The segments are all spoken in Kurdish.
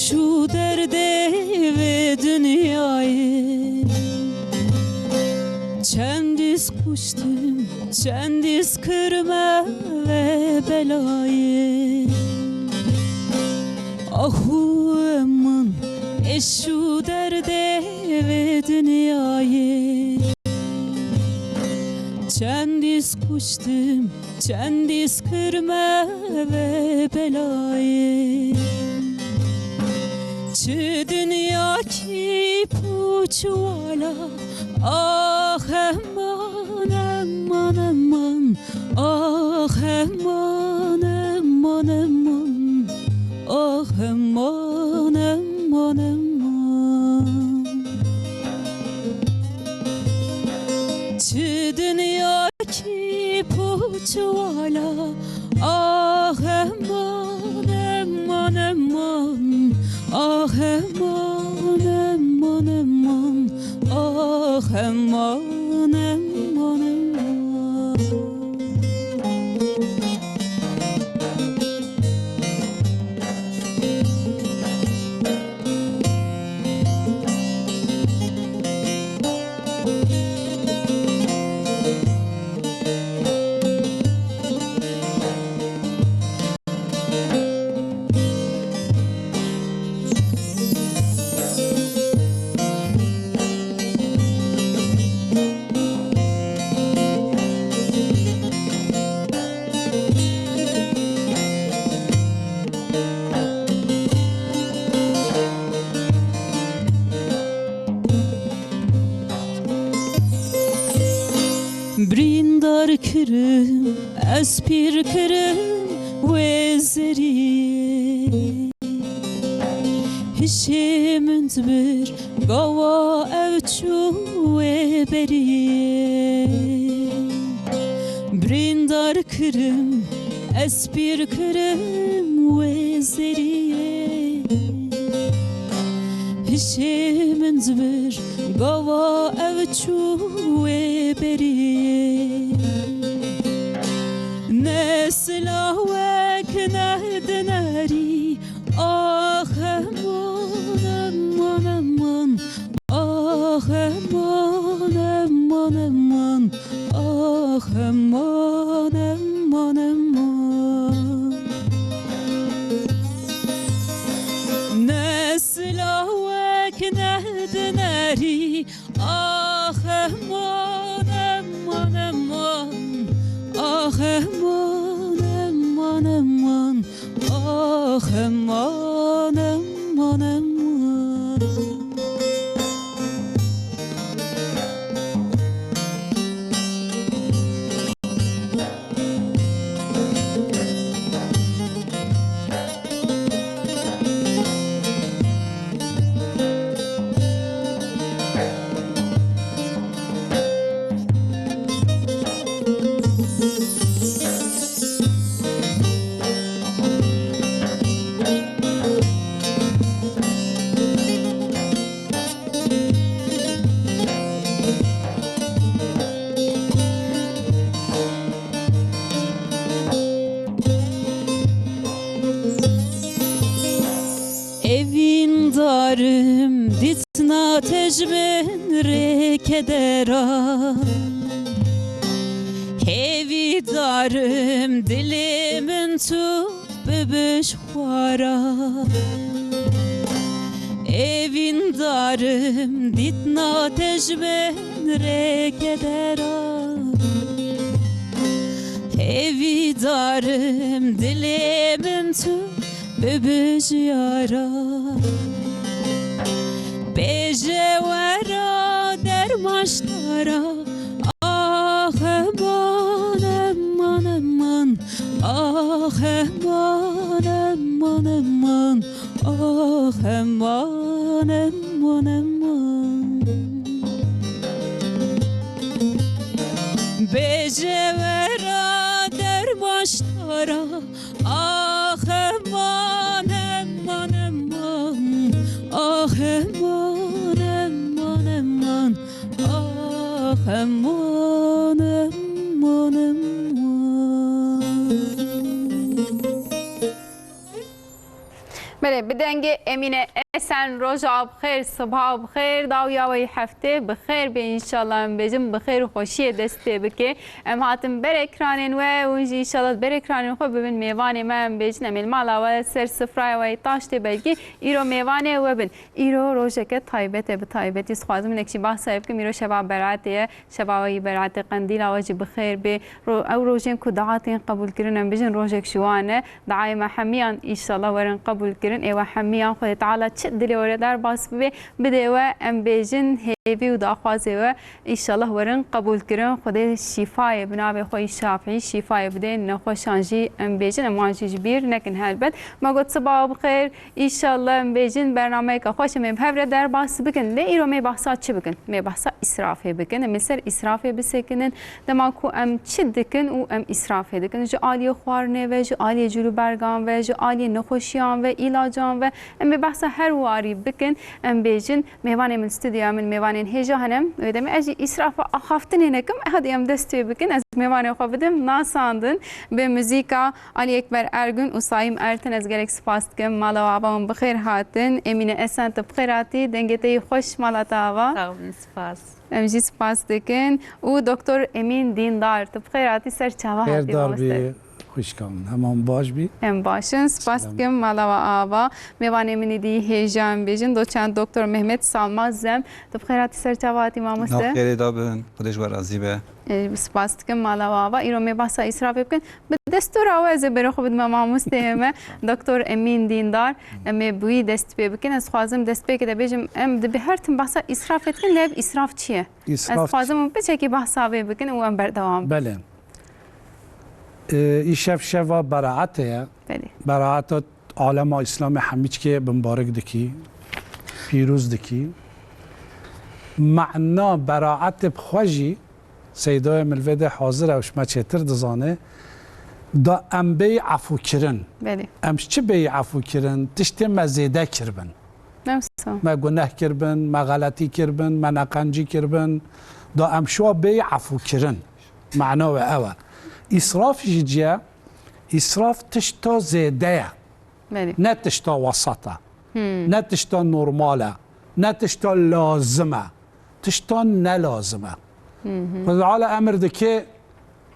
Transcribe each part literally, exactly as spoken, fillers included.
Şu derdê vê dinyayê çendîz kuştim, çendîz kirme ve belayê. Ahu eman, ê şu derdê vê dinyayê çendîz kuştim, çendîz kirme ve belayê. Çi dinyakî pûç wala, ax eman, eman, eman. Ax eman, eman, eman. Ax eman, eman, eman. Çi dinyakî pûç wala, ax eman, eman, eman. Ax eman, eman, eman. Ax eman, eman, eman. Birîndar kirim, ez pîr kirim wê zeriyê. Hişê min dibir, gawa ew çû wê beriyê. Birîndar kirim, ez pîr kirim wê zeriyê. Hişê min dibir, gawa ew çû wê beriyê. Ne silawek ne dinerî, ax eman, eman, eman. Ax eman, eman, eman. Ax eman, eman, eman. Ne silawek ne dinerî, ax eman, eman, eman. Ax eman, eman, eman. Ax eman, eman, eman. Evîndarim dîtina te ji min rê kedera. Hêvîdarim dilê min tu bibij xwara. Evîndarim dîtina te ji min rê kedera. Hêvîdarim dilê min tu bibij yara. Bêje wera dermaştara. Ax eman, eman, eman. Ax eman, eman, eman. Ax eman, eman, eman. Bêje wera dermaştara. Ax eman, eman, eman. Ax eman, eman, eman. Ax eman, eman, eman. Bi dengê Emîne Esen, roja bi xêr, siba bi xêr, dawiya wê heftê bi xêr bê înşallah, em bêjin bi xêr û xweşiyê dest pê bike. Em hatin ber ekranên we, hûn jî înşallah ber ekranên xwe bibin mêvanê me, em bêjin em ê li mala we ser sifraya we taştê belkî îro mêvanê we bin. Îro rojeke taybet e, bi taybetî dixwazim hinek jî behsa wê bikim, îro şeva Beratê ye, şeva we yî Beratê Qendîla we jî bi xêr bê. Ro-, ew rojên ku diatên qebûlkirin, em bijin rojek ji wan e. Diayê me hemiyan înşallah werin qebûl kirin. Ê we hemiyan Xwedê Teala çi dilê we re derbas bibe, bidê we, em bêjin hêvî û daxwazê we înşallah werin qebûl kirin. Xwedê şîfayê bi navê xwe yî Şafî şîfayê bidê. Nexweşan jî em bêjin, em wan jî ji bîr nekin helbet. Me got siba bi xêr, înşallah em bêjin bernameyeke xweş em ê bi hev re derbas bikin. Lê îro me behsa çi bikin? Me behsa îsrafê bikin. Em ê ser îsrafê bisekinin. Dema ku em çi dikin û em îsrafê dikin, ji aliyê xwarinê ve, ji aliyê cûlûbergan ve, ji aliyê nexweşiyan ve, îlacan ve, em ê behsa her warî bikin. Em bêjin, mêvanê min stûdyoya min, mêvanên hêja hene. Wê demê ez jî îsrafa axaftinê nekim, hadi em dest pê bikin. Ez mêvanê xwe bidim nasandin bi muzîka Ali Ekber Ergün û Saîm Ertin. Ez gelek spas dikim. Mala we ava hûn bi xêr hatin. Emîne Esen, tu bi xêr hatî. Dengê te yî xweş, mala te ava. Sağ olun, spas. Em jî spas dikin. Û Doktor Emîn Dîndar, tu bi xêr hatî, ser çava hatî, Xêrdar mamoste. Bî, xwişka min. Hema hûn baş bî. Em baş in. Spas Selam. Dikim, mala we ava. Mêvanê min îdî hêja em bêjin. Doçent Doktor Mehmet Salmaz Zem, tu bi xêr hatî, ser çava hatî, mamoste. Nav xêrê da bin. Xwedê ji we razî be. E, spas dikim, mala we ava. Îro me behsa îsrafê bikin. Bi destûra we ez ê berê xwe bidime mamosteyê me, Doktor Emîn Dîndar. Em ê bi wî dest pê bikin. Ez dixwazim destpêkê de bêjim, em dibe her tim behsa îsrafê dikin, lê ev îsraf çi ye? Îsraf çi? Ez dixwazim hûn piçekî behsa vê bikin û em berdewam bikin. Belê. Ee, îşev şeva beraetê ye. Belê. Beraeta alema Îslamê hemîçkê bimbarik dikî, pîroz dikî. Mana beraetê bi xwe jî Seydayê min li vê de hazir e û ji me çêtir dizane. Da em bêyî efûkirin. Belê. Em ji çi bêyî efûkirin? Tiştê me zêde kiribin. Wisa. Me guneh kiribin, me xeletî kiribin, me neqencî kiribin. Da em şiwa bêyî efûkirin. Mana wê ew e. Îsraf jî ciye, îsraf tişta zêde ye. Belê. Ne tişta wesat e. Hmm. Ne tişta normal e. Ne tişta lazim e. Tişta nelazim e. Hı hı. Xwedê Teala emir dike,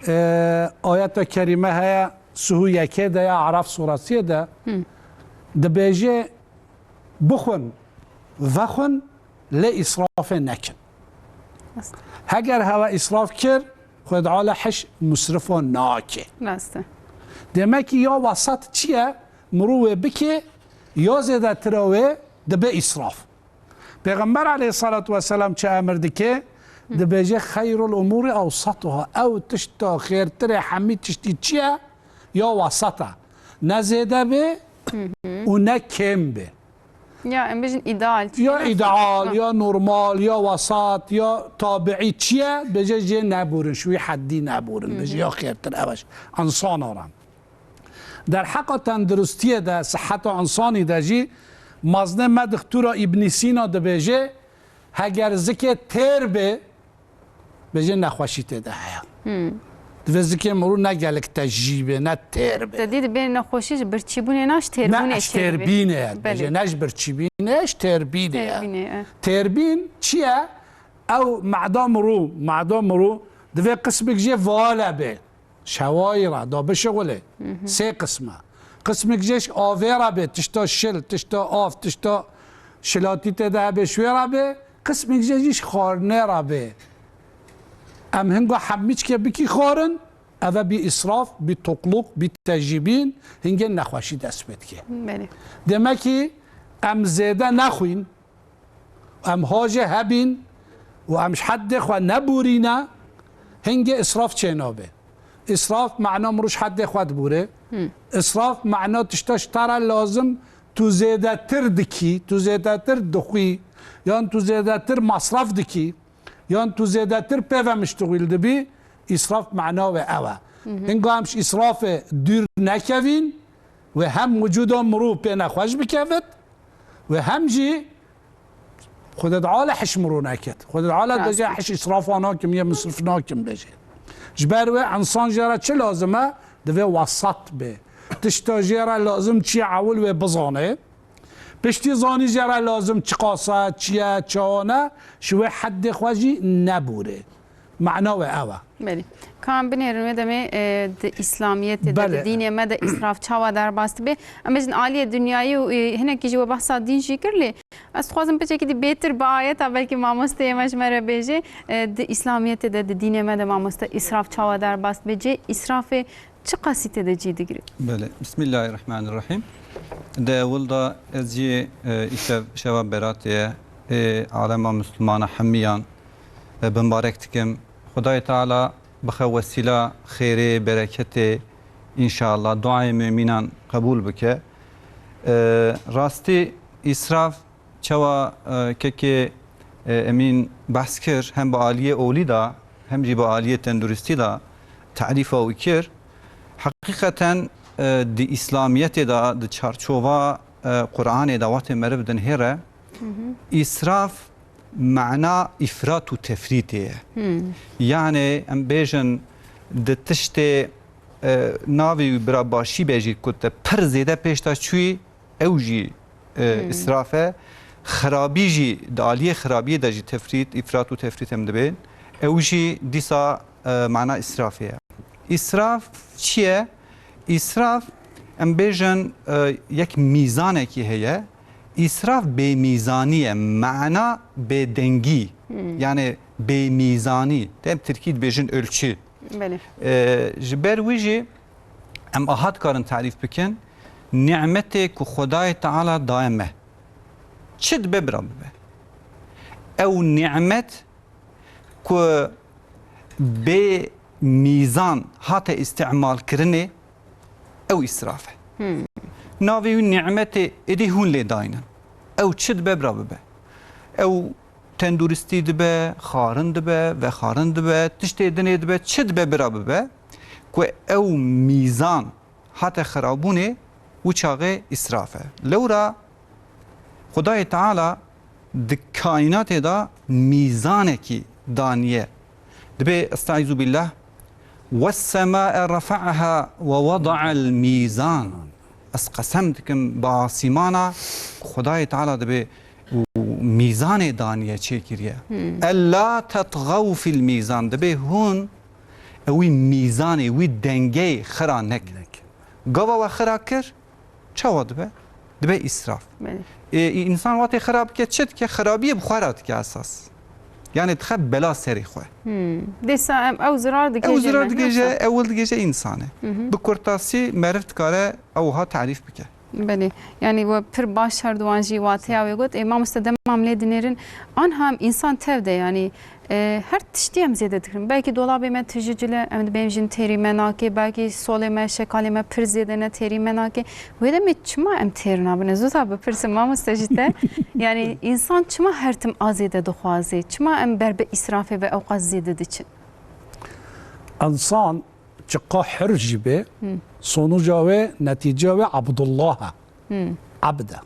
e, ayeta kerîme heye, Suhu yekê de ya Araf suresiyê de, hı, dibêje, bixwin, vexwin, lê îsrafê nekin. Rast. Heger hewe îsraf kir, Xwedê Teala hiş musrifa nake. Rast e. Demek ki ya wesat çi ye? Mirov wê bike, ya zêdetir e wê dibe îsraf. Pêxember aleyhissalatu vesselam çi emir dike? Hı. Dibêje, "Xeyrul umuri awsatuha." Ew tişta xêrtirê hemî tiştî çi ye? Ya wesat e. Ne zêde be, hı hı, û ne kêm be. Ya em bêjin îdeal çi ye, ya ne îdeal, ya normal, ya wesat, ya tabiî çi ye? Bêje jê neburin, ji wî heddî neburin. Hı hı. Bêje ya xêrtir ev e. Însan aram. Derheqa tenduristiyê de, siheta însanî de jî, maznê me dixtura Îbnî Sîna dibêje, heger zikê têr bê, bêje nexweşî tê de heye. Hmm. Divê zikê mirov ne gelek tejî bê, ne têr bê. Te dî dibê nexweşî ji birçîbûnê, ne ji têrbûnê çêdibê. Ne, ji têrbînê ye. Belê. Dibêje ne ji birçîbînê, ji têrbînê ye. Têrbînê ye. Têrbîn çi ye? Ew meda mirov, meda mirov divê qismik jê vale bê. Şewayî re da bişixulê. Hı hı. Sê qism e. Qismik jê ji avê re bê, tişta şil, tişta av, tişta şilatî tê de hebe, ji wê re bê. Qismik jê jî ji xwarinê re bê. Em hinga hemîçkê bikî xwarin, ev e bî îsraf, bî tokluk, bî tejîbîn, hingê nexweşî dest pê dike. Belê. Demek ki em zêde nexwîn, em hajê hebîn û em ji heddê xwe nebûrîne, hingê israf çênabe. Israf mana mirov ji heddê xwe dibûre. Hmm. Israf mana tişta ji te re lazim tu zêdetir dikî, tu zêdetir dixwî, yan tu zêdetir masraf dikî, yan tu zêdetir pê ve miştixîl dibî, israf mana wê ew e. Hı hı. Hinga em ji israfê dûr nekevîn, wê hem wicûda mirov pê nexweş bikevit, wê hem jî Xwedê Teala hiş mirov nekit. Xwedê Teala Rast. Dibêje hiş îsrafa nakim, yê misrif nakim bêje. Ji ber wê însan jê re çi lazim e? Divê wesat bê. Tişta jê re lazim çi ye ewil wê bizane. Piştî zanî jê re lazim çiqas e, çi ye, çawa ne, ji wê heddê xwe jî nebûrê. Mana wê ew e. Belê. Ka em binêrin wê demê, e, di Îslamiyetê de, Belê. di dînê me de îsraf çawa derbas dibe? Em bêjin aliyê dinyayî û, e, hinekî jî we behsa dîn jî kir lê ez dixwazim piçekî dî bêtir bi ayeta belkî mamosteyê me ji me re bêje, e, di Îslamiyetê de, di dînê me de mamoste îsraf çawa derbas dibe? Cê îsrafê çi qasî tê de cî digire? Belê. Bismillahirrahmanirrahim. Di ewil de ez jî, e, îşev şeva beratê ye. Ê alema Müslümana hemiyan, e, bimbarek dikim. Xwedayê Teala bixe wesîla xêrê, bereketê, înşallah. Duayê mumînan qebûl bike. E, rastî îsraf çawa, e, kekê, e, Emîn behs kir, hem bi aliyê olî de, hem jî bi aliyê tenduristî de tarîfa wî kir. Heqîqeten, e, di Îslamiyetê de, di çarçova, e, Qur'anê de wextê meriv dinihêre, Hı hı. îsraf mana îfrat û tefrîtê ye. Hı. Yani em bêjin di tiştê, e, navê wî bira başî be jî ku te pir zêde pêş de çûyî, ew jî, e, Hmm. îsraf e. Xirabî jî, di aliyê xirabiyê de jî tefrît, îfrat û tefrît em dibên. Ew jî dîsa, e, mana îsrafê ye. Îsraf çi ye? Îsraf, em bêjin, e, yek mîzanekî heye. Îsraf bêmîzanî ye, mana bêdengî. Hmm. Yani bêmîzanî. Dem tirkî dibêjin ölçü. Belê. E, ji ber wî jî em aha dikarin tarîf bikin, nîmetê ku Xwedayê Teala daye me, çi dibe bira bibe. Ew nîmet ku bê mîzan hate îstimal kirinê, ew îsraf e. Hmm. Navê wî nîmetê êdî hûn lê daynin. Ew çi dibe bira bibe. Ew tenduristî dibe, xarin dibe, vexarin dibe, tiştê dinê dibe, çi dibe bira bibe, ku ew mîzan hate xirabûnê, wî çaxê îsraf e. Lewra Xwedayê Teala di kaînatê de mîzanekî daniye. Dibê, estaizu billah, "Wes-semâe refa'ha ve wada'el mîzan." Ez qesem dikim bi asîmana, Xwedayê Teala dibê û mîzanê daniye çêkiriye. Hmm. "Ella tetxew fil mîzan." Dibê hûn ewî mîzanê, wî dengeyê xira nekin. Nekin. Gava we xira kir, çawa dibe? Dibe îsraf. Belê. Ê, î-, însan wextê xira bike, çi dike? Xirabiyê bi xwe re dike esas. Yani dixe bela serê xwe. Hmm. Dîsa em ew zirar digêje Ew zirar me, digêje, yoksa? Ew wil digêje însanê. Hı hı. Bi kurtasî meriv dikare ew wiha tarîf bike. Belê. Yani we pir baş her duwan jî wateya wê got. Ê, mamoste dema em lê dinêrin, anha em însan tev de yani, e, her tiştî em zêde dikirin. Belkî dolabê me tijî cil e, em dibêm jin têrî me nake, belkî solê me, şekalê me pir zêde ne, têrî me nake. Wê demê çima em têr nabine? Zû ta bipirsim mamoste ji te. Yani însan çima her tim a zêde dixwaze? Çima em ber bi îsrafê ve ewqas zêde diçin? Însan çiqa hür jî bê, Hı. sonuca wê, netîceya wê Abdullah e. Hı. Abd e.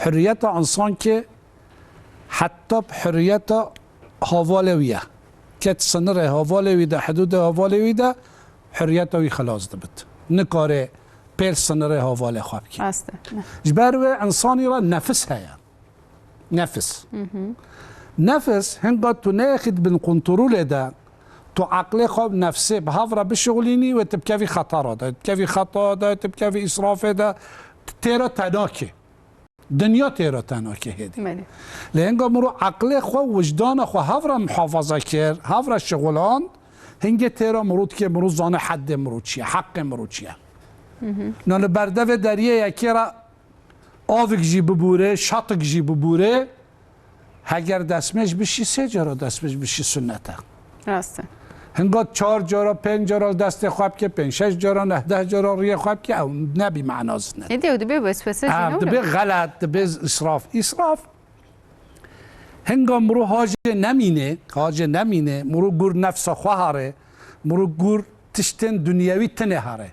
Hurriyeta însan ki heta bi hurriyeta havalê wî ye. Ket sinirê havalê wî de, hidûdê havalê wî de, hurriyeta wî xilas dibit. Nikare pêl sinirê havalê xwe bikî. Rast e. Ji ber wê însanî re nefis heye. Nefis. Hı hı. Nefis, hinga tu neyexî di bin kontrolê de, tu eqlê xwe bi nefsê bi hev re bişixulînî, wê tu bikevî xetara de, tu bikevî xeta de, tu bikevî îsrafê de, tu têra te nake. Dinya têra te nake hêdî. Belê. Lê hinga mirov eqlê xwe, wijdana xwe hev re muhafaza kir, hev re şixuland, hingê têra mirov dike, mirov zane heddê mirov çi ye, heqê mirov çi ye. Hı hı. Na li berdevê deriyê yekê re avik jî bibûrê, şatik jî bibûrê, heger destmêj bişî, sê cara destmêj bişî sunnet e. Rast e. Hinga çar cara, pênc cara li destê xwe bike, pênc şeş cara, neh deh cara riyê xwe bike, ew nebî mena sunnet. Êdî ew dibe weswese jî, ne were? Dibe xelet, dibe îsraf. Îsraf, hinga mirov hacê nemîne, hacê nemîne, mirov gûr nefsa xwe harê, mirov gûr tiştên dunyewî tine harê.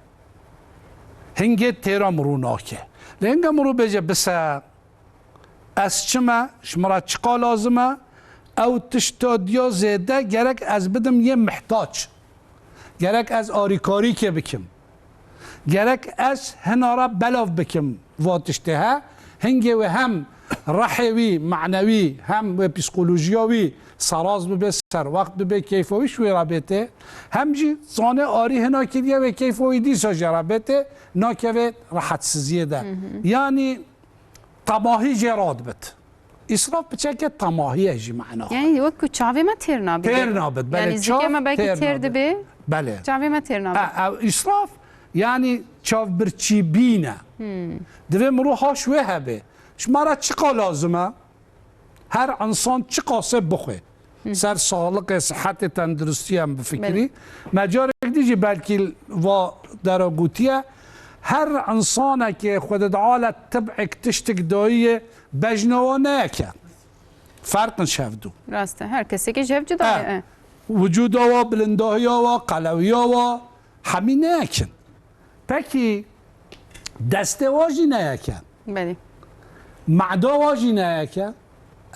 Hingê têra mirov nake. Lê hinga mirov bêje, bise, ez çi me, ji min re çiqa lazim e, ew tişta diya zêde gerek ez bidim yê mihtac. Gerek ez arîkarîkê bikim. Gerek ez hina re belav bikim va tiştê he. Hingê wê hem rehê wî, manewî, hem wê psîkolojiya wî seraz bibe, serwext bibe, keyfa wî ji wê re bête. Hem jî zane arî hina kiriye wê keyfa wî dîsa jê re bête, nakeve rehetsiziyê de. Yanî temahî jê radibit. Îsraf piçeke temahî ye jî mena xwe. Yani wek ku çavê me têr nabî. Têr nabit, belê, yani çav zikê me belkî têr têr nabit. Dibe. Belê. Çavê me têr nabî. E, ew îsraf, yani çavbirçî bîne. Divê mirov haş wê hebe. Ji me re çiqa lazim e? Her insan çiqasê bixwe. Ser saxliqê, sihetê, tenduristiyê em bifikirî. Belê. Me carek dî jî belkî va dera gotiye. Her insanekê Xwedê Teala tib'ek tiştik dayiye bejnawa neyeke. Ferq in şevdû. Rast e. Her kesekî ji hev cuda ye. E. Wicûda wa, bilindahiya wa, qelewiya wa, hemî neyekin. Pekî destê wa jî neyekin. Belê. Meda wa jî neyekin.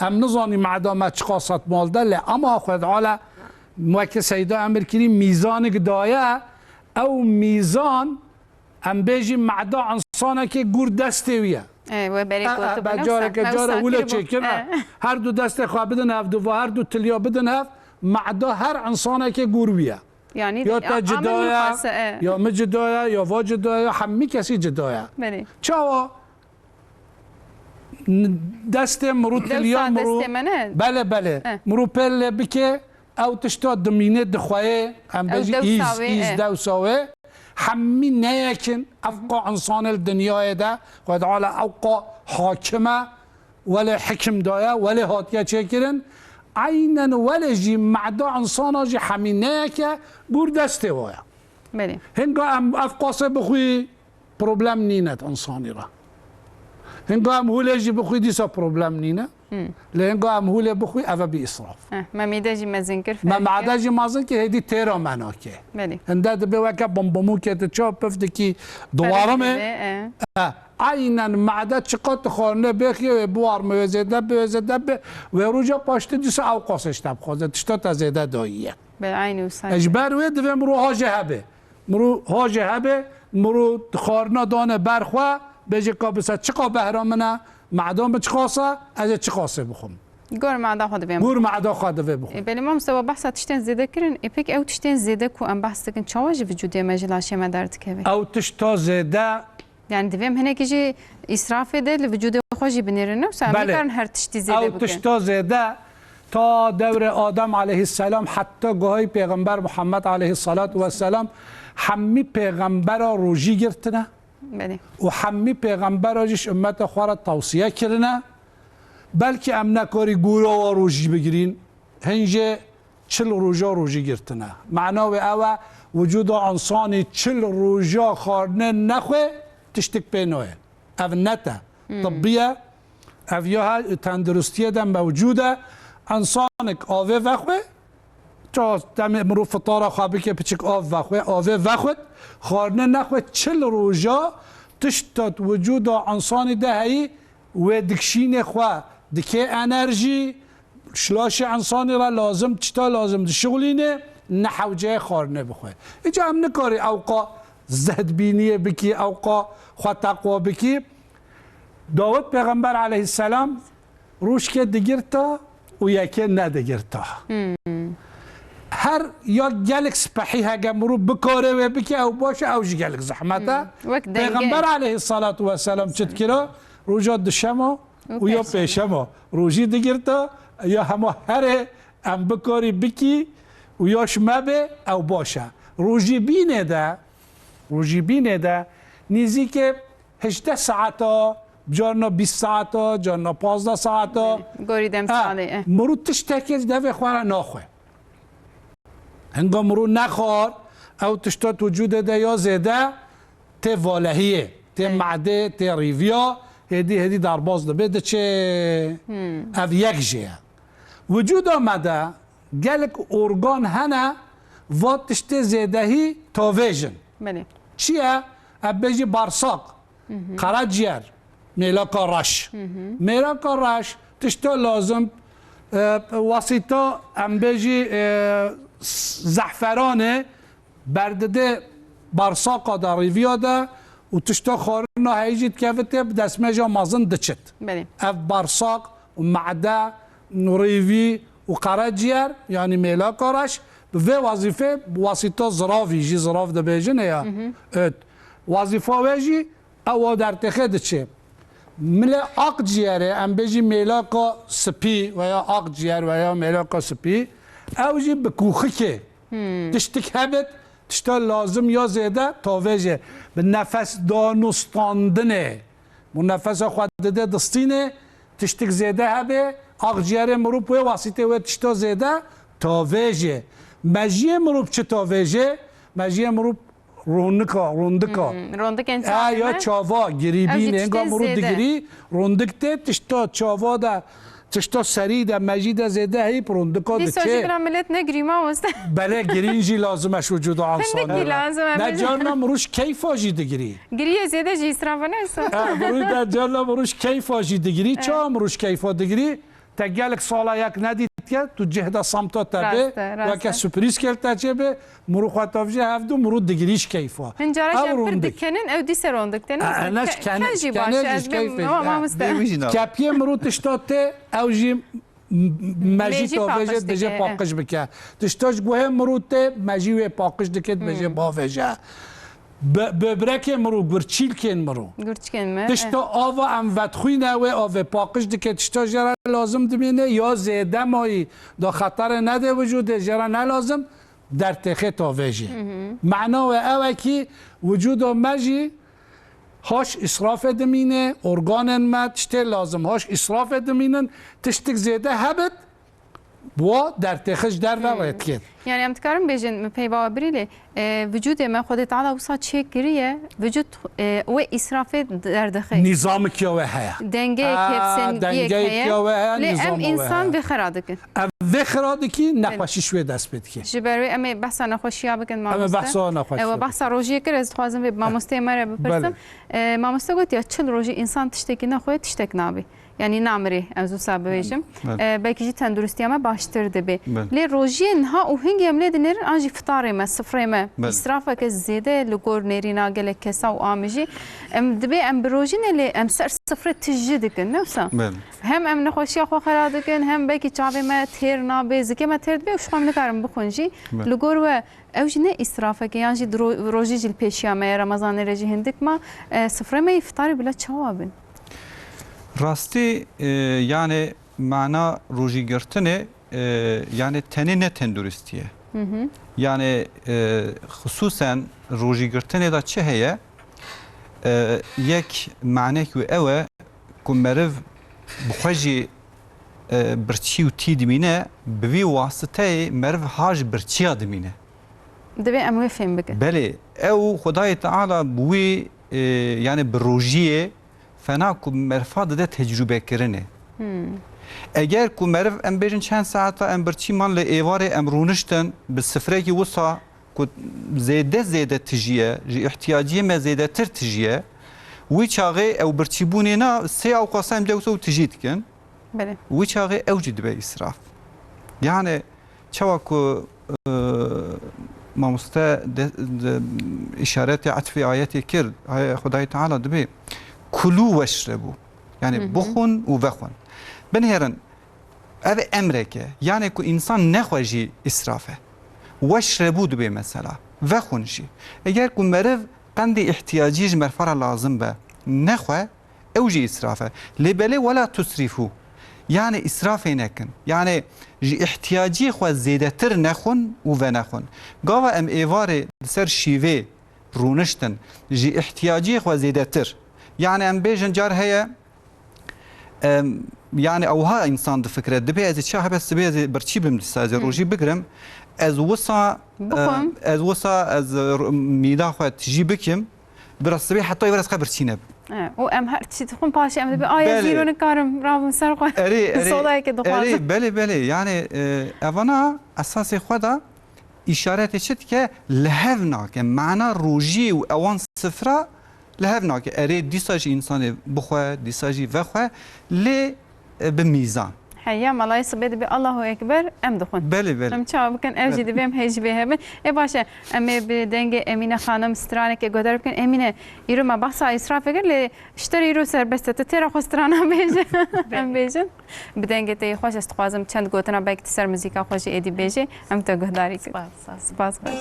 Em nizanî meda me çiqas hat mal de, lê ema Xwedê Teala weke Seyda emir kirî mîzanik daye, ew mîzan, em bêjî meda insanekê gûr destê wî ye. E, we berê E, e, gotibû, be ne careke wisa, ne care wisa wile kiribû. Çêkin, e. E. Her du destê xwe bidin hev du, va her du tilya bidin hev, meda her insanekê gûr wî ye. Yani, ya te cida ye, ya min cida ye, ya va cida ye, hemî kesî cida ye. Belê. Çawa? N-, destê mirû, tilya mirû. Dewsa destê me ne? Belê, belê. E. Mirû pêl lê bike, ew tişta dimîne dixweyê, em bêjî îz, îz dewsa wê. Hemî neyekin, evqa insanê li dinyayê de, Xwedê Teala ewqa hakim e, welê hikim daye, welê hatiye çêkirin. Eynen welê jî meda insana jî hemî neyeke gûr destê wa ye. Belê. Hinga em ev qasê bixwî, problem nîne di insanî re. Hinga em hûlê jî bixwî dîsa problem nîne. Lê hinga em hûlê bixwî, ev e bî îsraf. Eh, me mîde jî mezin kir, me ferq made kir. Jî mezin kir, hêdî têra me nake. Belê. Hinde dibe weke bombomûkê tu çaw pif dikî, diwarime. Dibe, e. E, aynen made çiqat tu xwarine bêxiye wê biwarime, wê zêde be, wê zêde be. Wê roja paştî dîsa ew qasê ji te bixwaze, tişta te zêde dayiye. Be, aynî wisa. E, ji ber wê divê mirov ha jê hebe. Mirov ha jê hebe, mirov xwarina dane ber xwe, bêje ka bisa çiqa behra min e, mada min çiqas e, ez ê çiqasê bixwim. Gor mada xwe divê. Gor mada xwe divê bixwim. E, belê mamoste, we behsa tiştên zêde kirin. E, pêk ew tiştên zêde ku em behs dikin, çawa ji vücudê me, ji laşê me derdikeve? Ew tişta zêde Yani divê em hinekî jî îsrafê de li vücudê xwe jî binêrin, ne wisa em Belê. Nikarin her tiştî zêde bikin. Ew tişta zêde ta dewrê Adem aleyhisselam heta guhayî Pêxember Muhammed aleyhissalatu vesselam hemî pêxembera rojî girtine Belê. Û hemî pêxembera jî ji ummeta xwe re tewsiye kirine. Belkî em nekarî gûra wa rojî bigirîn. Hin jê çil roja rojî girtine. Mana wê ew e, wicuda însanî çil roja xwarine nexwe, tiştik pê nayê. Ev net e. Hmm. Tibbî ye. Ev ya he, tenduristiyê de mewcûd e. Însanik avê vexwe, ça demê mirov fitara xwe bike, piçik av vexwe, avê vexwit, xwarine nexwe, çil roja tişta di wicuda însanî de heyî, wê dikşînê xwe, dikê enerjî, Ji laşê însanî re lazim, çita lazim dişixulîne, ne hewceyê xwarine bixwe. Îca em nikarî ewqa zehdbîniyê bikî, ewqa xwe teqwa bikî. Dawid pêxember aleyhisselam rûşkê digirta û yekê nedigirta. Hmm. Her ya gelek spehî hege mirov bikare wê bike, ew baş e, ew jî gelek zehmet e. Hmm. Wek denge. Pêxember aleyhissalatu vesselam çi dikira? Roja dişema Û û ya pêşema. Pêşema rojî digirta, ya hema herê em bikarî bikî û ya ji me bê, ew baş e. Rojî bînê de, rojî bînê de nîzîkê hejdeh saeta, carna bîst saeta, carna pazdeh saeta. Belê, gorî dem salê, eh. Mirov tiştekê ji devê xwe re naxwe. Hinga mirov nexwar, ew tişta di wicûdê de ya zêde tê valehiyê, tê Ê. Medê, tê rîviya, hêdî, hêdî derbas dibe, diçe. Hmm. Ev yek jê ye. Wicûda me de gelek organ hene, va tiştê zêdehî tavêjin. Belê. Çi ye? Ev bêjî barsaq. Hı hı. Karaciğer, mêlaka reş. Hı hı. Mêlaka reş, tişta lazim, e, wasîta, em bêjî, e, s-, zehferanê berdide barsaqa de, rîviya de, û tişta xwarina heyî jî dikevitê, bi destmêja mezin diçit. Belê. Ev bersaq û mede û rêvî û qerecîyer, yanî mêlaka reş, bi vê wezîfê bi wasîta ziravî, jî zirav dibêjin ê ya. Hı hı. Ot. Wezîfa wê jî ew a dertêxê diçê. Milê aqciyerê, em bêjî mêlaka spî veya aqciyer veya mêlaka spî, ew jî bi kûxikê. Hmm. Tiştik hebit, tişta lazim ya zêde tavêje. Bi nefes danûstandinê. Bi nefesa xwe dide distînê, tiştik zêde hebe, aqciyerê mirû bi wê wasîtê wê tişta zêde tavêje. Mejiyê mirû bi çi tavêje? Mejiyê mirû Rondika, rondika. Hmm, rondikên E, çavê ya me. Çava, girî Ew jî bîn, tiştê enga mirû zêde. Digirî, rondik tê, tişta çava de, tişta serî de, mejî de zêde heyî bi rondika diçê. Dîsa jî bila millet negirî mamoste. Belê, girîn jî lazim e ji wicûda Hindikî insanê. Lazim e. Ne carna mirû ji keyfa jî digirî. Giriyê zêde jî îsraf e, ne wisa? E, mirû de carna mirû ji keyfa jî digirî. E. Çawa mirû ji keyfa digirî? Te gelek sala yek nedîtiye, tu cihda samta te bê, Rast e, rast weke e. Sürprîz kel te çê bê, mirû xwe tavjê hevdu, mirû digirî ji keyfa. Hin cara jî Ev em pir rondik. Dikenin, ew dîse rondik têne. E, e, ne Ke-, ji ken-, ken jî baş e, kenê ez jî bê keyfê, ma-, e, mamoste. Bê wî jî nabe. Kepiyê mirû tişta tê, ew jî m-, m-, mejî Mejî tavêje paqij dibêje dike, e. Paqij bike. Tişta ji guhê mirû tê, mejî wê paqij dike, dibêje Hmm. bavêje. Bi-, böbrekê mirû, gurçîlkên mirû. Gurçikên me, Tişta eh. Ava em vedixwîne wê avê paqij dike, tişta jê re lazim dimîne, ya zêde mayî da xeterê nedê wicûdê, jê re ne lazim, dertêxê tavê jî. Hı hı. Mena wê ew e kî wicûda me jî haş îsrafê dimîne, organên me tiştê lazim haş îsrafê dimînin, tiştik zêde hebit, Bo dertêxij derve Hmm. rêdikê. Yani em dikarin bêjin, min peyva we birî lê, e, vücudê me Xwedê Teala wisa çêkiriye, vücud, e, wê îsrafê derdixe. Nîzamekî we heye. Dengeyek Aa, hepsên dengeyek yek heye. Ya we heye, Lê em nîzama we insan heye. Vê xira dikin. Ev vê xira dikî, Belê. Nexweşî ji wê dest pê dikê. Ji ber wê em ê behsa nexweşiya bikin, Em ê mamoste. behsa nexweşiya Ewa, bikin. Behsa rojiyê kir, ez dixwazim vê mamosteyê me re bipirsim. Belê. E, mamoste gotiya, çil rojî insan tiştekî nexwe, tiştek nabî. Yanî namirê, ez wisa bibêjim. Belê. E, belkî jî tenduristiya me baştir dibe. Belê. Lê rojiyê niha û hingê em lê dinêrin, an jî fitarê me, sifrê me, Belê. Îsrafeke zêde li gor nêrîna gelek kesa û amijî. Em dibê em bi rojî ne lê em ser sifrê tijî dikin, ne wisa? Belê. Hem em nexweşiya xwe xera dikin, hem belkî çavê me têr nabe, zikê me têr dibe û ji xwe em nikarin bixwin jî. Belê. Li gor we Ew jî ne îsrafeke, yan jî di ro-, rojî jî li pêşiya me ye, Remezanê re jî hindik ma, e, sifrê me yê fitarê bila çawa bin? Rastî, e, yani mana rojîgirtinê, e, yani tenê ne tenduristî ye. Hı hı. Yani, e, xisûsen rojîgirtinê de çi heye? E, yek manek wî ew e ku meriv bi xwe jî, e, birçî û tî dimîne, bi vî wasiteyê meriv ha ji birçiya dimîne. Divê em wê fêm bikin. Belê, ew Xwedayê Teala bi wî, e, yani bi rojiyê fena ku merfa dide tecrûbekirinê. Hmm. Eger ku meriv em bêjin çend saeta em birçî man lê êvarê em rûniştin bi sifrekî wisa ku zêde zêde tijî ye, ji îhtiyaciyê me zêdetir tijî ye, wî çaxê ew birçîbûnê na sê awqasa em de wisa û tijî dikin. Belê. Wî çaxê ew jî dibe îsraf. Yani çawa ku, e, mamoste de, de, îşaretê etfê ayetê kir, ay-, Xwedayê Teala dibê, "Kulû weşrebû." Yani Hı hı. bixwin û vexwin. Binêrin, ev emrek e. Yani ku însan nexwe jî îsraf e. "Weşrebû" dibê mesela. Vexwin jî. Eger ku meriv qendê îhtiyaciyê ji merfa re lazim be, nexwe, ew jî îsraf e. Lê belê "wela tusrîfû". Yani îsrafê nekin. Yani ji îhtiyaciyê xwe zêdetir nexwin û venexwin. Gava em êvarê li ser şîvê rûniştin, ji îhtiyaciyê xwe zêdetir. Yani em bêjin car heye, em, yani ewha însan difikire, dibê ez ê çawa hebe sibê ez ê birçî bim dîsa, ez ê Hı. rojî bigirim. Ez wisa, Bixwim. em, ez wisa ez r-, mîda xwe tijî bikim. Bira sibê heta êvar ez xwe birçî nebim. E, û em her tiştî dixwin paşê em dibê, "Ay, ez Belê. Îro nikarim, rabim ser xwe." Erê, erê, Solayeke dixwazim. Erê, belê, belê. Yani, e, evana esasê xwe de îşaretê çi dike? Li hev nake. Mana rojiyê û ewan sifra li hev nake. Erê, dîsa jî însanê bixwe, dîsa jî vexwe, lê, e, bi mîzan. He, ya malayê sibê dibê Allahu Ekber, em dixwin. Belê, belê. Em çawa bikin, ev jî Belê. Divê em hê jî bê hebin. Ê baş e, em ê bi dengê Emîne Xanim stranekê guhdar bikin. Emîne, îro me behsa îsrafê kir, lê ji te re îro serbest e. Tu têra xwe strana bêje. Belê. Em bêjin. Bi dengê te yê xweş ez dixwazim çend gotina belkî tu ser muzîka xwe jî êdî bêjê. Em te guhdarî kin. Spas, sağ ol. Spas xweş.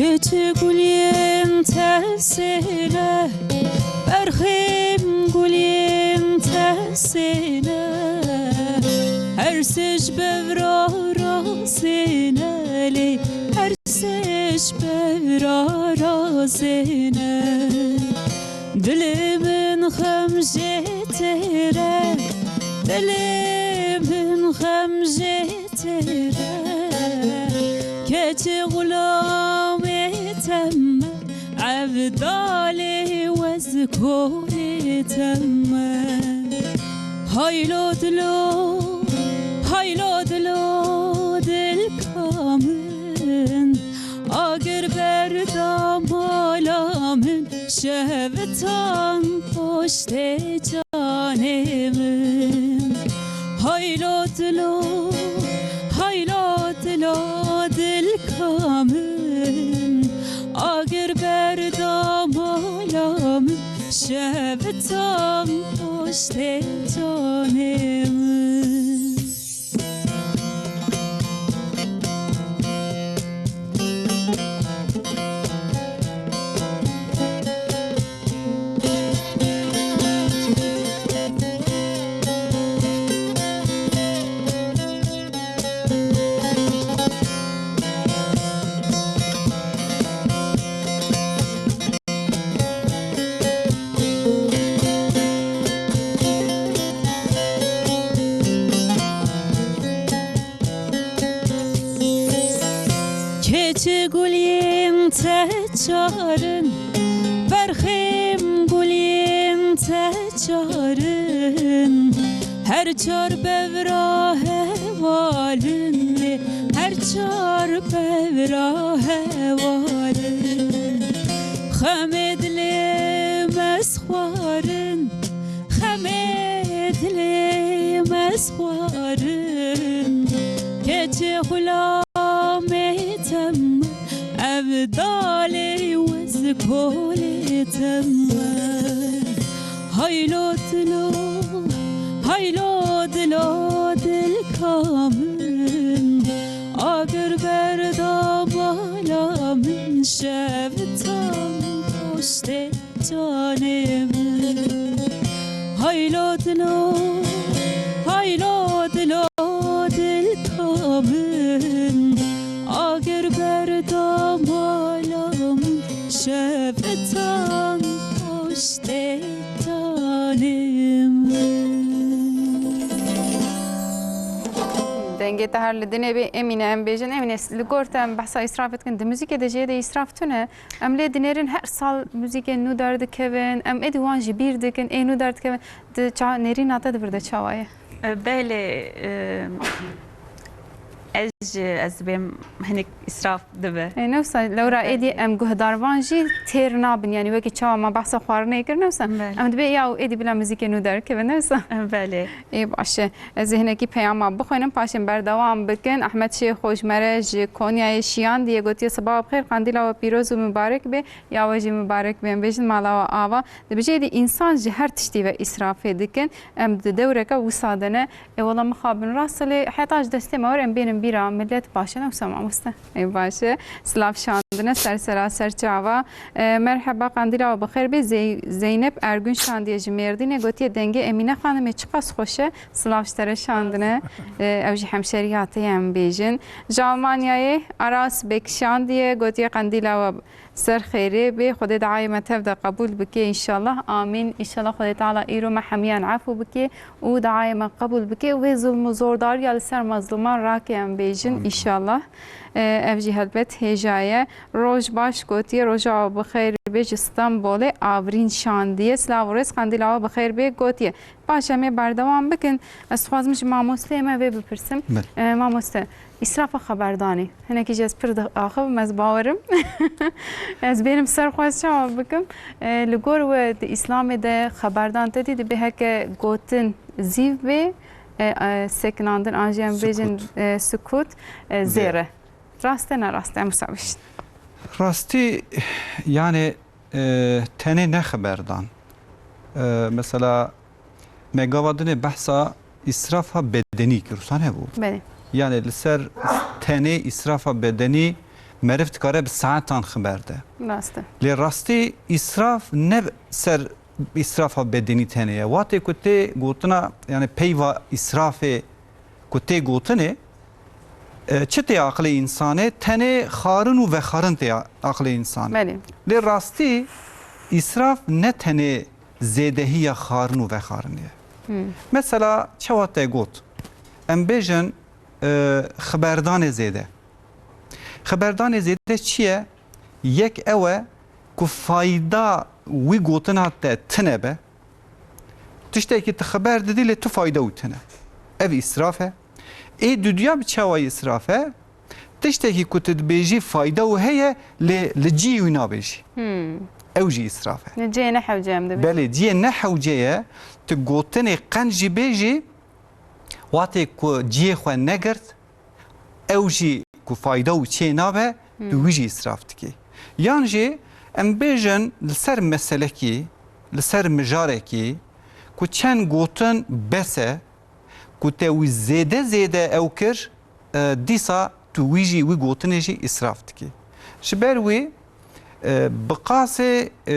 Keçê gulên tevsêne, berxêm gulên tevsêne, her sê ji bevra razêne lê, her sê ji bevra razêne. Dilê min xem jê têre, dilê min xem jê têre. Keçê xulamê teme, evdalê wez kolê teme. Haylo dilo, haylo dilo, dilka min. Agir berda mala min, şevitan poştê canê min. Haylo dilo, haylo dilo, dilka min. Agir berda mala min, şevitan poştê canê min. Keçê gulên te çar in, berxêm gulên te çar in. Her çar bevra hevalin lê, her çar bevra hevalin. Xemê dilê me sixwarin, xemê dilê me sixwarin. Keçê xulamê teme, evdalê wez kolê teme. Haylo dilo, haylo dilo, dilka min. Agir berda mala min, şevitan poştê canê min. Haylo dilo, haylo dilo, dilka min. Agir berda mala min, şevitan poştê canê min. Dengê te her li dinê bê, Emîne, em bêjin. Emîne, li gor te em behsa îsrafê dikin. Di muzîkê de jê de îsraf tune. Em lê dinêrin her sal muzîkên nû derdikevin. Em êdî wan ji bîr dikin, ê nû derdikevin. Di ça-, nêrîna te di vir de çawa ye? E, belê, e, ez jî, ez dibêm hinek îsraf dibe. E, ne wisa, lewra êdî em guhdarvan jî têr nabin, yanî wekî çawa me behsa xwarinê kir, ne wisa? Belê. Em dibê ya û êdî bila muzîkê nû derkeve, ne wisa? Belê. Ê, baş e. Ez ê hinekî peyama bixwînim, paşê berdewam bikin. Ehmed Şêxo ji me re ji Konyayê şiyandiye, gotiye, "Sibaha bi xêr, qandîla we pîroz û mibarek be, ya we jî mibarek be." Em bêjin mala we ava. Dibêje, êdî însan ji her tiştî ve îsrafê dikin. Em di dewreke wisa de ne. Ê, wela mixabin rast e, lê heta ji destê me wer em bênin bîra millet, baş e, ne wisa mamoste? Ê, baş e. Silav şandine ser sera ser çava. E, merheba, qandîla we bi xêr bê. Zey-, Zeynep Ergün şandiye ji Mêrdînê, gotiye, "Dengê Emîne Xanimê çiqas xweş e." Silav ji te re şandine. E, ew jî hemşeriya te ye, em bêjin. Ji Almanyayê Aras Bek şandiye, gotiye, "Qandîla we ser xêrê bê, Xwedê duayê me tev de qebûl bike înşallah. Amîn. Înşallah Xwedê Teala îro me hemiyan efû bike û duayê me qebûl bike û vê zulm û zordariya li ser mezlûman rake, em bêjin înşallah." E, ev jî helbet hêja ye. Roj baş gotiye, "Roja we bi xêr bê." Ji Stenbolê Avrîn şandiye, "Silav û rêz, qandîla we bi xêr bê." Gotiye, Baş, em ê berdewam bikin. Ez dixwazim ji mamosteyê me vê bipirsim. Belê. E, mamoste, îsrafa xeberdanê. Hinekî jî ez pir diaxivim, ez bawerim. Ez bênim ser xwe ez çawa bikim. E, li gor we di Îslamê de xeberdan te dî, dibê heke gotin zîv bê, e, e, sekinandin an jî em bêjin, Sukût. e, sukût, e, Zêr. zêr e. Rast e, ne rast e? Em wisa bêjin. Rastî, yani, e, tenê ne xeberdan. E, mesela, me gava dinê behsa îsrafa bedenî kir, wisa nebû? Belê. Yani, li ser tenê îsrafa bedenî meriv dikare bi saetan xeber de. Rast e. Lê rastî îsraf ne ser îsrafa bedenî tenê ye. Watê ku tê gotina, yani, peyva îsrafê ku tê gotinê, e, çi tê aqilê însanê? Tenê xarin û vexarin tê a-, aqilê însanê. Belê. Lê rastî, îsraf ne tenê zêdehiya xarin û vexarinê ye. Hmm. Mesela, çawa te got, em bêjin, e, xiberdanê zêde. Xiberdanê zêde çi ye? Yek ew e ku fayda wî gotina te tine be. Tiştekî tu xeber didî, lê tu fayda wî tine. Ev îsraf e. Ê duduya bi çawa îsraf e? Tiştekî ku tu dibêjî fayda wî heye, lê li cihê wî nabêjî. Hmm. Ew jî îsraf e. Li cihê nehewce em dibê. Belê, cihê nehewce ye. Tu gotinê qenc jî bêjî, watê ku cihê xwe negirt, ew jî ku fayda wî çê nabe, tu Hmm. wî jî îsraf dikî. Yan jî em bêjin li ser meselekî, li ser mijarekî ku çend gotin bes e, ku te wî zêde zêde ew kir, e, dîsa tu wî jî, wî gotinê jî îsraf dikî. Ji ber wî, e, bi qasê, e,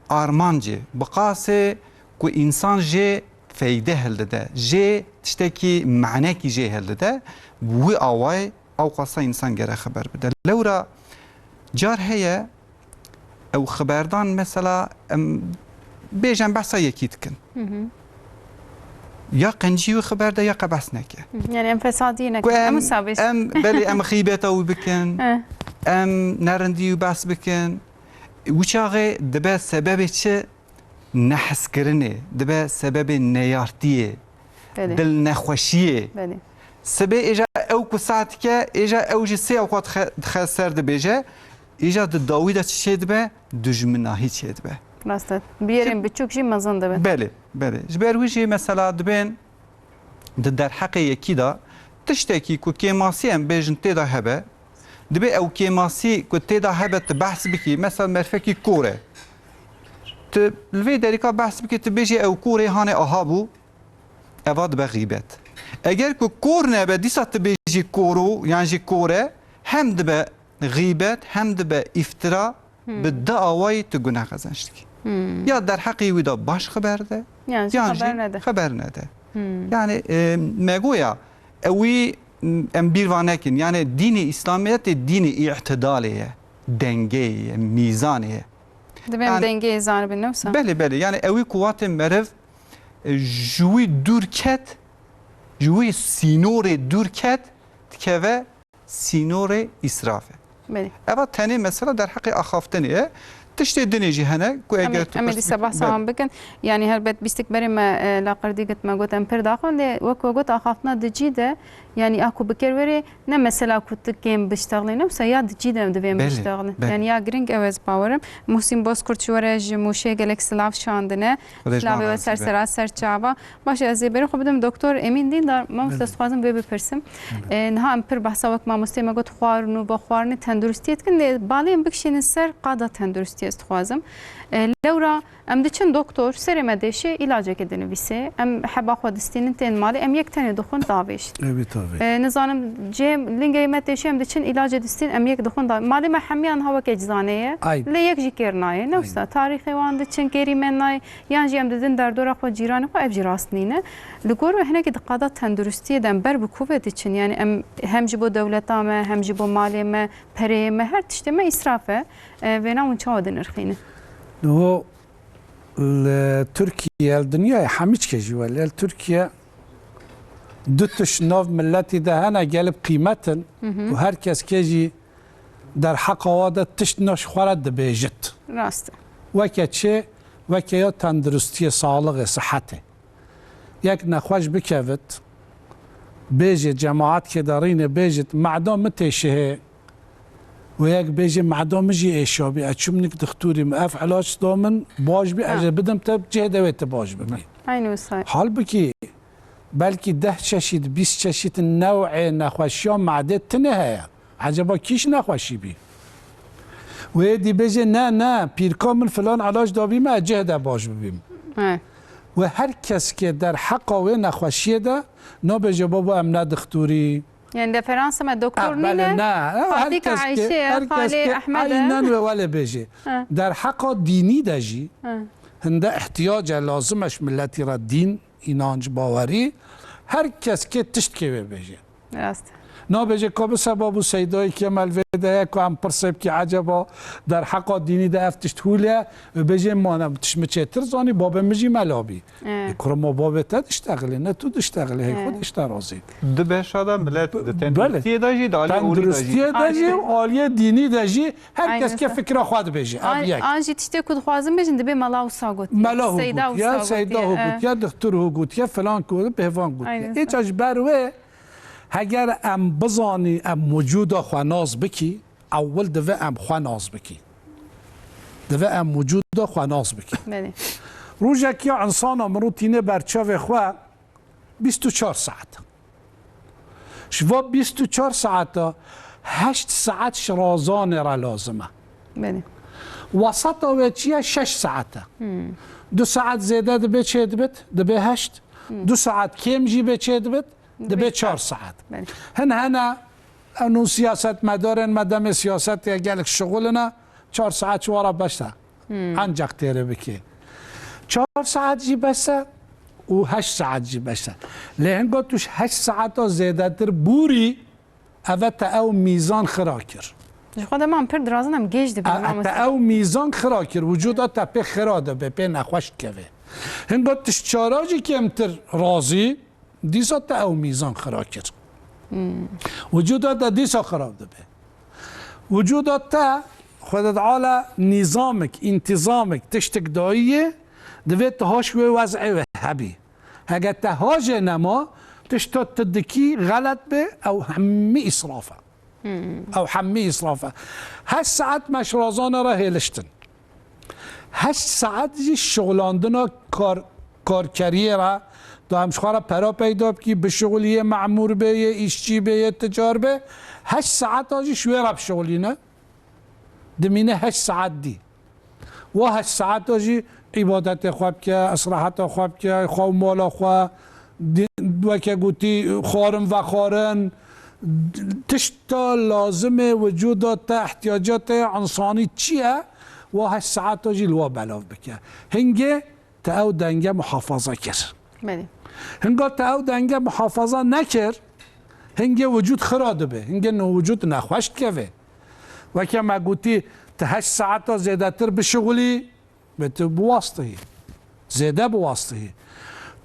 armancê, bi qasê ku însan jê feyde hildide, jê tiştekî manekî jê hildide, bi wî awayê ewqasa însan gere xeber bide. Lewra car heye, ew xeberdan mesela, em bêjin behsa yekî dikin. Hı hı. Ya qencî wî xeber de ya qe behs neke. Hı hı. Yani em fesadî nekin. Ku em, Em wisa bêjin. em, belê em xîbeta wî bikin, He. em nerindî wî behs bikin. Wî çaxê dibe sebebê çi? Nehezkirinê, dibe sebebê neyartiyê, Belê. dilnexweşiyê. Belê. Sibê êja ew ku saet dike, êja ew jî sê ewqat xe-, dixe ser dibêje, êja di dawî de çi çê dibe? Dijminahî çê dibe. Rast e. Bi yerên Ji- biçûk jî mezin dibe. Belê, belê. Ji ber wî jî mesela dibên di derheqê yekî de tiştekî ku kêmasî em bêjin tê de hebe, dibê ew kêmasî ku tê de hebe tu behs bikî, mesela merfekî kor e. Tu li vê derîka behs bikî, tu bêjî ew korê hanê aha bû, eva dibe xîbet. Eger ku kor nebe, dîsa tu bêjî kor û yan jî kor e, hem dibe xîbet, hem dibe îftira, Hmm. bi du awayî tu guneh qezenc dikî. Hmm. Ya derheqê wî de baş xeber de, Yan jî yan xeber jî nede. xeber nede. Hmm. Yani, e, me goya ewî, em bîr van nekin. Yani dînê Îslamiyetê dînê îtidalê ye, dengeyê ye, mîzanê ye. Dibê em Yani dengeyê zanibin, ne wisa? Belê, belê. Yani ewî ku watê meriv, e, ji wî dûr ket, ji wî sînorê dûr ket, dikeve sînorê îsrafê. Belê. Eva tenê mesela derheqê axaftinê ye. Tiştê dinê jî hene ku Em ê, eger tu em ê pirs dîsa bikî, behsa wan bikin. Yanî helbet bîstik berê me, e, laqerdî gotime, got em pir daxwin, lê wek we got axaftina di cî de, yanî a ku bi kêr werê ne mesela ku tu kêm biştexlî, ne wisa ya di cî de em divê em Belê, biştexlin. belê. Yanî ya giring ew ez bawerim. Muhsîn Bozkurt ji we re ji Mûşê gelek silav şandine. Xwedê ji Silavê wan we razî ser be. sera ser çava. Baş e, ez ê berê xwe bidim Doktor Emîn Dîndar. Mamoste, Belê. ez dixwazim vê bipirsim. Belê. E, niha em pir behsa wek mamosteyê me got xwarin û vexwarinê tenduristiyê dikin. Lê balê em bikişînin ser qada tenduristiyê ez dixwazim. E, lewra em diçin doktor, serê me dêşê, îlacekê dinivîsê. Em heba xwe distînin tên malê, em yek tenê dixwin davêjin. Evet, evet. E, nizanim cê lingê me têşê, em diçin îlacê distîn, em yek dixwin da-, malê me hemiyan ha weke cizanê ye. Aynen. Lê yek jî kêr nayê. Ne Aynen. wisa tarîxê wan diçin, kêrî me nayê. Yan jî em didin derdora xwe, cîranê xwe, ev jî rast nîne. Li gor we hinekî di qada tenduristiyê de em ber bi ku ve diçin? Yani em hem ji bo dewleta me, hem ji bo malê me, pereyê me, her tiştê me îsraf e. E, vêna hûn çawa dinirxînin? Niho li Tirkiye, li dinyayê hemî çikê jî wele, li Tirkiye du tişt nav miletî de hene gelib qîmet in Hı hı. û her kes kê jî derheqa wa de tişt naş xwe re dibêjit. Rast e. Weke çi? Weke ya tenduristiyê, saxlixê, sihetê. Yek nexweş bikevit, bêjê cemaat kê de rîne bêjit, meda min têşihê. Wê yek bêjê, meda min jî êşa bî, ez çûm nik dixtûrî, min ev ilaç da min, baş bî, Ha. ez ê bidim te, cihê de wê tu baş bibî. Eynî wisa. Halbikî belkî deh çeşît, bîst çeşît new'ê nexweşiya medê tune heye. Eceba kîş nexweşî bî? Wê dî bêje, ne, ne, pîrka min filan elac dabî me, ez cih de baş bibîm. He. Wê her kes ke derheqa wê nexweşiyê de nabêje, baba, em ne dixtûrî. Yani referansa me doktor Ah, nîne, bele, ne. Her Fatika kes ke, Ayşe, her kes Xalê ke, Ehmed e. aynen wê wele bêje. He. Derheqa dînî de jî He. hinde ihtiyac e, lazim e ji miletî re dîn, înanc, bawerî. Her kes ke tiştkê wê bêje. Rast. Nabêje ka bi sebab û seydayê ke me li vê de ye ku em pirsê bikî, eceba derheqa dînî de ev tişt hûl e, bêje, ma ne tişt min çêtir zanî, babê min jî mela bî. E. E, kura ma babê te diştexilê, ne tu diştexilê, hey E. xwe dişte razî. Di beşa de milet di Belê. tenduristiyê de jî, di aliyê orî de jî. Tenduristiyê de jî, Aynen. aliyê dînî de jî, her kes ke Aynen. fikra xwe dibêje. Ev An, yek. an jî tiştê ku dixwazim bêjin, dibê mela wisa gotiye. Mela hû Seyda gotiye, wisa Seyda gotiye, hû e. gotiye, dixtur hû gotiye, filan ku, pêvan gotiye. Aynen. Îca ji ber wê, heger em bizanî, em wicûda xwe nas bikî, ewil divê em xwe nas bikî. Divê em wicûda xwe nas bikî. Belê. Rojek ya insana mirû tîne ber çavê xwe bîst û çar saet. Ji va bîst û çar saeta heşt saet ji razanê re lazim e. Belê. Weseta wê çi ye? Şeş saet e. Hmm. Du saet zêde dibe çê dibit, dibe heşt. Hmm. Du saet kêm jî bê çê dibit, dibe Dibe çar çar. saet. Belê. Hin hene ew nû siyasetmedarên me demê siyasetê gelek şixulin e, çar saet ji wa re beş e. Hmm. Ancak têrê bikê. Çar saet jî bes e û heşt saet jî bes e. Lê hingo tu ji heşt saeta zêdetir bûrî, eve te ew mîzan xira kir. Ji xwe de man pir dirazin em gêj dibin, E, e, te mamoste. ew mîzan xira kir. Wicûda te pê xira dibe, pê nexweş dikeve. Hingo tu ji çara jî kêmtir razî, dîsa te ew mîzan xira kir. Hmm. Wicûda te dîsa xirab dibe. Wicûda te Xwedê Teala nîzamik, întîzamik, tiştik dayî ye, divê tu haş wê wez'ê wê hebî. Hege te hajê nema, tişta tu dikî xelet be, ew hemî îsraf e. Hmm. Ew hemî îsraf e. Heşt saet me ji razana re hêliştin. Heşt saet jî şixulandina kar-, karkeriyê re, da em ji xwe re pera peyda bikî, bişixulî, yê memûr be, yê îşçî be, yê ticar be, heşt saeta jî ji wê re bişixulîne, dimîne heşt saet dî. Wa heşt saeta jî îbadetê xwe bike, estraheta xwe bike, xwe û mala xwe, di-, weke gotî, xwarin vexwarin, tişta lazimê wicûda te, ihtiyacatê însanî çi ye, wa heşt saeta jî li wa belav bike. Hingê te ew denge muhafaza kir. Belê. Hinga te ew denge muhafaza nekir, hingê wicûd xira dibe. Hingê no wicûd nexweş dikeve. Weke me gotî, tu heşt saeta zêdetir bişixulî, bê tu biwastihî. Zêde biwastihî.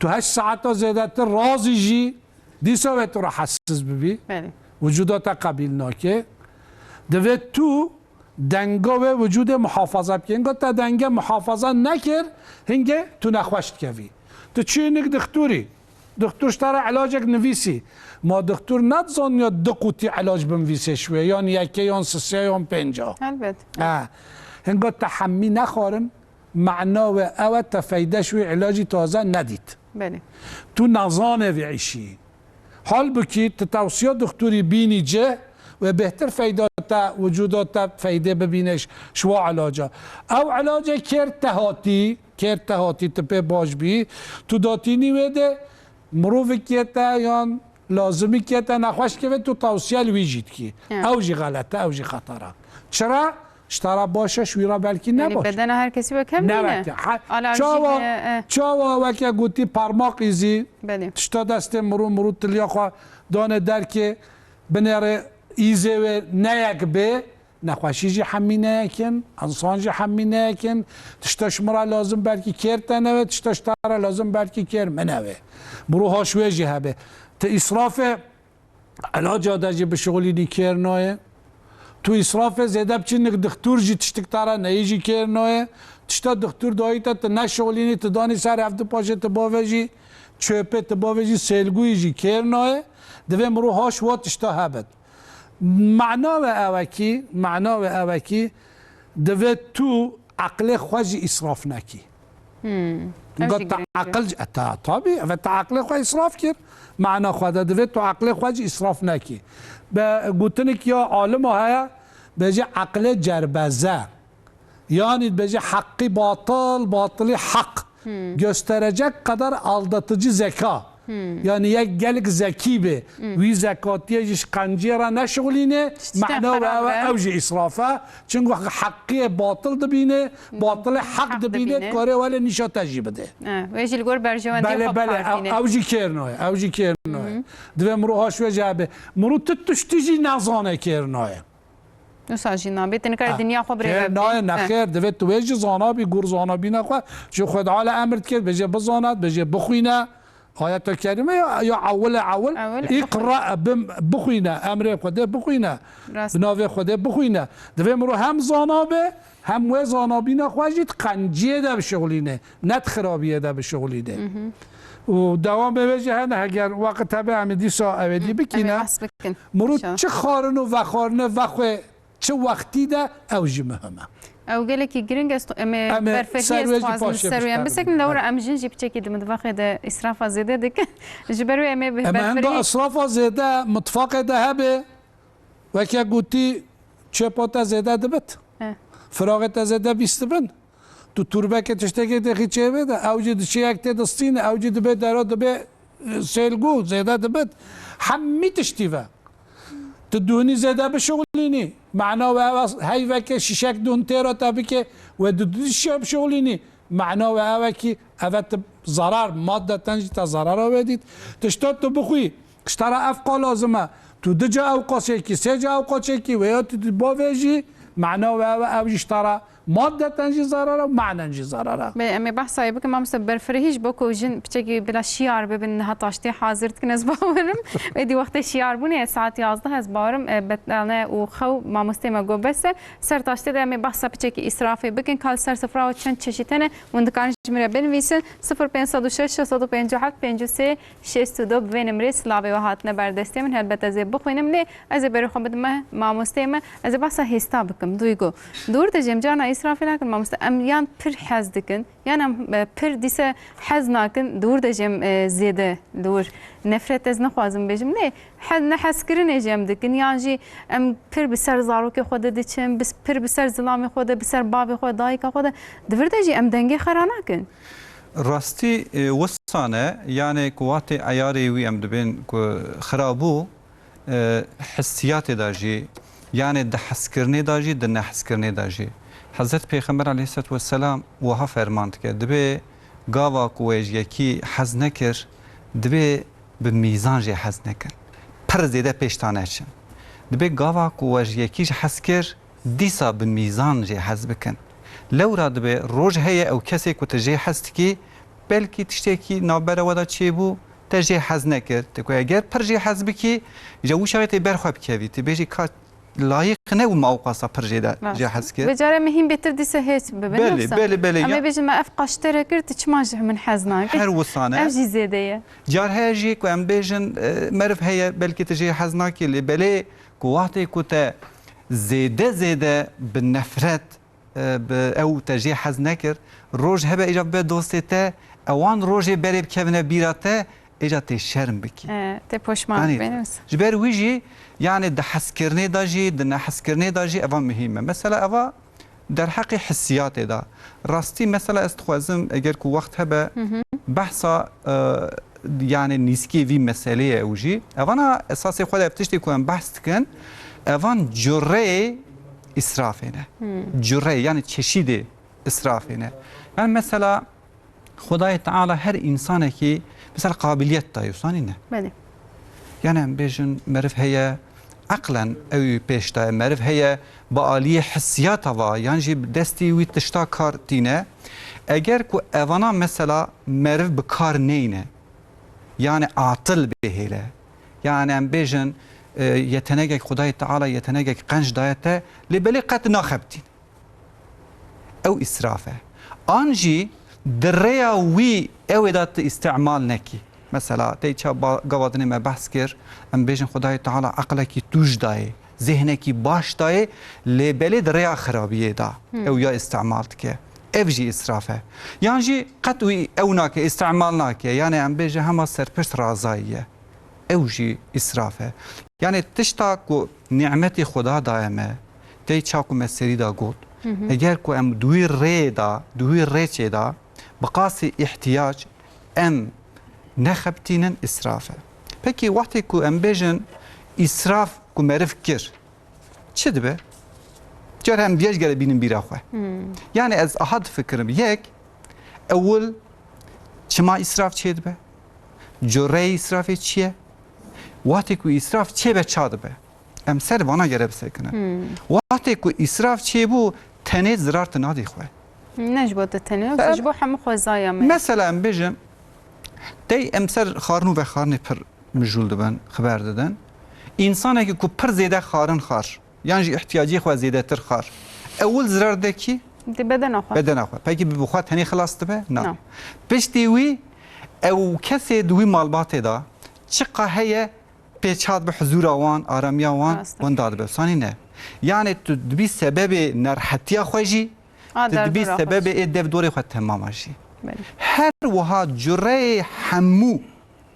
Tu heşt saeta zêdetir razî jî, dîsa wê tu rahetsiz bibî. Belê. Wicûda te qebîl nake. Divê tu denga wê wicûdê muhafaza bike. Hinga te denge muhafaza nekir, hingê tu nexweş dikevî. Tu çûyî nik dixtûrî. Dixtûr ji te re ilacek nivîsî. Ma dixtûr nedizaniya du qutî ilac binivîsê ji wê, yan yekê, yan sisê, yan pênca. Helbet. Ha. Hinga te hemî nexwarin, mana wê ew e te feyde ji wê ilacî taze nedît. Belê. Tu nezanê vê îşî. Halbukî tu tewsiya dixtûrî bînî cih, wê bêhtir feyda te, wicûda te feydê bibîne ji, ji wa ilaca. Ew ilacê kêr te hatî, kêr te hatî, tu pê baş bî, tu datînî wê de mirovikê te yan lazimikê te nexweş keve, tu tewsiya li wî jî dikî. Ya. Ew jî xelet e, ew jî xeter e. Çira? Ji te re baş e, ji wî re belkî ne Yanî baş. Bedena her kesî wek hev Ne nîne. wek e. Ha, Alerjî çawa, heye, e. çawa weke gotî parmaq îzî, Belê. tişta destê mirû, mirû tiliya xwe dane derkê, binêre îzê wê ne yek bê, nexweşî jî hemî ne yek in, insan jî hemî ne yek in, tişta ji min re lazim belkî kêr te ne wê, tişta ji te re lazim belkî kêr min ne wê. Mirû haş wê jî hebe. Ti îsrafê Elaca de jî bişixulînî kêr nayê. Tu îsrafê zêde biçî nik dixtûr jî tiştik te re neyê jî kêr nayê. Tişta dixtûr dayî te tu neşixulînî, tu danî ser hevdu paşê tu bavêjî çöpê, tu bavêjî sêlgûyî jî kêr nayê. Divê mirov haş wa tişta hebit. Mana ve ew e kî, mana ve ew e kî, divê tu eqlê xwe jî îsraf nekî. Hmm. Ev Got jî te giring e. aqil, e, ta, tabî, ve te aqlê xwe îsraf kir. Mana xwe de divê tu aqlê xwe jî îsraf nekî. Be gotinik ya alima heye, bêje eqlê cerbeze. Yanî bêje heqî batil, batilî heq. Hmm. Gösterecek kadar aldatıcı zeka. Hmm. Yanî yek gelek zekî be. Hmm. Wî zekatiyê jî ji qenciyê re neşixulîne, Tiştê mana we xerab ew e, e. ew jî îsraf e. Çunku heqiyê batil dibîne, batilê heq Heq dibîne, dibîne. karê welê nîşa te jî bide. E, wê jî li gor berjewendiyê Belê, xwe belê, bipartîne. ew, ew jî kêr nayê, ew jî kêr nayê. Hı hı. Divê mirov haş wê jî hebe. Mirov tu tiştî jî nezane kêr nayê. Wisa jî nabe, tu nikare Ha, dinya xwe birêve kêr bidî. nayê, He. nexêr, divê tu wê jî zanabî, gur zanabîna xwe. Ji Xwedê Teala emir dikir, bêje bizanat, bêje bixwîne. Ayeta kerîme ya, ya ewil e ewil. Ewil. Îqra, bim-, bixwîne, emrê Xwedê bixwîne. Rast. Bi navê Xwedê bixwîne. Divê mirov hem zana be, hem wê zanabîna xwe jî di qenciyê de bişixulîne, ne di xirabiyê de bişixulîne. Mhm. Û dewamê wê jî hene, heger weqt hebe em ê dîsa ew ê dî Em ê bikîne. behs bikin, Mirov inşallah. çi xwarin û vexwarine vexwe çi wextî de ew jî muhim e. Ew gelekî giring e, em ê Em ê berfirehiyê ser wê jî dixwazin paşê ser wê em bişkevin. bisekin, lewra Belê. em jin jî piçekî di mitbaxê de îsrafa zêde dikin. Ji ber wê em ê Em ê henda berfirehî îsrafa zêde mitfaqê de hebe, weke gotî çöpa te zêde dibit. He. Firaxê te zêde bîst dibin. Tu turbeke tiştekê dixî çêvê de, ew jî diçe yek tê distîne, ew jî dibê dera dibê, e, sêlgû, zêde dibit. Hemî tiştî ve. Tu dûnî zêde bişixulînî. Mana we ew e, heyveke şîşek dûn têra te bike, we du dişiya bişixulînî. Mana we ew e kî eve tu zarar, maddeten jî te zarara wê dît. Tişta tu bixwî, ji te re efqa lazim e. Tu du ca ewqa çêkî, sê ca ewqa çêkî, wê ya tu bavêjî, mana we ew e, ew jî ji te re maddeten jî zarar e, manen jî zarar e. Belê, em ê behsa wê bikin, mamoste, berfirehî ji bo ku jin piçekî bila şiyar bibin, niha taştê hazir dikin, ez bawerim. Êdî wextê şiyar bûnê, saet yazdeh, ez bawerim, e, betane û xew mamostê me got bes e. Ser taştê de em ê behsa piçekî îsrafê bikin, ka li ser sifra û çend çeşît hene, hûn dikarin ji min re binivîsin, sifir pênc sed û şeş, şeş sed û pêncî û heft, pêncî û sê, şêst û du, bi vê nimrê silavê we hatine ber destê min, helbet ez ê bixwînim, lê ez ê berê xwe bidim me mamostê me, ez ê behsa hêsta bikim, Duygu. Dûr de jî em carna îsrafê nakin mamoste, em yan pir hez dikin, yan em, e, pir dîse hez nakin, dûr de jî em, e, zêde li wir nefret ez nexwazim bêjim, lê he-, nehezkirinê jî em dikin, yan jî em pir bi ser zarokê xwe de diçin, bi, pir bi ser zilamê xwe de, bi ser bavê xwe, dayika xwe de, di vir de jî em dengê xera nakin. Rastî, e, wisan e, yanê ku wextê eyarê wî em dibên ku xira bû, e, hissiyatê de jî, yanê di hezkirinê de jî, di nehezkirinê de jî. Hezret Pêxember aleyhisselatu vesselam wiha ferman dike, dibê gava ku we ji yekî hez nekir, dibê bi mîzan jê hez nekin. Pir zêde pêş te neçin. Dibê gava ku we ji yekî jî hez kir, dîsa bi mîzan jê hez bikin. Lewra dibê roj heye ew kesê ku tu jê hez dikî, belkî tiştekî navbera we de çêbû, te jê hez nekir. Tu ku eger pir jê hez bikî, ji wî çaxê tê ber xwe bikevî. Tu bêjî ka layîq ne û me ewqasa pir jê de Rast. jê hez kir. Bi carê me hîn bêtir dîse hêç bibin, Belê, yoksa? belê, belê, Em ya- ê bêjin me ev qaşterek kir, tu çima ji min hez nakir? Her wisan e. Ev jî zêde ye. Car heye jî ku em bêjin, e, meriv heye, belkî tu jê hez nakî, lê belê ku wextê ku te zêde zêde bi nefret, e, bi ew te jê hez nekir, roj hebe îca bibe dostê te, ewan rojê berê bikevine bîra te, îca tê şerm bikî. E, tê poşman Anî, bibî, ne wisa? Ji ber wî jî, yani di hezkirinê de jî, di nehezkirinê de jî eva muhîm e. Mesela eva derheqê hissiyatê de. Rastî mesela ez dixwazim, eger ku wext hebe, Hı hı. behsa, e, yani nîskê vî meselê ye ew jî. Evana esasê xwe de ev tiştê ku em behs dikin, evan cureyê îsrafê ne. Hmm. Cureyê, yani çeşîdê îsrafê ne. Yani mesela Xwedayê Teala her însanekî mesela qabiliyet daye, wisa nîne? Belê. Yani em bêjin meriv heye, eqlen ew pêş daye, meriv heye, bi aliyê hissiyata va, yan jî bi destî wî tişta kar tîne. Eger ku evana mesela meriv bi kar neyne, yani atil bihêle, yani em bêjin, e, yetenegek Xwedayê Teala yetenegek qenc daye te, lê belê qet naxebitîn. Ew îsraf e. An jî di rêya wî ew ê de tu îstimal nekî. Mesela, tey ça ba-, gava dinê me behs kir, em bêjin Xwedayê Teala eqlekî tûj dayê, zêhnekî baş dayê, lê belê di rêya xirabiyê de Hmm. ew ya îstimal dike. Ev jî îsraf e. Yan jî qet wî ew nake, îstimal nake. Yani em bêjin hema serpişt razayî ye. Ew jî îsraf e. Yani tişta ku nîmetê Xweda daye me, tey ça ku me serî da got, Hı hı. eger ku em di wî rê da, di wî rêçê da, bi qasî îhtiyac em nexebitînin, îsraf e. Pekî wextê ku em bêjin îsraf ku meriv kir, çi dibe? Cara em vêj gere bînin bîra xwe. Hmm. Yani ez aha difikirim. Yek, ewil çima îsraf çêdibe? Cureyê îsrafê çi ye? Wextê ku îsraf çêbe ça dibe? Em ser vana gere bisekinin. Hmm. Wextê ku îsraf çêbû, tenê zirar tu nadî xwe. Ne ji bo te tenê, Em- ji bo hemû xwezaya me. Mesela em bêjin, dey em ser xarin û vexarinê pir mijûl dibin, xiber didin. Însanekî ku pir zêde xarin xar, yan jî îhtiyacê xwe zêdetir xar, ewil zirar dide kî? Di bedena xwe. Bedena xwe. Pekî bi xwe tenê xilas dibe? Na. Na. Piştî wî ew kesê di wî malbatê de çiqa heye pêçhat bi huzûra wan, aramiya wan, Rast e. wenda dibe. Sanî ne. Yani tu dibî sebebê nerhetiya xwe jî, A, tu dibî derdora xwe sebebê jî. ê dev dorê xwe temama jî. Belê. Her wiha cureyê hemû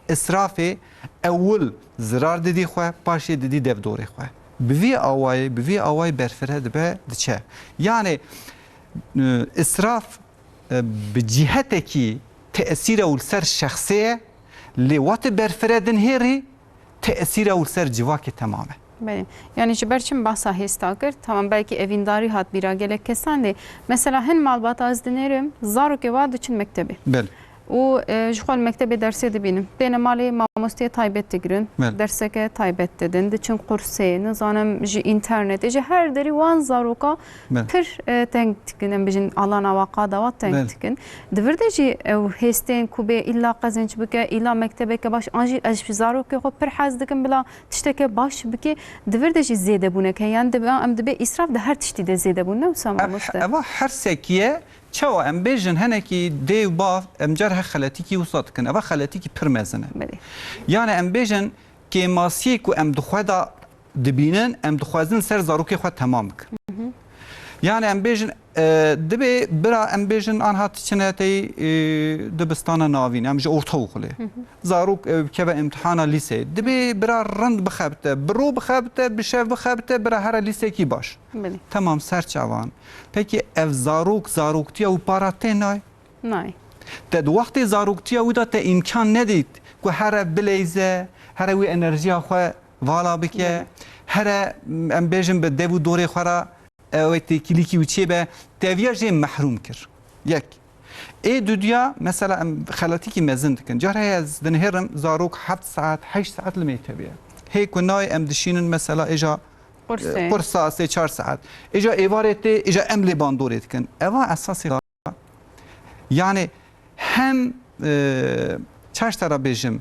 îsrafê ewil zirar didî xwe, paşê didî dev dorê xwe. Bi vî awayê, bi vî awayê berfire dibe, diçe. Yani, e, îsraf, e, bi cîhetekî tesîra wî li ser şexsê ye, lê wextê berfire dinihêrî, tesîra wî li ser civakê temam e. Belê. Yani ji ber çi min behsa hêsta kir? Tamam, belkî evîndarî hat bîra gelek kesan lê. Mesela hin malbata ez dinêrim, zarokê wa diçin mektebê. Belê. Û, e, ji xwe li mektebê dersê dibînin. Têne malê mamosteyê taybet digirin, Belê. derseke taybet didin, diçin qursê, nizanim ji înternetê, ji her derî wan zaroka Belê. pir, e, teng dikin, em bijin alana wa qada wa teng Belê. dikin. Di vir de jî ew hêstên ku bê îlla qezenc bike, îlla mektebeke baş, an jî ez ji zarokê xwe pir hez dikim bila tişteke baş bike, di vir de jî zêdebûnek heye. Yan dibe, em dibê îsraf di her tiştî de zêdebûn, ne wisa Ev, mamoste? eva her sekî ye. Çawa em bêjin, hinekî dê û bav, em car he xeletîkî wisa dikin. Eva xeletîkî pir mezin e. Belê. Yani em bêjin kêmasiyê ku em di xwe de dibînin, em dixwazin ser zarokê xwe temam bikin. Hı hı. Yani em bêjin, e, dibê bira em bêjin anha tu çine tey, e, dibistana navîn, em ji ortaokulê. Hı hı. Zarok, e, bikeve imtihana lîseyê. Dibê bira rind bixebite, bi ro bixebite, bi şev bixebite, bira here lîsekî baş. Belê. Temam, ser çavan. Pekî ev zarok, zaroktiya wî para tê nayê? Nayê. Te di wextê zaroktiya wî de te îmkan nedît ku here bileyze, here wî enerjiya xwe vala bike, Belê. here, em bêjin, bi dev û dorê xwe re, ew ê têkilîkî wî çêbe, teviya jê mehrûm kir. Yek. Ê dudiya, mesela em xeletîkî mezin dikin. Car heye ez dinihêrim zarok heft saet, heşt saet li mektebê ye. Hê ku nayê em dişînin mesela êja Qursê. e, qursa sê çar saet. Êja êvarê tê, êja em lê bandorê dikin. Eva esasê Yani hem, e, çaş te re bêjim,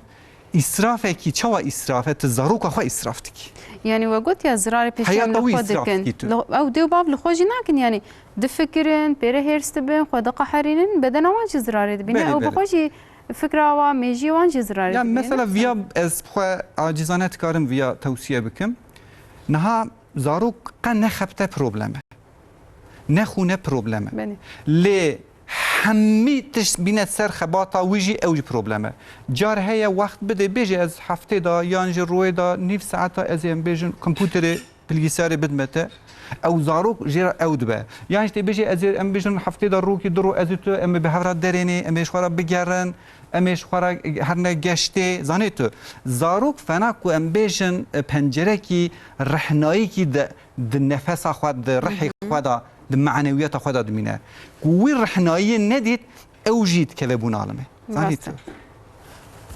Îsrafekî, çawa îsraf e? Tu zaroka xwe îsraf dikî. Yanî we got ya zirarê pêşiya Heyata min li wî xwe îsraf dikin. dikî tu. Li, ew dê û bav li xwe jî nakin yanî. Difikirin, pê re hêrs dibin, xwe diqeherînin, bedena wan jî zirarê dibîne. Belê, Ew bi belê. xwe jî fikra wan, mêjiyê wan jî zirarê Ya dibîne. mesela viya ez bi xwe acizane dikarim viya tewsiye bikim. Niha zarok qe nexebite problem e. Nexûne problem e. Belê. Lê hemî tişt bîne ser xebata wî jî ew jî problem e. Car heye wext bidê bêje ez heftê de yan jî royê de nîv saeta ez ê em bêjin kompûterê bilgisayarê bidme te. Ew zarok jê re ew dibe. Yan jî tê bêje ez ê em bêjin heftê de rokî du ro ez û tu em ê bi hev re derênê, em ê ji xwe re bigerin, em ê ji xwe re herine geştê. Zanê tu, zarok fena ku em bêjin, e, pencerekî rehnayîkî di, di nefesa xwe, di rihê Hı hı. xwe de, di manewiyata xwe de dimîne. Ku wî rehnayiyê nedît, ew jî dikeve bûna alimê. Zanî Rast e. tu.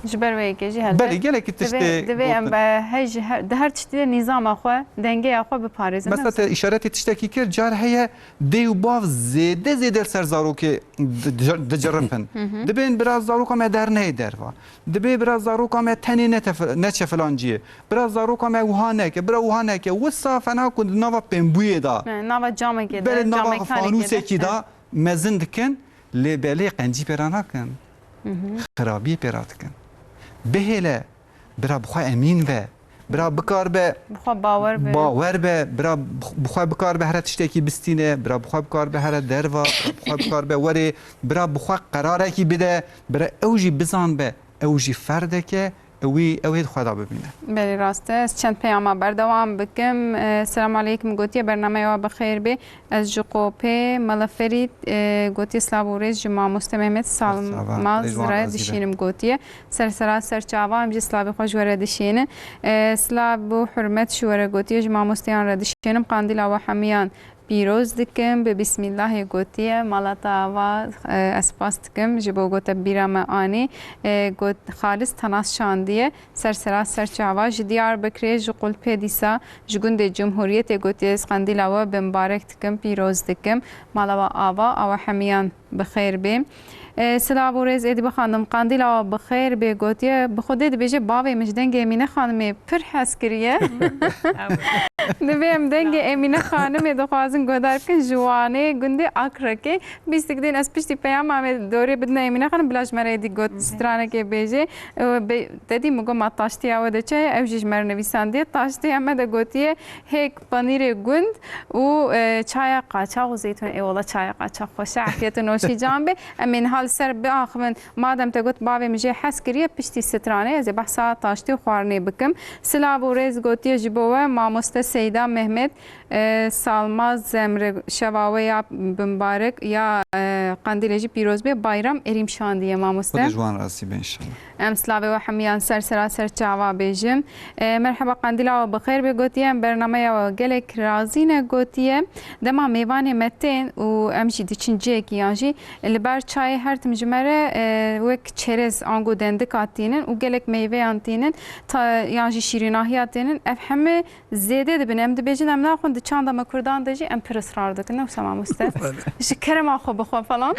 Ji ber wê yekê jî helbet Belê, gelekî tiştê divê, divê em gotin. be, hej, her, di her tiştî de nîzama xwe, dengeya xwe biparêzin. Mesela te îşaretê tiştekî kir, car heye dê û bav zêde zêde li ser zarokê di-, di-, dicirifin. Hı hı. Dibên bira zaroka me derneyê derva. Dibê bira zaroka me tenê nete fi-, neçe filanciyê. Bira zaroka me wiha neke, bira wiha neke. Wisa fena ku di nava pêmbûyê de. Ne, nava camekê de, Belê nava camekhanekê de. fanûsekî de He. mezin dikin, lê belê qencî pê re nakin. Hı hı. Xirabiyê pê re dikin. Bihêle, bira bi xwe emîn be. Bira bikar be, Bi xwe bawer be. bawer be, bira bi xwe bikar be here tiştekî bistîne, bira bi xwe bikar be here derva, bira bi xwe bikar be werê, bira bi xwe qerarekî bide, bira ew jî bizan be, ew jî ferdeke, wî ew ê di xwe de bibîne. Belê rast e. Ez çend peyama berdewam bikim. E, Selamu aleykum gotiye, bernameya we bi xêr bê. Ez ji Qopê, Mela Ferîd, e, gotiye, silav û rêz ji mamoste Mehmet Salmaz re dişînim gotiye. Ser sera ser çava em jî silavê xwe ji we re dişînin. E, silav û hurmet ji we re gotiye, ji mamosteyan re dişînim. Qandîla we hemiyan pîroz dikim. Bi Bismillahê gotiye, mala te ava, e, ez spas dikim ji bo gote bîra me anî. E, got, xalis tenas şandiye. Ser sera ser çava ji Diyarbekirê, ji Qulpê dîsa ji gundê Cumhuriyetê gotiye, ez qendîla we bi mibarek dikim, pîroz dikim. Mala we ava, awe hemiyan bi xêr bê. E, silav û rêz êdî bixandim, qendîla we bi xêr bê gotiye. Bi Xwedê dibêje bavê min ji dengê Emîne Xanimê pir hez kiriye. Divê em dengê Emîne Xanimê dixwazin guhdar bikin ji Wanê gundê Akrekê. Bîstik din ez piştî peyama me dorê bidine Emîne Xanim, bila ji me re êdî got stranekê bêjê. Ew be-, te dî min got ma taştiya we de çi ye? Ew jî ji me re nivîsandiye. Taştiya me de gotiye hêk panîrê gund û, e, çaya qaçax û zeytûn. Ê wela çaya qaçax xweş e, efiyet û noşî can be. Em ê niha li ser biaxivin. Madem te got bavê min jê hez kiriye, piştî stranê ez ê behsa taştî û xwarinê bikim. Silav û rêz gotiye ji bo we mamoste Seyda Mehmet. E, Salmaz Zemre, şeva we ya bimbarek ya, e, qendîlê jî pîroz be. Bayram Erîm şandiye mamoste. Xwedê ji wan razî be înşallah. Em silavê we hemiyan ser sera ser çava bêjin. E, merheba, qendîla we bi xêr be gotiye. Em bernameya we gelek razî ne gotiye. Dema mêvanê me tên û em jî diçin cihekî yan jî li ber çayê her tim ji me re, e, wek çerez ango dendika tînin û gelek meyveyan tînin, ta-, yan jî şîrînahiya tînin. Ev heme zêde dibin. Em dibêjin em naxwin, di çanda me kurdan de jî em pir israr dikin. Ne wisa mamoste? Ji kerema xwe bixwe falan.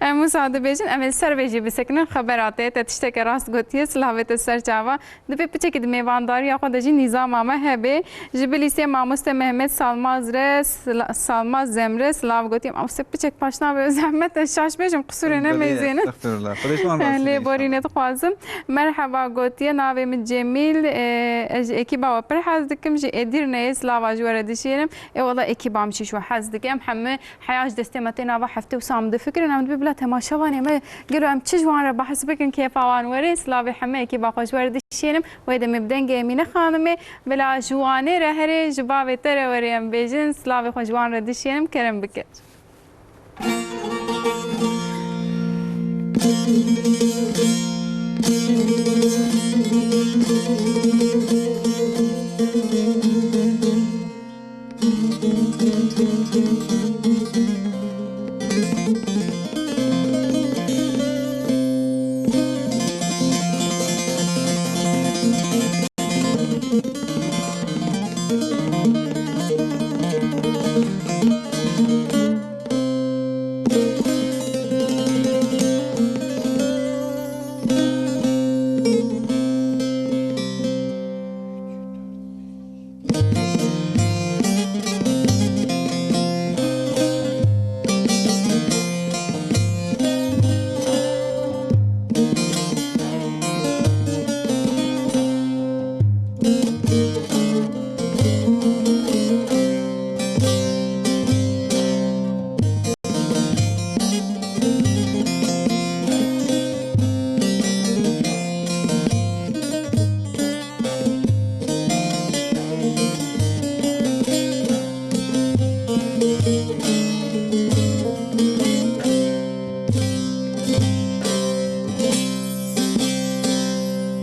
Em wisa dibêjin, em ê li ser vê jî bisekinin. Xebera te, te tişteke rast gotiye, silavê te ser çava. Divê piçekî di mêvandariya xwe de jî nîzama me hebe. Ji bilî sê mamoste Mehmet Salmaz re, Sla-, Salmaz Zemre, silav gotiye. Mamoste piçek paşna be, zehmet e, şaş bêjim, qisûrê Belê, nemêzênin. estexfirullah. Xwedê ji wan razî be Lê borî înşallah. nedixwazim. Merheba gotiye, navê min Cemîl, e, ez ji ekîba we pir hez dikim, ji Edirneyê silava ji we re dişêrim. Ê wela ekîba min jî ji we hez dike. Em hemû heya ji destê me tê nava heftê û sam difikirin, em dibê bila temaşevanê me, gelo em çi ji wan re behs bikin, kêfa wan were. Silavê hemû ekîba xwe ji we re dişêrim. Wê demê bi dengê Emîne Xanimê, bila ji Wanê re herê, ji bavê te re were em bêjin. Silavê xwe ji wan re dişêrim, kerem bike.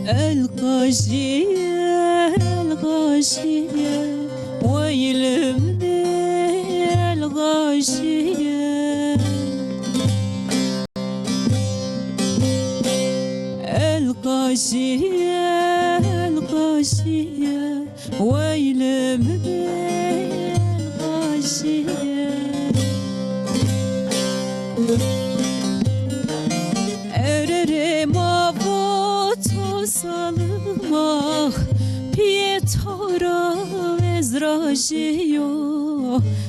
الغاشية، الغاشية، ويل من الغاشية. الغاشية، الغاشية، ويل من الغاشية. Ererê mavo to salim ax, piyê to ra ez rajî yo.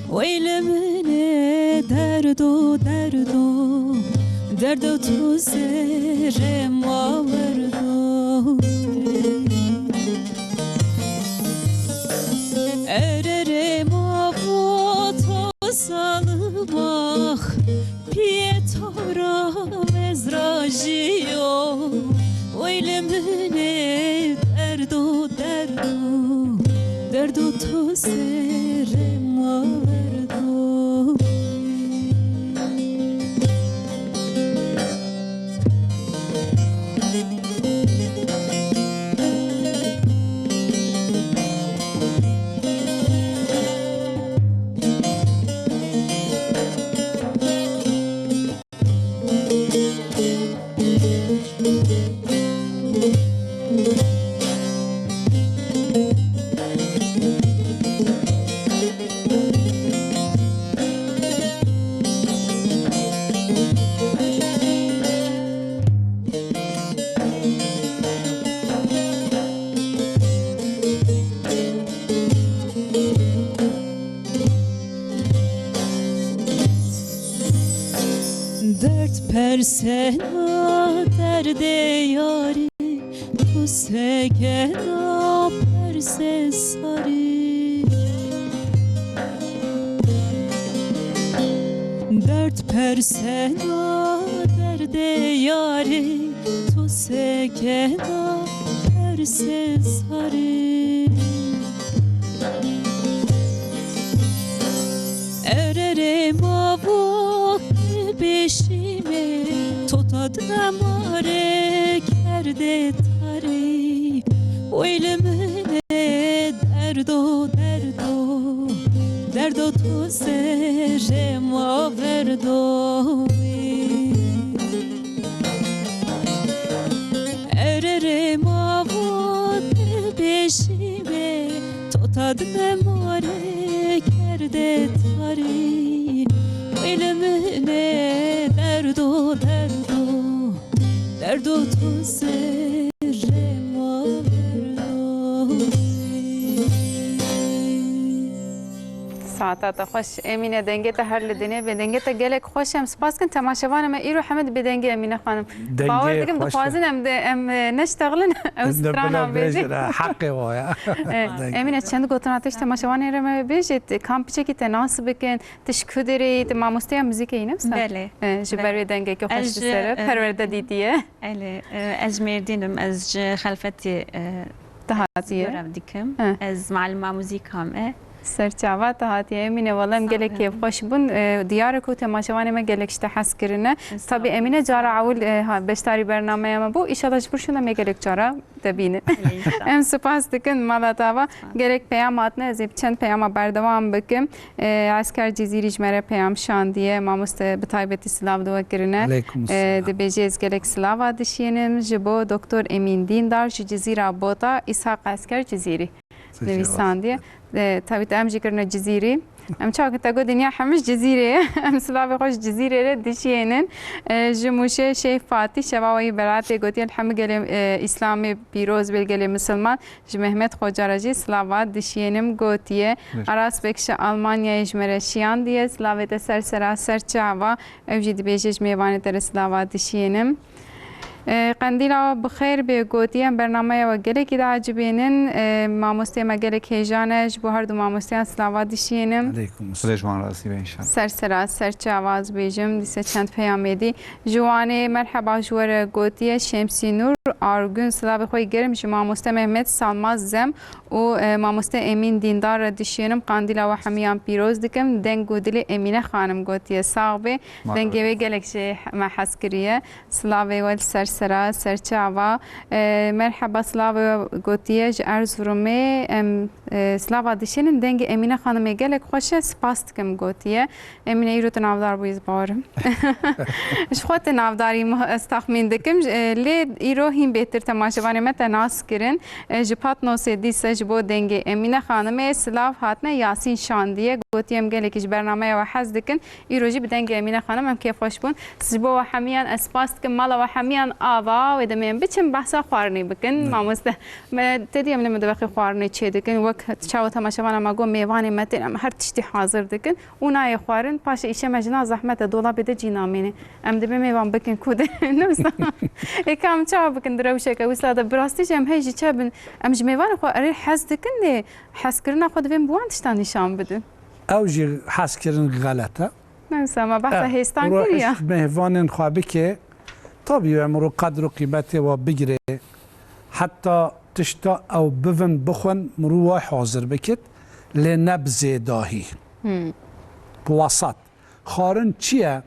Weyl min ê derdo, derdo, derdo to serê ma werdo. Ererê mavo to salim ax, piyê to ra ez rajî yo. Weyl min ê derdo, derdo, derdo to serê ma werdo. Derd persena derdê yarî, tu sekena persê sarî. Derd persena derdê yarî, tu sekena persê sarî. Ererê mavo bêşîmê, tota dine ma rê kerdê tarî. Weyl min ê derdo, derdo, derdo to serê ma werdo. Ererê mavo bêşîmê, tota dime ma rê kerdê tarî. Weyl min ê derdo, derdo, derdo to serê ma werdo. Saeta te xweş Emîne, dengê te her li dinê be. Dengê te gelek xweş e. Em spas kin temaşevanê me îro hemî dibê dengê Emîne xanim. Dengê Bawer dikim xweş e. Dixwazin em de, em, e, neştexilin ew strana bêjin. Heqê wa ya. E, Emîne, çend gotina te ji temaşevanê re me bêjî, kam piçekî te nas bikin, tu ji ku derê yî, tu mamosteya muzîkê yî, ne wisa? Belê. E, ji ber wê dengekî xweş ji ser e, perwerde dîtiye. Belê, e, ez ji Mêrdîn im, ez ji Xelfetê, e, Te hatiye. Görev dikim. He. Ez malima muzîka me. Serçava te hatiye. Emîne, wela em gelek kêfxweş bûn. E, diyar e ku temaşevanê me gelek ji te hez kirine. Estağfurullah. Tabî Emîne cara ewil, e, ha, beşdarî bernameya me bû. Înşallah ji vir şûnde me gelek cara te bînin. Belê, înşallah. Em spas dikin mala te ava. Spas. Gelek peyam hatine, ez ê bi çend peyama berdewam bikim. E, Esker Cizîrî ji me re peyam şandiye, mamoste bi taybetî silav li we kirine. Aleykum selam. E, dibêje ez gelek silava dişînim ji bo Doktor Emîn Dîndar ji Cizîra Bota, Îshaq Esker Cizîrî nivîsandiye. E, tabî te em jî kirine Cizîrî. Em çawa te got dinya hemû ji Cizîrê ye. Em silavê xwe ji Cizîrê re dişînin. E, ji Mûşê Şeyh Fatî şeva weyî beratê gotiye, li hemû gelê, e, Îslamê pîroz bê, li gelê misilman. Ji Mehmet Xoca re jî silava dişiyênim gotiye. Aras Bekşi Almanyayê ji me re şiyandiye. Silavê te ser sera ser çava. Ew jî dibêje ji mêvanê te re silava dişiyênim. E, qendîla we bi xêr bê gotiye. Em bernameya we gelekî diecibînin. E, mamosteyê me gelek hêjan e. Ji bo her du mamosteyan silava dişiyênim. Aleykum selam. Ji wan razî be înşallah. Ser sera ser çava ez bêjim. Dîse çend peyamê dî. Ji Wanê merheba ji we re gotiye Şemsînûr Argun, silavê xwe yî germ ji mamoste Mehmet Salmaz Zem û, e, mamoste Emîn Dîndar re dişiyênim, qandîla we hemiyan pîroz dikim. Deng û dilê Emîne Xanim gotiye. Sax bê. Dengê wê gelek jê me hez kiriye. Silavê we li ser sera, serçava. E, merheba, silav gotiye ji Erzurumê. Em, e, silava dişênin, dengê Emîne Xanimê gelek xweş e, spas dikim gotiye. Emîne, îro tu navdar bûyî, ez bawerim. Ji xwe tu navdarî, ez texmîn dikim. E, lê îro hîn bêtir temaşevanê me te nas kirin. E, ji Patnosê dîse ji bo dengê Emîne Xanimê silav hatine Yasîn şandiye. Gotiye em gelekî ji bernameya we hez dikin. Îro jî bi dengê Emîne Xanim em kêfxweş bûn. Ji bo we hemiyan ez spas dikim. Mala we hemiyan ava, wê demê em biçin behsa xwarinê bikin. Mamoste, me te dî em li min di wexê xwarinê çê dikin. Wek çawa temaşevana me got, mêvanê me tên, em her tiştî hazir dikin. Û nayê xwarin, paşê îşe me jina zehmet e, dolabê de cî namêne. Em dibê mêvan bikin ku de. Ne wisa. Ê, ka em çawa bikin di rewşeke wisa de? Bi rastî jî em hê jî çe bin. Em ji mêvanê xwe erê hez dikin, lê hezkirina xwe divê em bi wan tiştan nîşan bidin. Ew jî hezkirin xelet e. Ne wisa, me behsa Eh, hêstan ro kiriye. Hişt mêvanên xwe bike. Tabî em ro qedr û qîmetê we bigire. Heta tişta ew bivin bixwin, mirû wê hazir bikit. Lê ne bi zêdahî. Hmm. Bi wesat. Xwarin çi ye?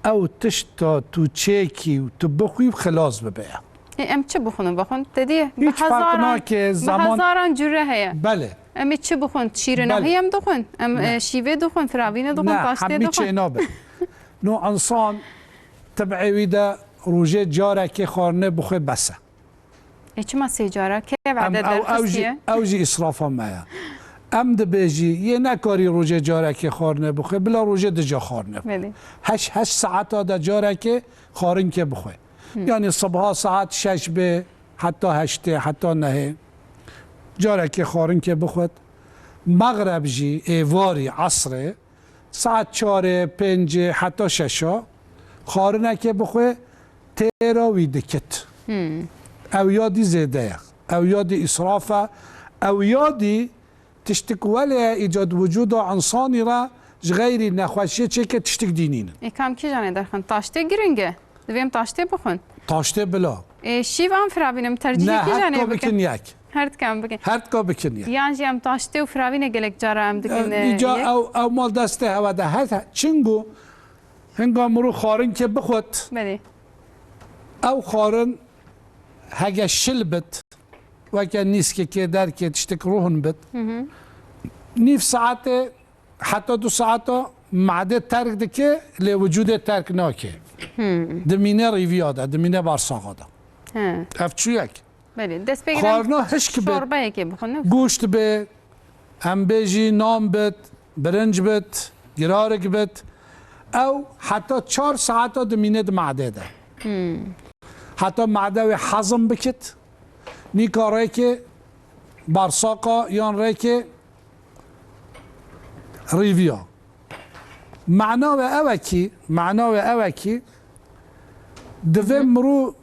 Ew tişta tu çêkî û tu bixwî û xilas bibe. Ê, em çi bixwin û bixwin? Te dî, bi Hiç fark hezaran, nake, bi zaman hezaran cure heye. Belê. Em ê çi bixwin? Şîrina Belê. heye em dixwin? Em, Ne. e, şîvê dixwin, firavîne dixwin, Ne, taştê hemî dixwin? çênabe. No insan tib'ê wî de rojê carekê xwarinê bixwe bes e. Ê, çima sê cara? Kê Em, vehde ew, ew jî, derxistiye? ew jî îsrafa me ye. Em dibêjî, yê nekarî rojê carekê xwarinê bixwe, bila rojê du ca xwarinê bixwe. Belê. Heş, heş saeta de carekê xwarinkê bixwe. Hı. Yani sibha saet şeş bê, heta heştê, heta nehê. Carekê xwarinkê bixwet. Mexreb jî, êvarî, esrê, saet çarê, pêncê, heta şeşa xwarinekê bixwe, têra wî dikit. Hmm. Ew yadî zêde ye. Ew yadî îsraf e. Ew yadî tiştik welê îcad wicûda însanî re ji xeyrî nexweşiyê çêke tiştik dî nînin. Ê, kam kîjanê derxin? Taştê giring e. Divê em taştê bixwin. Taştê bila. Ê, şîv an firavînim, tercîhê Ne, kîjanê her ka bikin? bikin yek. Her dikan bikin. Her ka bikin yek. Yan jî em taştê û firavîne gelek cara em dikin, Îca e, yek. ew, ew mal destê hewe de. Her, çingu hinga mirû xwarinkê bixwet. Belê. Ew xwarin hege şil bit, weke nîskekê derkê tiştik ruhun bit. Hı hı. Nîv saetê heta du saeta made terk dike, lê wicûdê terk nake. Hmm. Dimîne rîviya de, dimîne barsaxa de. He. Ev çuyek. Belê, dest pê Xwarina hişk bit. Şorbayekê bixwe, ne? Goşt bê, em bêjî nan bit, birinc bit, girarik bit. Ew heta çar saeta dimîne di made de. Hmm. Heta made wê hezm bikit. Nîka rêkê barsaqa yan rêkê rîviya. Mana we ew e kî, mana we ew e kî, divê Hı hı. mirû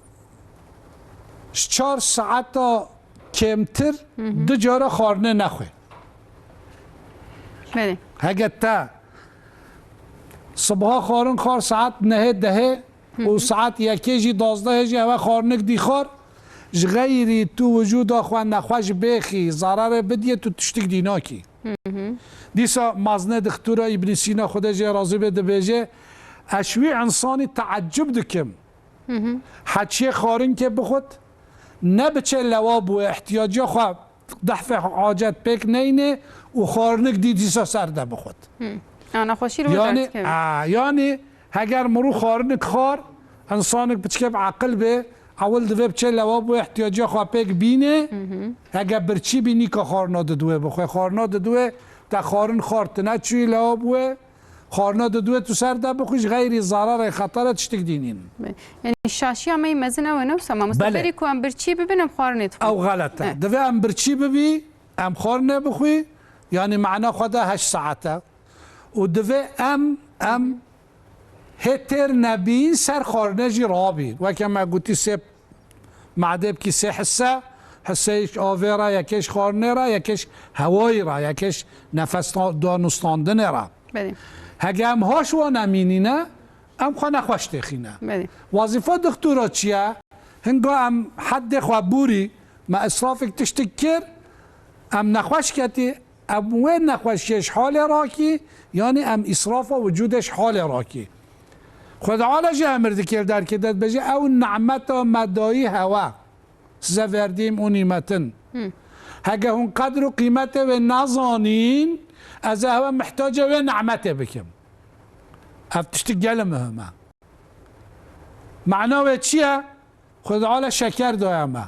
ji çar saeta kêmtir Hı hı. du cara xwarine nexwe. Belê. Hege te sibiha xwarin xwar saet nehê dehê Hı û hı. saet yekê jî dazdehê jî hewe xwarinik dî xwar, ji xeyrî tu wicûda xwe nexweş bêxî, zerarê bidiyê, tu tiştik dî nakî. Hı hı. Dîsa mazne dixtura Îbnî Sîna, Xwedê jê razî be, dibêje, ez ji wî însanî teecib dikim. Hı hı. Heçiyê xwarinkê bixwit, ne biçe lewab wê, ihtiyaciya xwe dehfê hacet pêk neyne û xwarinik dî dîsa ser de bixwit. Hı. Ana xweşî li wê Yani, derdikeve. a, yani, heger mirû xwarinik xwar, însanik piçke bi aqil bê, ewil divê biçe lewab wê, ihtiyaciya xwe pêk bîne. Hı hı. Hege birçî bî, nîka xwarina diduwê bixwe. Xwarina diduwê, te xwarin xwar, tu neçûyî lewab wê, xwarina diduwê tu ser de bixwî, ji xeyrî zerarê xetara tiştik dî nînin. Be-, yani şaşiya me yî mezin ew e, ne wisa mamoste? Belê. Berî ku em birçî bibin, em xwarinê dixwin. Ew xelet e. Evet. Divê em birçî bibî, em xwarinê bixwî, yani mana xwe de heşt saet e. Û divê em, em hê têr nebîn ser xwarine jî rabîn. Weke me gotî sê Madê bikî sê hisse, hisseyek avê re, yekê ji xwarinê re, yekê ji hewayî re, yekê ji nefes danûstandinê re. Belê. Hege em haş wan nemînîne, em xwe nexweş têxîne. Belê. Wazîfa dixtura çi ye? Hinga em heddê xwe bûrî, me israfek tiştik kir, em nexweş ketî, em wê nexweşiyê ji halê rakî, yanî em israfa wicûdê ji halê rakî. Xwedê Teala jî emir dike li derkê de, dibêje, ew nimeta me dayî hewe. Size verdiğim o nimetin. Hege hûn qedr û qîmetê wê nazanîn, ez ê hewe mihtacê wê nimetê bikim. Ev tiştik gelê muhim e. Mana wê çi ye? Xwedê Teala şeker daye me.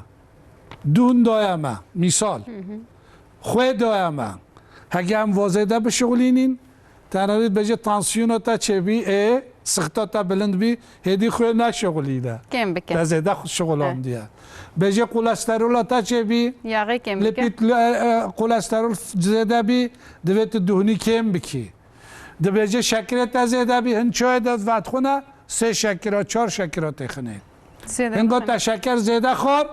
Dûn daye me. Mîsal. Xwê daye me. Hege em va zêde bişixulînîn, tenê dibêje tansiyona te çêbî, ê, sixta te bilind bî, hêdî xwê neşixulîne. Kêm bike. Te zêde xwe şixulandiye. Bêje kolesterola te çêbî, Yaxê kêm bike. lipîd, e, e, kolesterol zêde bî, divê tu duhnî kêm bikî. Dibêje şekerê te zêde bî, hin çayê de vedixwine, sê şekera, çar şekera têxinê. Zêde Hingo bixwine. te şeker zêde xwar,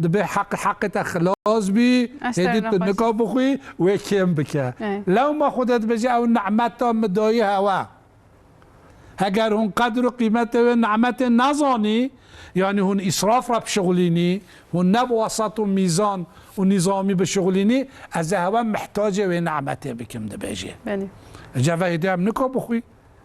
dibê heq, heqê te xilas bî, Ez hêdî te tu nexweş. nika bixwî, wê kêm bike. Evet. Lewma Xwedê dibêje, ew nimeta min dayî hewe. Heger hûn qedr û qîmetê wê nimetê nezanî, yanî hûn îsraf re bişixulînî, hûn ne bi wesat û mîzan û nîzamî bişixulînî, ez ê hewe mihtacê wê nimetê bikim, dibêje. Belê. Ecebe hêdî em nika bixwî?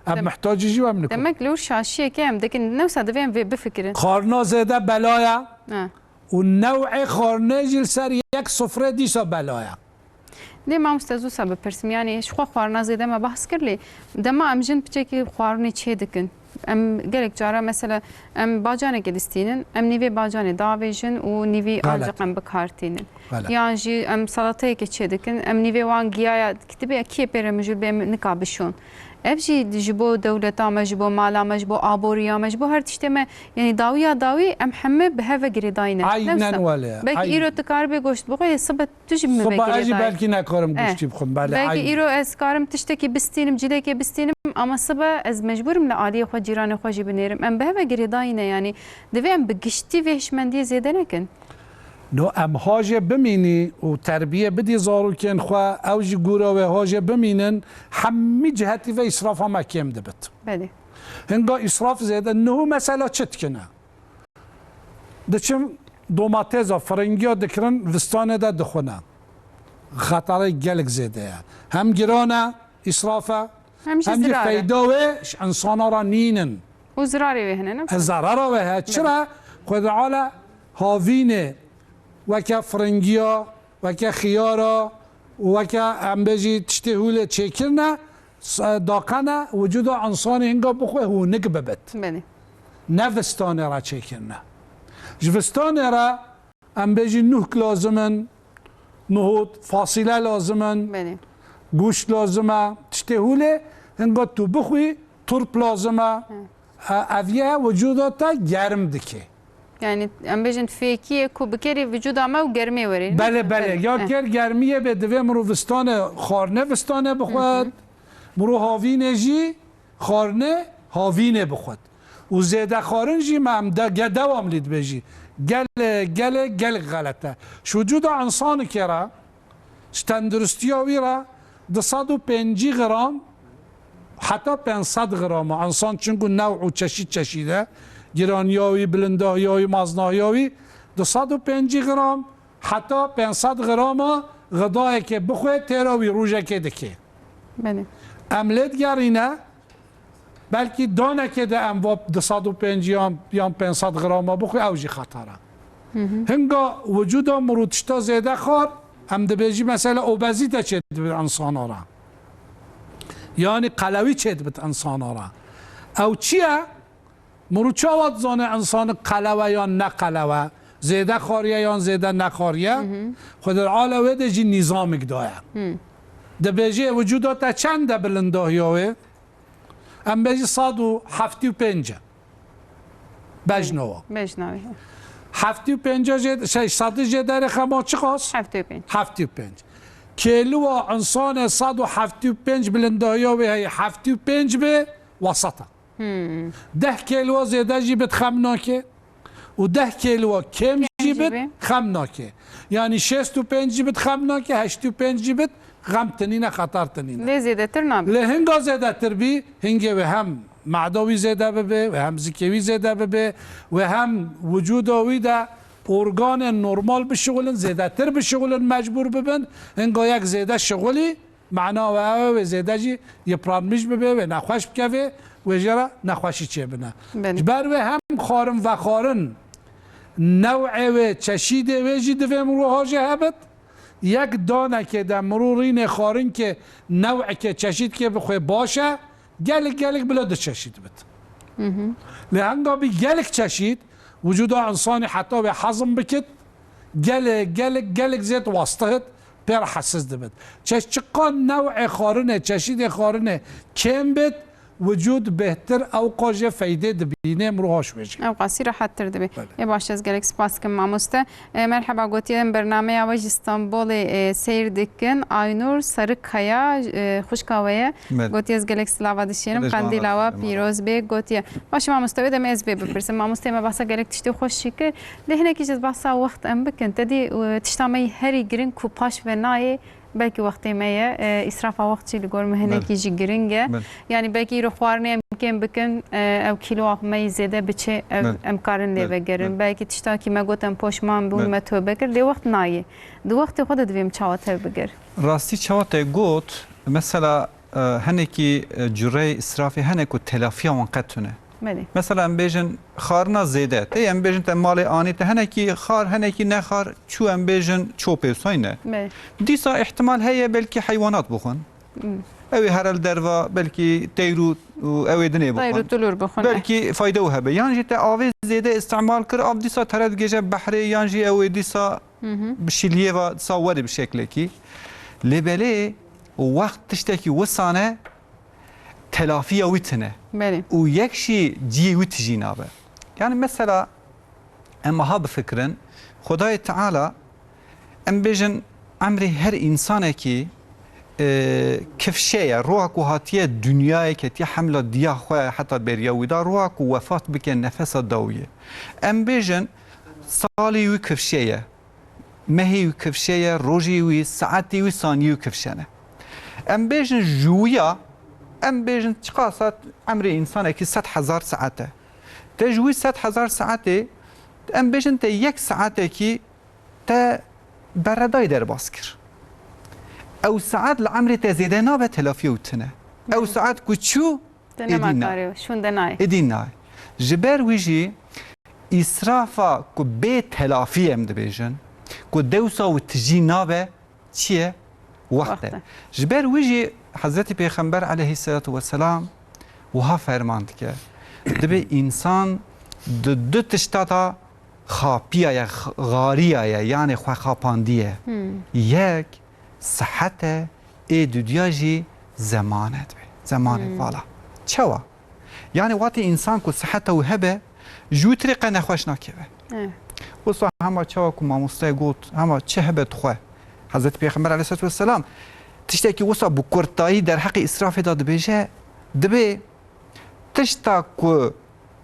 Em Dem- mihtacî jî em nika. Demek li wir şaşiyeke em dikin, newsa divê em vê bifikirin. Xwarina zêde belaya Ha. û new'ê xwarinê jî li ser yek sofrê dîsa belaya. Lê mamoste, ez wisa bipirsim, yanî ji xwe xwarina zêde me behs kir, lê dema em jin piçekî xwarinê çê dikin, em gelek cara mesela em bacanekê distînin, em nîvê bacanê davêjin û nîvî Xelet. ancaq em bi kar tînin. Xelet. Yan jî em salateyekê çê dikin, em nîvê wan giyaya kitibê kiyê pê re mijûl bê em nika bişon. Ev jî ji bo dewleta me, ji bo mala me, ji bo aboriya me, ji bo her tiştê me, yanî dawiya dawî em hemî bi hev ve girêdayî ne. Aynen Newsa. wele, Belkî aynen. îro tu karibê goşt bixwe, sibe tu jî min Sibe ez jî vegirêdayî. belkî nekarim Eh, goştî bixwim, belê, belkî aynen. îro ez karim tiştekî bistînim, cilekê bistînim, ama sibe ez mecbûrim li aliyê xwe, cîranê xwe jî binêrim. Em bi hev ve girêdayî ne, yanî divê em bi giştî vê hişmendiyê zêde nekin. No em hajê bimînî û terbiye bidî zarokên xwe, ew jî gûra wê hajê bimînin, hemî cihetî ve îsrafa me kêm dibit. Belê. Hinga îsraf zêde, niho mesela çi dikine? Diçin domatêza, firingiya dikirin, vistanê de dixwine. Xeterê gelek zêde ye. Hem giran e, îsraf e, Hem jî hem jî zirar e. feyda wê ji insana re nînin. Û zirarê wê hene, ne? E, zarara wê he. Çira? Xwedê Teala havînê weke firingiya, weke xiyara, weke em bêjî tiştê hûlê çêkirine, s-, daqene wicûda insanê hinga bixwe hûnik bibit. Belê. Ne vistanê re çêkirine. Ji vistanê re em bêjî nuhk lazim in, nohut, fasîle lazim in, Belê. goşt lazim e, tiştê hûlê hinga tu bixwî, turp lazim e. E, ev ye wicûda te germ dike. Yani em bêjin fêkiyê ku bikerî vücuda me û germê werê. Belê, belê. Ya Eh. ker germiyê bê divê mirov vistanê xwarine vistanê bixwet. Mirov havînê jî xwarine havînê bixwet. Û zêde xwarin jî me em de ge dewamlî dibêjî. Gelê, gelê, gelek xelet e. Ji wicûda insanikê re, ji tenduristiya wî re du sed û pêncî gram heta pênc sed gram e. Însan çinku new û çeşît çeşît e. Giraniya wî, bilindahiya wî, maznahiya wî, du sed û pêncî gram heta pênc sed gram e, xidayekê bixwe têra wî rojekê dike. Belê. Em lê digerîne, belkî danekê de em va du sed û pêncî yan, yan pênc sed grama bixwe, ew jî xeter e. Hinga wicûda mirov tişta zêde xwar, em dibêjî mesela obezîte çêdibit insana re. Yanî qelewî çêdibit insana re. Ew çi ye? Mirov çawa dizane insanik qelewe yan ne qelewe? Zêde xwariye yan zêde nexwariye? Xwedê Teala wê de jî nîzamik daye. Dibêje wicûda te çend e bilindahiya wê? Em bêjî sed û heftê û pênc e. Bejna wa. Bejna wê. Heftê û pênc jê, şey, sedî jê derê xema çiqas? Heftê û pênc. Heftê û pênc. Kêliwa insanê sed û heftê û pênc bilindahiya wê heye, heftê û pênc bê, weseta. Deh kêliwa zêde jî bit xem nake. Û deh kêliwa kêm jî bit xem nake. Yanî şêst û pênc jî bit xem nake, heştê û pênc jî bit xem tinîne, xeter tinîne. Lê zêdetir nabe. Lê hinga zêdetir bî, hingê wê hem mada wî zêde bibe, wê hem zikê wî zêde bibe, wê hem wicûda wî de organên normal bişixulin, zêdetir bişixulin, mecbûr bibin. Hinga yek zêde şixulî, mana wê ew e, wê zêde jî yipranmiş bibe, wê nexweş bikeve. wê jê re nexweşî çêbine. Belê. Ji ber wê hem xwarin vexwarin new'ê wê, çeşîdê wê jî divê mirov hojê hebit. Yek danekê de mirov rînê xwarinkê new'ekê çeşîdkê bixwe baş e, gelek gelek bila du çeşîd bit. Lê hengabî gelek çeşîd, wicûda însanî heta wê hezm bikit, gelek, gelek, gelek zêd wastihit, pê re hesiz dibit. Çeşçiqan new'ê xwarinê, çeşîdê xwarinê kêm bit, wicûd bêhtir ewqa jê feydê dibînê, mirov hoş wê jî. Ewqasî rehettir dibe. Belê. Ê baş, ez gelek spas dikim mamoste. E, merheba, gotiye em bernameya we ji Stenbolê, e, seyr dikin. Aynur Sarıkaya, e, xwişka we ye. Belê. Gotiye ez gelek silava dişêrim. Belê, ji wan Qendîla we razî, pîroz bê. Gotiye. Baş, mamoste, wê demê ez vê bipirsim. Mamosteyê me behsa gelek tiştê xweş jî kir. Lê hinekî jî ez behsa wext em bikin. Te dî, e, tişta me yî herî giring ku paş ve nayê, belkî wextê me ye. E, îsrafa wext jî li gor min hinekî Belê. jî giring e. Belê. Yanî belkî îro xwarinê em kêm bikin, e, ew kîloa me yî zêde biçe, ev Belê. em karin lê Belê. vegerin. Belê. Belkî tiştakî me got em poşman bûn, Belê. me tobe kir. Lê wext nayê. Di wextê xwe de divê em çawa tev bigir? Rastî çawa te got, mesela, e, hinekî, e, cureyê îsrafê hene ku telafiya wan qet tune. Belê. Mesela em bêjin xarina zêde, tê em bêjin te malê anî te hinekî xar, hinekî nexar çû em bêjin çopê wisa ne. Belê. Dîsa îhtimal heye belkî heywanat bixwin. Hmm. Ew ê here li derva belkî teyr û, û ew ê dinê Teyr û bixwin. tulur bixwin, eh. Belkî fayde û hebe. Yan jî te avê zêde îstimal kir, av dîsa tere digêje behrê, yan jî ew ê dîsa Hı hı. bi şiliyê ve dîsa were bi şeklekî. Lê belê wext tiştekî wisa ne, telafiya wî tune. Belê. Û yek jî cihê wî tijî nabe. Yani mesela em aha bifikirin, Xwedayê Teala, em bêjin, emrê her însanekî, e, kifşe ye, roha ku hatiye dinyayê ketiye hemla diya xwe heta beriya wî da, roha ku wefat bike nefesa dawiyê. Em bêjin, salê wî kifşe ye. Mehê wî kifşe ye, rojê wî, saetê wî, saniyê wî kifşe ne. Em bêjin ji wî ya, em bêjin çiqas e emrê însanekî sed hezar saet e. Te ji wî sed hezar saetê, em bêjin te yek saetekî te beredayî derbas kir. Ew saet li emrê te zêde nabe, telafiya wî tune. Ew Hı. saet ku çû, Te êdî nema na. karê, şûnde nayê. Êdî nayê. Ji ber wî jî îsrafa ku bê telafî em dibêjin, ku dewsa wî tijî nabe, çi ye? Wext e. Wext e. Ji ber wî jî Hezretî Pêxember aleyhisselatu vesselam wiha ferman dike. Dibê însan di du tişta de xapiyaye, x-, xariyaye, yanê xwe xapandiye. Hmm. Yek, sihet e, ê dudiya jî zeman e dibê. Zemanê Hmm. vala. Çawa? Yani wextê însan ku siheta wî hebe, ji wî tirê qe nexweş nakeve. Eh. Wisa hema çawa ku mamostayê got, hema çi hebe dixwe. Hezretî Pêxember aleyhisselatu vesselam tiştekî wisa bi kurtayî derheqê îsrafê de dibêje, dibê tişta ku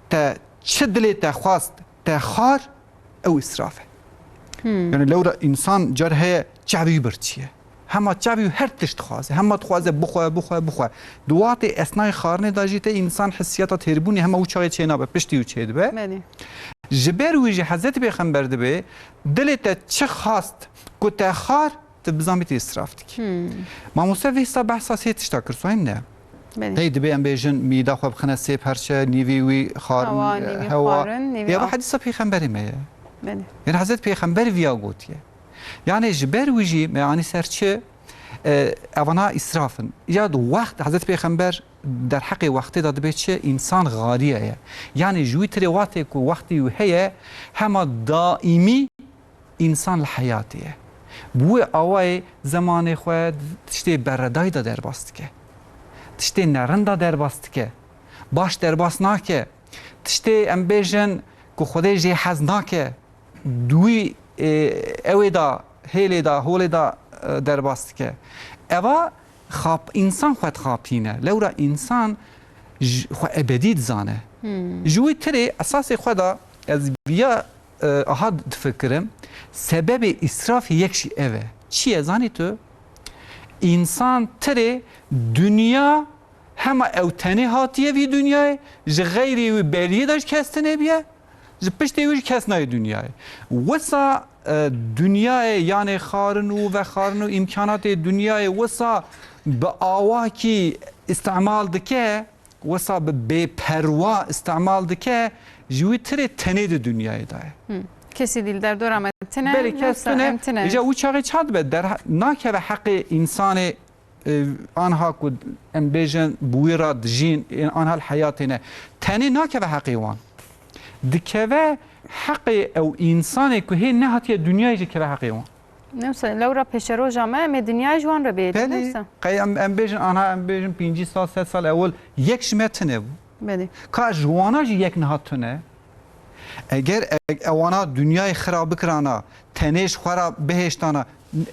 te çi dilê te xwest, te xar, ew îsraf e. Hmm. Yani lewra însan car heye çavî wî birçî ye. Hema çavî wî her tişt dixwaze. Hema dixwaze bixwe, bixwe, bixwe. Di watê esnayê xarinê de jî te însan hissiyata têrbûnê hema wî çaxê çênabe, piştî wî çêdibe. Belê. Ji ber wî jî Hezretî Pêxember dibê, dilê te çi xwest ku te xar, tu bizanbî tu îsraf dikî. Hmm. Mamoste vê hisa behsa sê tişta kir, sayîm ne? Belê. Hey, dibê em bêjin mîda xwe bixine sê perçe, nîvî wî xarin, Hewa, nîvî hewa. xwarin, nîvî Ya, bu av. hedîsa pêxemberê me ye. Belê. Yani Hezret Pêxember viya gotiye. Yani ji ber wî jî me anî ser çi? E, evana îsraf in. Ya di wext Hezret Pêxember derheqê wextê de dibê çi? Însan xariye ye. Yani ji wî tirê wextê ku wextê wî heye, hema daîmî însan li heyatê ye. Bi wê awayê zemanê xwe tiştê beredayî de derbas dike. Tiştê nerin de derbas dike. Baş derbas nake. Tiştê em bêjin ku Xwedê jê hez nake. Di wî, e, ewê de, hêlê de, holê de, e, derbas dike. Eva xap-, însan xwe dixapîne. Lewra însan ji xwe ebedî dizane. Hmm. Ji wî tirê esasê xwe de ez viya, e, aha difikirim, sebebê îsrafê yek jî ev e. Çi ye zanî tu? Însan tirê dinya hema ew tenê hatiye vî dinyayê, ji xeyrê wî beriyê de ji kes tune biye, ji piştê wî ji kes nayê dinyayê. Wisa, e, dinyayê, yanê xarin û vexarin û îmkanatê dinyayê wisa bi awakî îstimal dike, wisa bi bêperwa îstemal dike, ji wî tirê tenê di dinyayê de ye. Kesî dî li derdora me tine, Belê kes wisa tune, em tine. Îca wî çaxê ça dibe, derha-, nakeve heqê însanê, e, anha ku em bêjin bi wî re dijîn, e, anha li heyatê ne. Tenê nakeve heqê wan. Dikeve heqê ew însanê ku hê nehatiye dinyayê jî keve heqê wan. Newse, lewra pêşeroja me, em ê dinyayê ji wan re bêdin, Belê, newse. qey em, em bêjin, anha em bêjin pêncî sal, sed sal ewil yek ji me tune bû. Belê. Ka ji wana jî yek niha tune. Eger e-, ewana dinyayê xira bikirana, tenê ji xwe re bihêştana,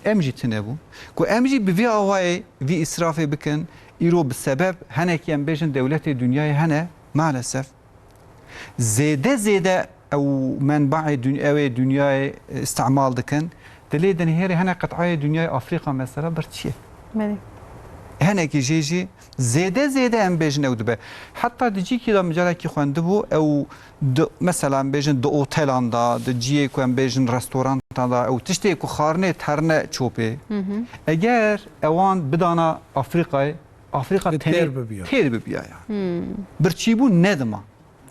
em jî tune bûn. Ku em jî bi vî awayê vî îsrafê bikin, îro bi sebeb henekî em bêjin dewletê dinyayê hene, maalesef. Zêde zêde ew menbaê dun-, ew ê dinyayê, e, îstemal dikin. Dilê dinihêrê hene qitayê dinyayê Afrîka mesela birçî ye. Belê. Hinekî jê jî zêde zêde em bêjin ew dibe. Heta di cîkî de min carekî xwendibû ew di, mesela em bêjin di otelan de, di ciyê ku em bêjin restorantan de, ew tiştê ku xwarinê terne çopê. Hı hı. Eger ewan bidana Afrîkayê, Afrîka Tê tenê têr bibiya. têr bibiya yani. Hmm. Birçîbûn nedima.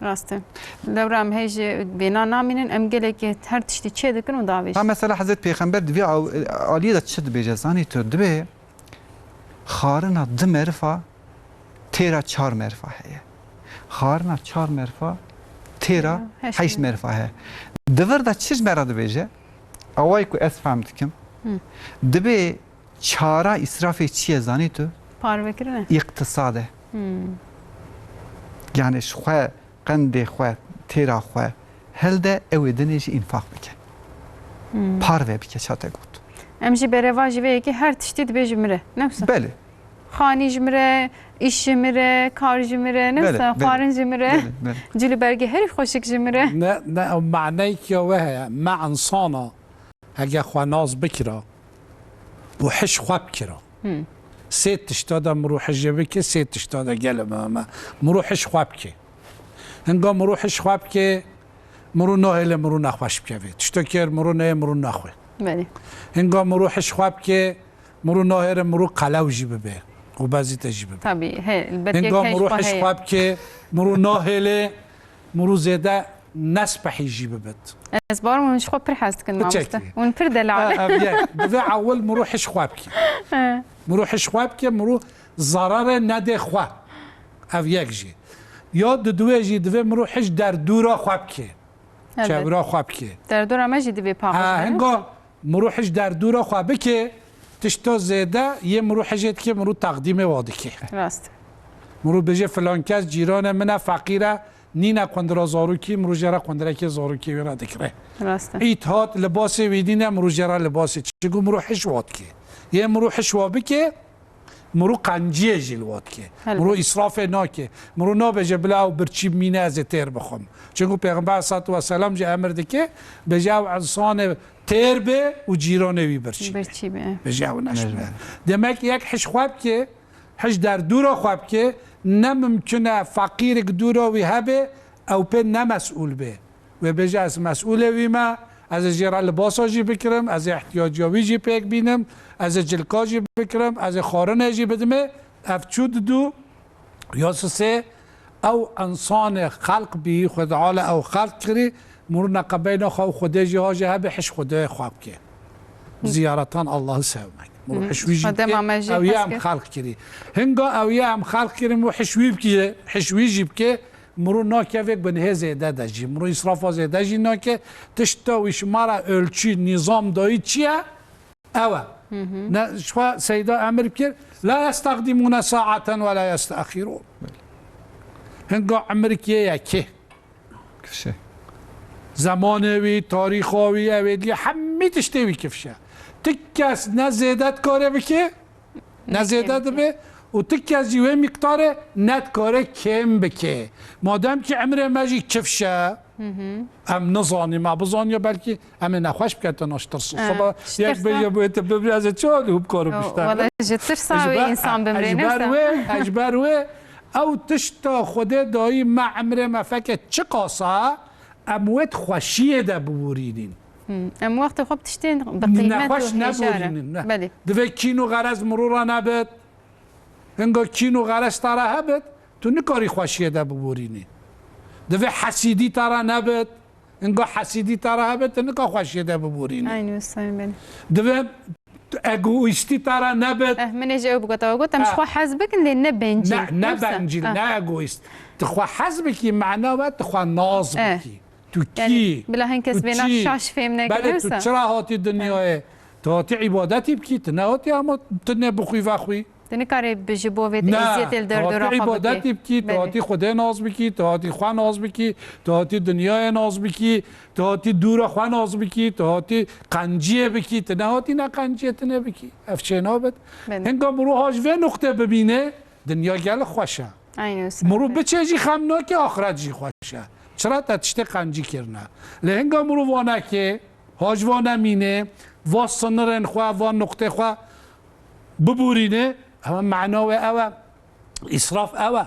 Rast e. Lewra em hê jî bêna namînin, em gelekî her tiştî çê dikin û davêjin. Ha, mesela Hezret Pêxember di vî aw-, aliyê de çi dibêje, zanî tu? Dibê xwarina di merifa têra çar merifa heye. Xwarina çar merifa têra Têra heşt heşt merifa. merifa heye. Di vir de çi ji me re dibêje? Awayî ku ez fehm dikim. Hı. Dibê çara îsrafê çi ye, zanî tu? Parvekirin e. Îqtisad e. Hmm. Yani ji xwe, qendê xwe, têra xwe hilde, ew ê dinê jî înfaq bike. Hmm. Parve bike, ça te got. Em jî bereva ji vê yekê her tiştî dibê ji min re. Ne wisa? Belê. Xanî ji min re, îş ji min re, kar ji min re, ne Belê, wisa? belê. Xwarin ji min re. Belê, belê. Cil û bergê herî xweşik ji min re. Ne, ne, ew maneyek ya we heye. Me insana hege xwe nas bikira û hiş xwe bikira. Hmm. Sê tişta de mirû hijê bike, sê tişta de gele me, me. Mirû hiş xwe bike. Hinga mirû hiş xwe bike, mirû nahêle mirû nexweş bikeve. Tiştekê mirû neyê mirû naxwe. Belê. Hinga mirû hiş xwe bike, mirû nahêle mirû qelew jî bibe. Obezîte jî bibe. Tabî, he, elbet Hinga yek hej mirû xwe hiş heye. xwe bike, mirû nahêle mirû zêde nespehî jî bibit. Ez bawer hûn ji xwe pir hez dikin, Biçekî. mamoste. Hûn pir delal. E, ev ye. Divê ewil mirû hiş xwe bike. He. Mirû hiş xwe bike, mirû zararê nedê xwe. Ev yek jî. Ya diduwê jî divê mirû hiş derdûra xwe bike. Elbet. Çevra xwe bike. Derdora me jî divê paqij Ha, be. hinga mirû hiş derdûra xwe bike, tişta zêde yê mirû hijê dike, mirû teqdîmê wa dike. Rast. Mirû bêje filan kes cîranê min e, feqîr e, nîne qundira zarokî, mirû jê re qundirekê zarokê wî re dikire. Rast e. Ît hat, libasê wî nîne, mirû jê re libasê. Çiku mirû hiş wa dike. Yê mirû hiş wa bike, mirû qenciyê jî li wa dike. Helbet. Mirû îsrafê nake. Mirû nabêje bila ew birçî mîne ez ê têr bixwim. Çiku Pêxember aleyhissalatu vesselam jî emir dike, bêje ew insanê têr be û cîranê wî birçî be. Birçî be. Bêje ew neşbe. Neşbe. Demek yek hiş xwe bike, hiş derdûra xwe bike, ne mimkun e feqîrek dûra wî hebe, ew pê ne mesûl be. Wê bêje, ez mesûlê wî me, ez ê jê re libasa jî bikirim, ez ê ihtiyaciya wî jî pêk bînim, ez ê cilka jî bikirim, ez ê xwarinê jî bidimê. Ev çû didu, ya sisê, ew insanê xelq bî, Xwedê Teala ew xelq kirî, mirû neqebeyna xwe û Xwedê jî ha jê hebe hiş Xwedê xwe bike. Ziyaretan Allah'ı sevmek. Mirû Hı. hiş wî jî Xwedê bike, me jî ew yê hez em kir. xelq kirî. Hinga ew yê em xelq kirî, mirû hiş wî bike, hiş wî jî bike, mirû nakeve gunhê zêde de jî. Mirû îsrafa zêde jî nake. Tişta wî ji me re ölçü, nîzam dayî çi ye? Ew e. Hı hı. Ne, ji xwe Seyda emir bikir, "La yestakdimûne saeten ve la yesteexîrûn." Hinga emir kê ye kê? Kifşe. Zemanê wî, tarîxa wî, ew ê dî hemî tiştê wî kifşe. Ti kes ne zêde dikare bike, ne Ne zêde kêm dibe û ti kes jî wê mîqdarê ne dikare kêm bike. Madem ki emrê me jî kifşe, Hı hı. em nizanî, me bizaniya belkî em ê nexweş biketin, aştir Ee, sisaba. ştir Yek sa- bêje bûye te bibire, ez ê çi alî hûb karim Yo, bişter. wele ji tirsa Ji wê ber, insan bimrê, ji ber nefse. wê, ji ber wê, ew tişta Xwedê dayî me emrê me feke çiqasa, em wê di xweşiyê de biborînin. Hmm. Em wextê xwe bi tiştên bi qîmet û Nexweş hêjar e. neborînin, ne. Belê. Divê kîn û xerez mirû re nebit. Hinga kîn û xerez te re hebit, Tu nikarî xweşiyê de biborînî. Divê hesîdî te re nebit. Hinga hesîdî te re hebit, tu nika xweşiyê de biborînî. Aynî wisa, belê. Divê egoîstî te re nebit. Eh, min ê ji ew bigota, we got, em ji xwe hez bikin, lê ne bencîl. Ne, ne bencîl, ne egoîst. Tu xwe hez bikî, mana we tu xwe nas bikî. Tu kî, bila hin kes vêna şaş fêm nekin, belê, tu çira hatî dinyayê? Tu hatî îbadetî bikî, tu nehatî hema tu ne bixwî vexwî. Tu nikarî bi ji bo vê eziyetê li derdora xwe bikî. Ne, tu hatî îbadetî bikî, tu hatî Xwedê nas bikî, tu hatî xwe nas bikî, tu hatî dinyayê nas bikî, tu hatî dûra xwe nas bikî, tu hatî qenciyê bikî, tu nehatî ne qenciyê tu ne bikî. Ev çê nabit. Hinga mirov ha ji vê nuqtê bibîne, dinya gelek xweş e. Mirov biçe jî xem nake, axiret jî xweş e. Çira te tiştê qencî kirine. Lê hinga mirov va neke, ha ji va nemîne, va sinirên xwe, va nuqtê xwe biborîne, ew mana wê ew e. Îsraf ew e.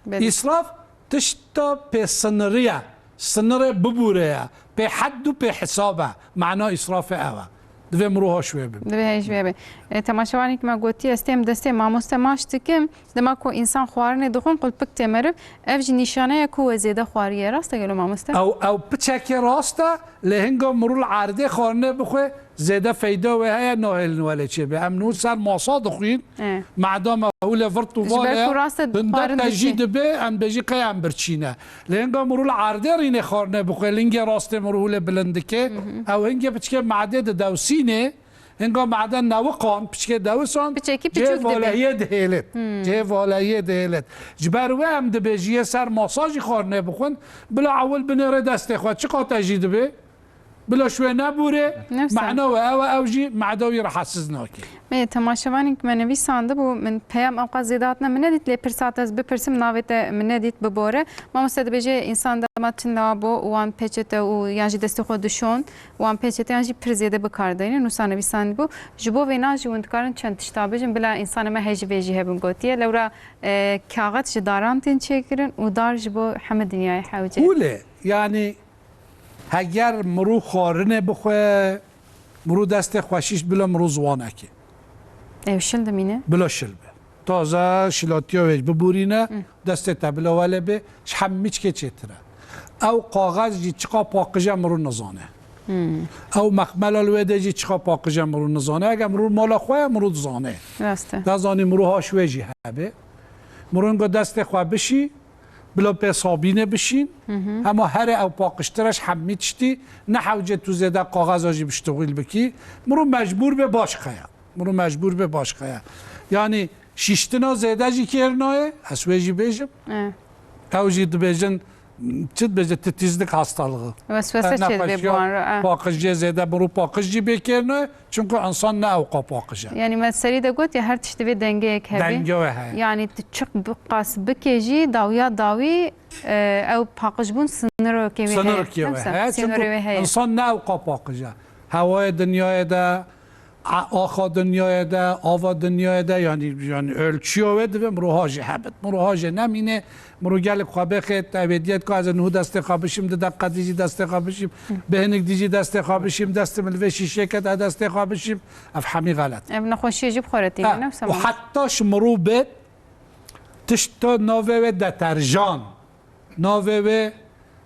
Belê. Îsraf tişta pê sinirî ye. Sinirê bibûre ye. Pê hed û pê hesab e. Mana îsrafê ew e. Divê mirov ha ji wê bibe. Divê hej wê be. E, temaşevanê ki me gotiye, ez têm destê mamoste maç dikim. Dema ku însan xwarinê dixwin, qulpik tê meriv. Ev jî nîşane ye ku we zêde xwariye. Rast e gelo mamoste? Ew, ew piçekê rast e, lê hinga mirov li erdê xwarinê bixwe, zêde feyda wê heye, nahêlin welê çêbe. Em nû ser masa dixwîn, e, madam e hûlê virt û valê ye, rast e, hinde xwarin tejî diçe. Dibe, em bêjî qey em birçî ne. Lê hinga mirov li erdê rînê xwarinê bixwe, lingê rastê mirov hûlê bilind dike, ew hingê piçkê madê didewsînê, hinga made newiqan, piçkê dewisan, piçekî cihê piçûk dibe. Valehiyê dihêlit. Hmm. Cihê valehiyê dihêlit. Ji ber wê em dibêjiyê ser masa jî xwarinê bixwin, bila ewil binêre destê xwe. Çiqa te jî dibe? Bila şwê nebûrê, nefsa. Mana we ew e, ew jî mada wî rehetsiz nake. Me temaşevanên ku me nivîsandibû, min peyam ewqas zêde hatine min nedît, lê pirsa te ez bipirsim, navê te min nedît, bibore. Mamoste dibêje, însan dema tune bû û wan peçete û yan jî destê xwe dişon, wan peçeteyan jî pir zêde bi kar dayînin, nûsa nivîsandibû. Ji bo vêna jî hûn dikarin çend tişta bijin, bila însanê me hej vê jî hebin gotiye. Lewra, e, kaxet ji daran tên çêkirin û dar ji bo hemî dinyayê hewce. Hûlê, yanî heger mirû xwarinê bixwe, mirû destê xwe şîşt, bila mirû ziwanekê. Ew şil dimîne? Bila şil be. Taze şilatiya wê bibûrîne, destê te bila wele bê, ji hemî çikê çêtir e. Ew kaxez jî çiqa paqij e mirû nizane. Hmm. Ew mexmela li wê de jî çiqa paqij e mirû nizane. Eger mirû mala xwe ye, mirû dizane. Rast e. Nezanî mirû ha ji wê jî hebe. Mirû hinga destê xwe bişî, bila pê sabînê bişîn. Hı hı. Hema herê ew paqijtir e ji hemî tiştî. Ne hewce tu zêde kaxeza jî biştixwîl bikî. Mirû mecbûr be başqa ye. Mirû mecbûr be başqa ye. Yanî şîştina zêde jî kêr nayê, ez wê jî bêjim. E. Ew jî dibêjin, çi dibêje, titizlik hastalığı. Weswese çêdibe bi wan re, e. Paqijiyê zêde, mirû paqij jî bê kêr nayê, çunku insan ne ewqa paqij e. Yanî me serî de got ya, her tişt divê dengeyek hebe. Denge we heye. Yanî tu çiq bi qas bikê jî, dawiya dawî, e, ew paqijbûn sinirokê wê heye. Sinirokê we heye. Çunku insan ne ewqa paqij e. Hewayê dinyayê de, A-, axa dinyayê de, ava dinyayê de, yanî, yanî ölçüya wê divê mirov ha jî hebit. Mirov ha jî nemîne, mirov gelek xwe bixêt, ebediyet ka ez niho destê xwe bişim, di deqa dî jî destê xwe bişim, bi hinik dî jî destê xwe bişim, destê min li vê şîşê ket, ez destê xwe bişim. Ev hemî xelet. Ev nexweşiyê jî bi xwe re tîne, ha, ne wisa û heta ji mirov bê tişta navê wê deterjan. Navê wê,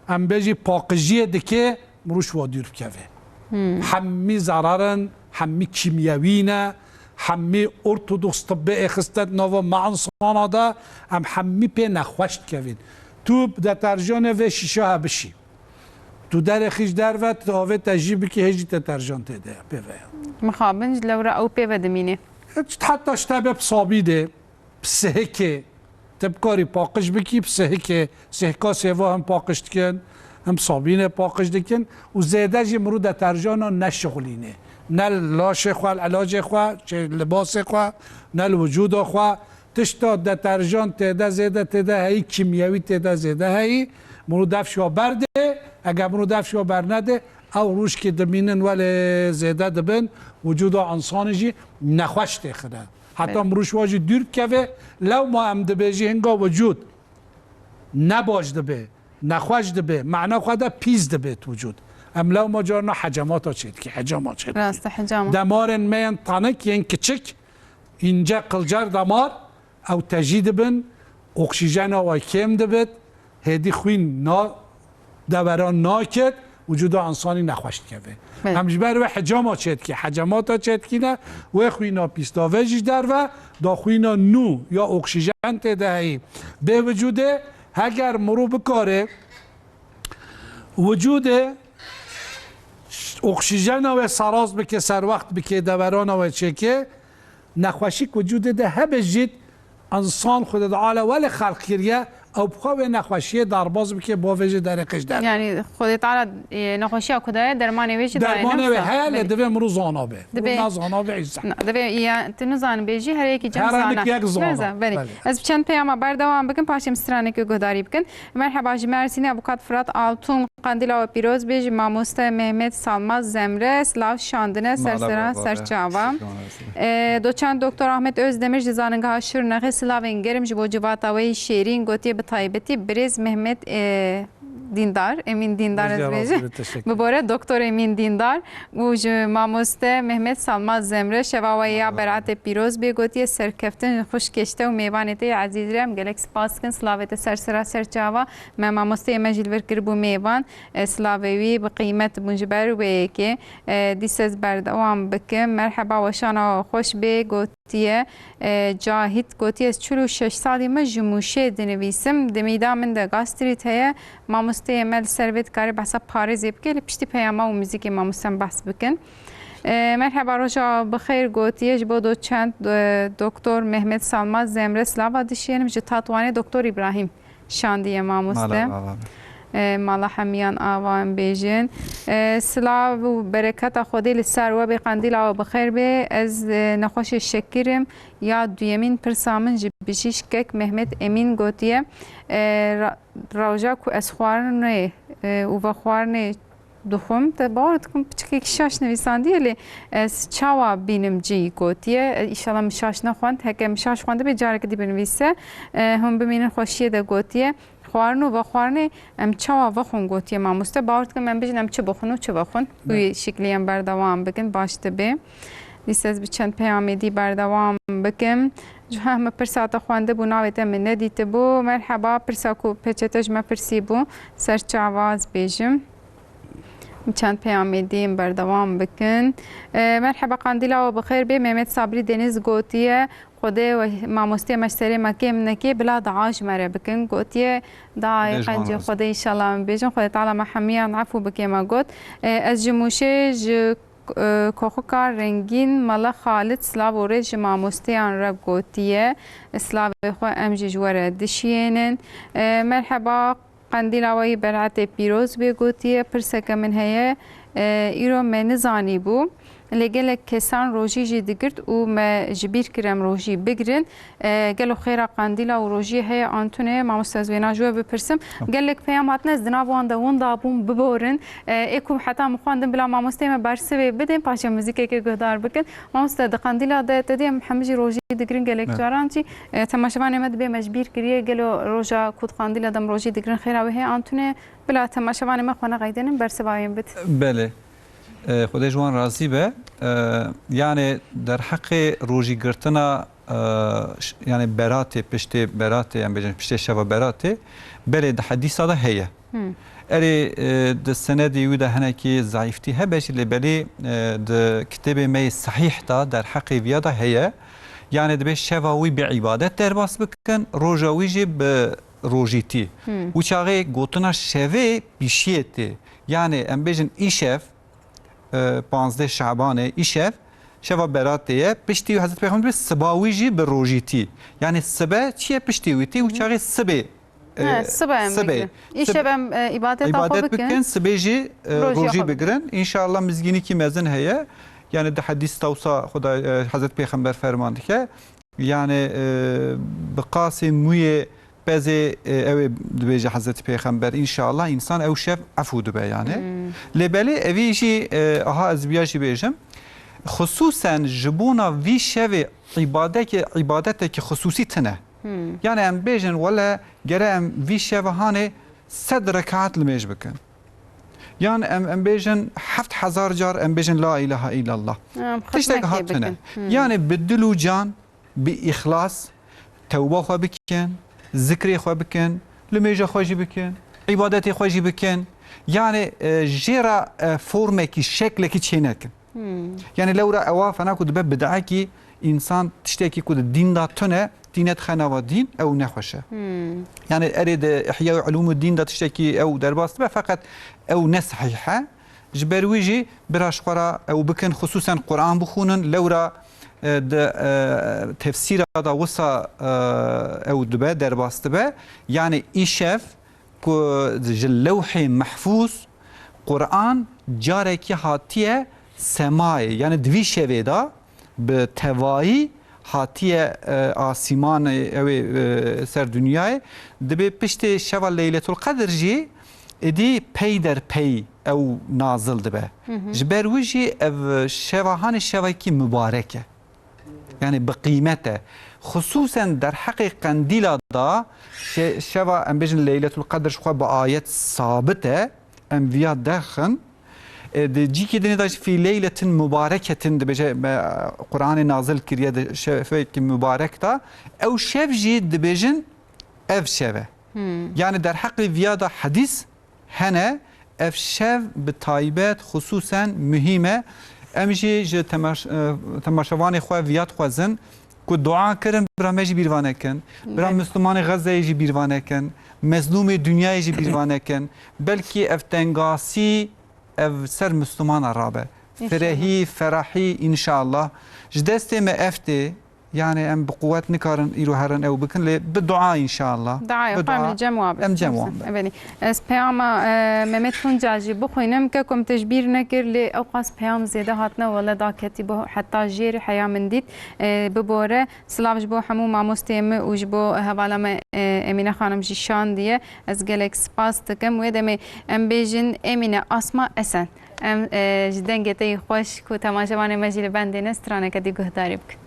em bêjî, paqijiyê dike, mirov ji wa dûr bikeve. Hmm. Hemî zerar in, hemî kîmyewî ne, hemî ortodoks tibbê êxiste di nava me insana de, em hemî pê nexweş dikevin. Tu bi deterjanê vê şîşe hebişî. Tu derê xîş derve, tu avê te jî bikî, hê jî deterjan tê de pê ve ye. Mixabin ji lewra ew pê ve dimîne. Heta ji te bê bi sabî de. Bi sihikê, tu bikarî paqij bikî, bi sihikê, sihika sêva him paqij dikin, him sabînê paqij dikin û zêde jî mirov deterjana neşixulînê. Ne li laşê xwe, li elacê xwe, çê libasê xwe, ne li wicûda xwe. Tişta deterjan tê de zêde tê de heyî, kîmyewî tê de zêde heyî. Mirov dev şiya berdê, eger mirov dev şiya bernedê, ew rûşkê dimînin welê zêde dibin, wicûda însanê jî nexweş têxine. Heta mirûş wa jî dûr bikeve, lewma em dibêjî hinga wicûd ne baş dibe, nexweş dibe, mana xwe de pîs dibe wicûd. Em lewma carna hecemata çêdikî, hecama çêdikî. Rast e, hecama. Demarên me yên tanik, yên kiçik, înce qilcer demar, ew tejî dibin, oksîjena we kêm dibit, hêdî xwîn na, deveran naket, wicûda însanî nexweş dikeve. Belê. Em ji ber wê hecama çêdikî, hecamata çêdikîne, wê xwîna pîstave jî derve, da xwîna nû ya oksîjen tê de heyî. Bê wicûdê, heger mirov bikare wicûdê oksîjena wê seraz bike, serwext bike, deverana wê çêke, nexweşîk wicûdê de hebe jî, însan Xwedê Teala welê xelq kiriye, ew bi xwe wê nexweşiyê derbas bike, bo vê jî derê qij derve. Yani Xwedê Teala, e, nexweşiya ku daye, dermanê wê jî daye, ne Dermanê wê wisa? Heye, lê Belê. Divê mirov zana be. Divê. Mirov nazana be, însan. Na, divê ya, tu nizanî bê jî, her yekî cem Her zana. Yek yek zana. Nizan, belê. Belê. Ez bi çend peyama berdewam bikim, paşê em stranekê guhdarî bikin. Merheba ji Mersînê, Avukat Fırat Altun, Qandîla we pîroz bê, ji mamoste Mehmet Salmaz Zemre, silav şandine, ser Mala sera, baba ser be. çava. Şükran olsun. E, doçent Doktor Ahmet Özdemir ji Zanîngeha Şirnexê, silavên germ ji bo civata we yî şêrîn, gotiye bi taybetî birêz Mehmet, e, Dîndar, Emîn Dîndar ez Rica bêjim. razı, teşekkür. Bibore Doktor Emîn Dîndar û ji mamoste Mehmet Salmaz Zemre, şeva we ya Merhaba. beratê pîroz bê, gotiye serkeftin xwişkê te û mêvanê te yê ezîz re, em gelek spas dikin, silavê te ser sera ser çava, me mamosteyê me jî li vir kiribû mêvan. E, silavê wî bi qîmet bûn ji ber wê yekê. E, dîsa ez berdewam bikim. Merheba, weşana xweş bê, gotiye. E, Cahit gotiye, ez çil û şeş salî me ji Mûşê dinivîsim. Di mîda min de gastrît heye. Mamosteyê me li ser vê dikare behsa parêzê bike. Li piştî peyama û muzîkê mamostem behs bikin. E, merheba, roja bi xeyr gotiye. Ji bo doçent, e, Doktor Mehmet Salmaz Zemre silava dişînim. Ji Tatwanê Doktor Îbrahîm şandiye mamoste. Mala ava be. E, mala hemiyan ava em bêjin. E, silav û bereketa Xwedê li ser we bê, qandîla we bi xêr bê. Ez, e, nexweşê şekir im. Ya duyemîn pirsa min ji bijîşkek Mehmet Emîn gotiye, e, ra-, roja ku ez xwarinê, e, û vexwarinê dixwim, te bawer dikim piçekekî şaş nivîsandiye, lê ez çawa bînim cihî gotiye. E, îşallah min şaş nexwend. Heke min şaş xwendibê, careke dî binivîse. E, hûn bimînin xweşiyê de gotiye. Xwarin û vexwarinê em çawa vexwin gotiye mamoste. Bawer dikim em bijin em çi bixwin û çi vexwin. Ne. Wî şiklî em berdewam bikin, baş dibe. Dîsa ez bi çend peyamê dî berdewam bikim. Ji heh, min pirsa te xwendibû, navê te min nedîtibû. Merheba, pirsa ku peçete ji me pirsîbû, ser çava ez bêjim. Çend peyamê din berdewam bikin. E, merheba, qandîla we bi xêr bê. Mehmet Sabrî Deniz gotiye, Xwedê we mamostê me ji serê me kêm neke, bila dua ji me re bikin. Gotiye, duayê Bêj qencê mamoste. Xwedê, înşallah em bêjin. Xwedê Teala me hemiyan efû bike, me got. E, ez ji Mûşê, ji, e, Koxika Rengîn, Mele Xalid, silav û rê ji mamosteyan re gotiye. Silavê xwe em jî ji we re dişiyênin. E, merheba, Qendîla we yî beratê pîroz bê, gotiye, pirseke min heye, e, îro me nizanîbû, lê gelek kesan rojî jî digirt û me ji bîr kir em rojî bigirin. E, gelo xêra qendîla û rojiyê heye an tune? Mamoste, ez wêna ji we bipirsim. Tamam. Gelek peyam hatine, ez di nav wan de winda bûm, biborin. E, ê ku heta min xwendin bila mamosteyê me bersivê bidin, paşê muzîkekê guhdar bikin. Mamoste, di qendîla de te dî em hemî jî rojî digirin gelek Evet. caran jî. E, temaşevanê me dibê me ji bîr kiriye, gelo roja ku di qandîla de em rojî digirin xêra wê heye an tune? Bila temaşevanê me xwe nexeydênin, bersiva wê bid. Belê. E, Xwedê ji wan razî be. E, yani derheqê rojîgirtina, e, ş-, yani beratê, piştê beratê, em bêjin piştê şeva beratê, belê di hedîsa de heye. Hmm. Erê, e, di senedê wî de hinekî zayîftî hebe jî, lê belê, e, di kitêbê me yê sehîh de derheqê viya de heye. Yani dibê şeva wî bi îbadet derbas bikin, roja wî jî bi rojîtî. Hmm. Û çaxê gotina şevê pîşiyê tê. Yani em bêjin îşev, e, panzdeh Şabanê, îşev, şeva beratê ye. Piştî Hezretî Pêxember dibê siba wî jî bi rojîtî. Yani sibe çi ye piştî wî tê? Û çaxê sibê, e, He, sibe em sibê. bikin. Îşev Sib-, em, e, îbadeta xwe îbadet bikin. bikin, sibê jî, e, Rojiya rojî xwe bigirin. Înşallah mizgînîkî mezin heye. Yani di hedîs tewsa Xuda, e, Hezretî Pêxember ferman dike. Yani, e, bi qasê mûyê pezê, e, ew ê dibêje Hezretî Pêxember, înşallah însan ew şev efû dibe yani. Hmm. Lê belê evî jî, e, aha ez viya jî bêjim. Xisûsen ji bona vî şevê îbadeke-, îbadetekî xisûsî tine. Hmm. Yani em bêjin wele gere em vî şeve hanê sed rekat limêj bikin. Yan em, em bêjin heft hezar car em bêjin la ilahe illallah. Em Tiştek xizmetê hatine. bikin. Hmm. Yani bi dil û can, bi îxlas, tewba xwe bikin, zikrê xwe bikin, limêja xwe jî bikin, îbadetê xwe jî bikin. Yani, e, jê re, e, formekî, şeklekî çênekin. Hmm. Yani lewra ewa fena ku dibe bid'ekî, însan tiştekî ku di dîn de tune, tîne dixe nava dîn, ew nexweş e. Hmm. Yani erê di Ihya Ulûmûddîn de tiştekî ew derbas dibe, feqet ew ne sehîh e. Ji ber wî jî bira ji xwe re ew bikin, xisûsen Quran bixwînin, lewra, e, di, e, tefsîra de wisa, e, ew dibe, derbas dibe. Yani îşev ku ji Lewhê Mehfûz Quran carekî hatiye semayê, yani di vî şevê de bi tevayî hatiye, e, asîmanê ew ê, e, ser dinyayê. Dibê piştê şeva Leyletul Qedr jî êdî pey der pey ew nazil dibe. Hı hı. Ji ber wî jî ev şeva hanê şevekî mubarek e. Yani bi qîmet e. Xisûsen derheqê qendîla da şe-, şeva em bêjin Leyletul Qedr ji xwe bi ayet sabit e. Em viya derxin. E, di cîkê dinê de jî fî leyletin mubareketin dibêje, me, Quranê nazil kiriye di şevekî mubarek de. Ew şev jî dibêjin ev şev e. Hmm. Yani derheqê viya de hedîs hene, ev şev bi taybet, xisûsen muhîm e. Em jî ji temaş-, e, temaşevanê xwe viya dixwazin ku dua kirin, bira me jî bîr va nekin. Bira Belê. Mislimanê Xezzeyê jî bîr va nekin. Mezlûmê dinyayê jî bîr va nekin. Belkî ev tengasî, ev ser Mislimana rabe. İnşallah. Firehî, ferahî, înşallah. Ji destê me ev tê. Yani em bi quwet nikarin îro herin ew bikin, lê bi dua înşallah. Dua Bi yapalım, dua. Cem abi. Em cem wan be. Evet. Ez peyama, e, Mehmet Tunca jî bixwînim, kekom te ji bîr nekir, lê ewqas peyam zêde hatine, wele da ketî bo heta jêr heya min dît, e, bibore. Silav ji bo hemû mamosteyê me û ji bo hevala me, e, Emîne Xanim jî şandiye. Ez gelek spas dikim. Wê demê em bêjin Emîne Asma Esen. Em, e, ji dengê te yî xweş ku temaşevanê me jî li bendê ne, straneke dî guhdarî bikin.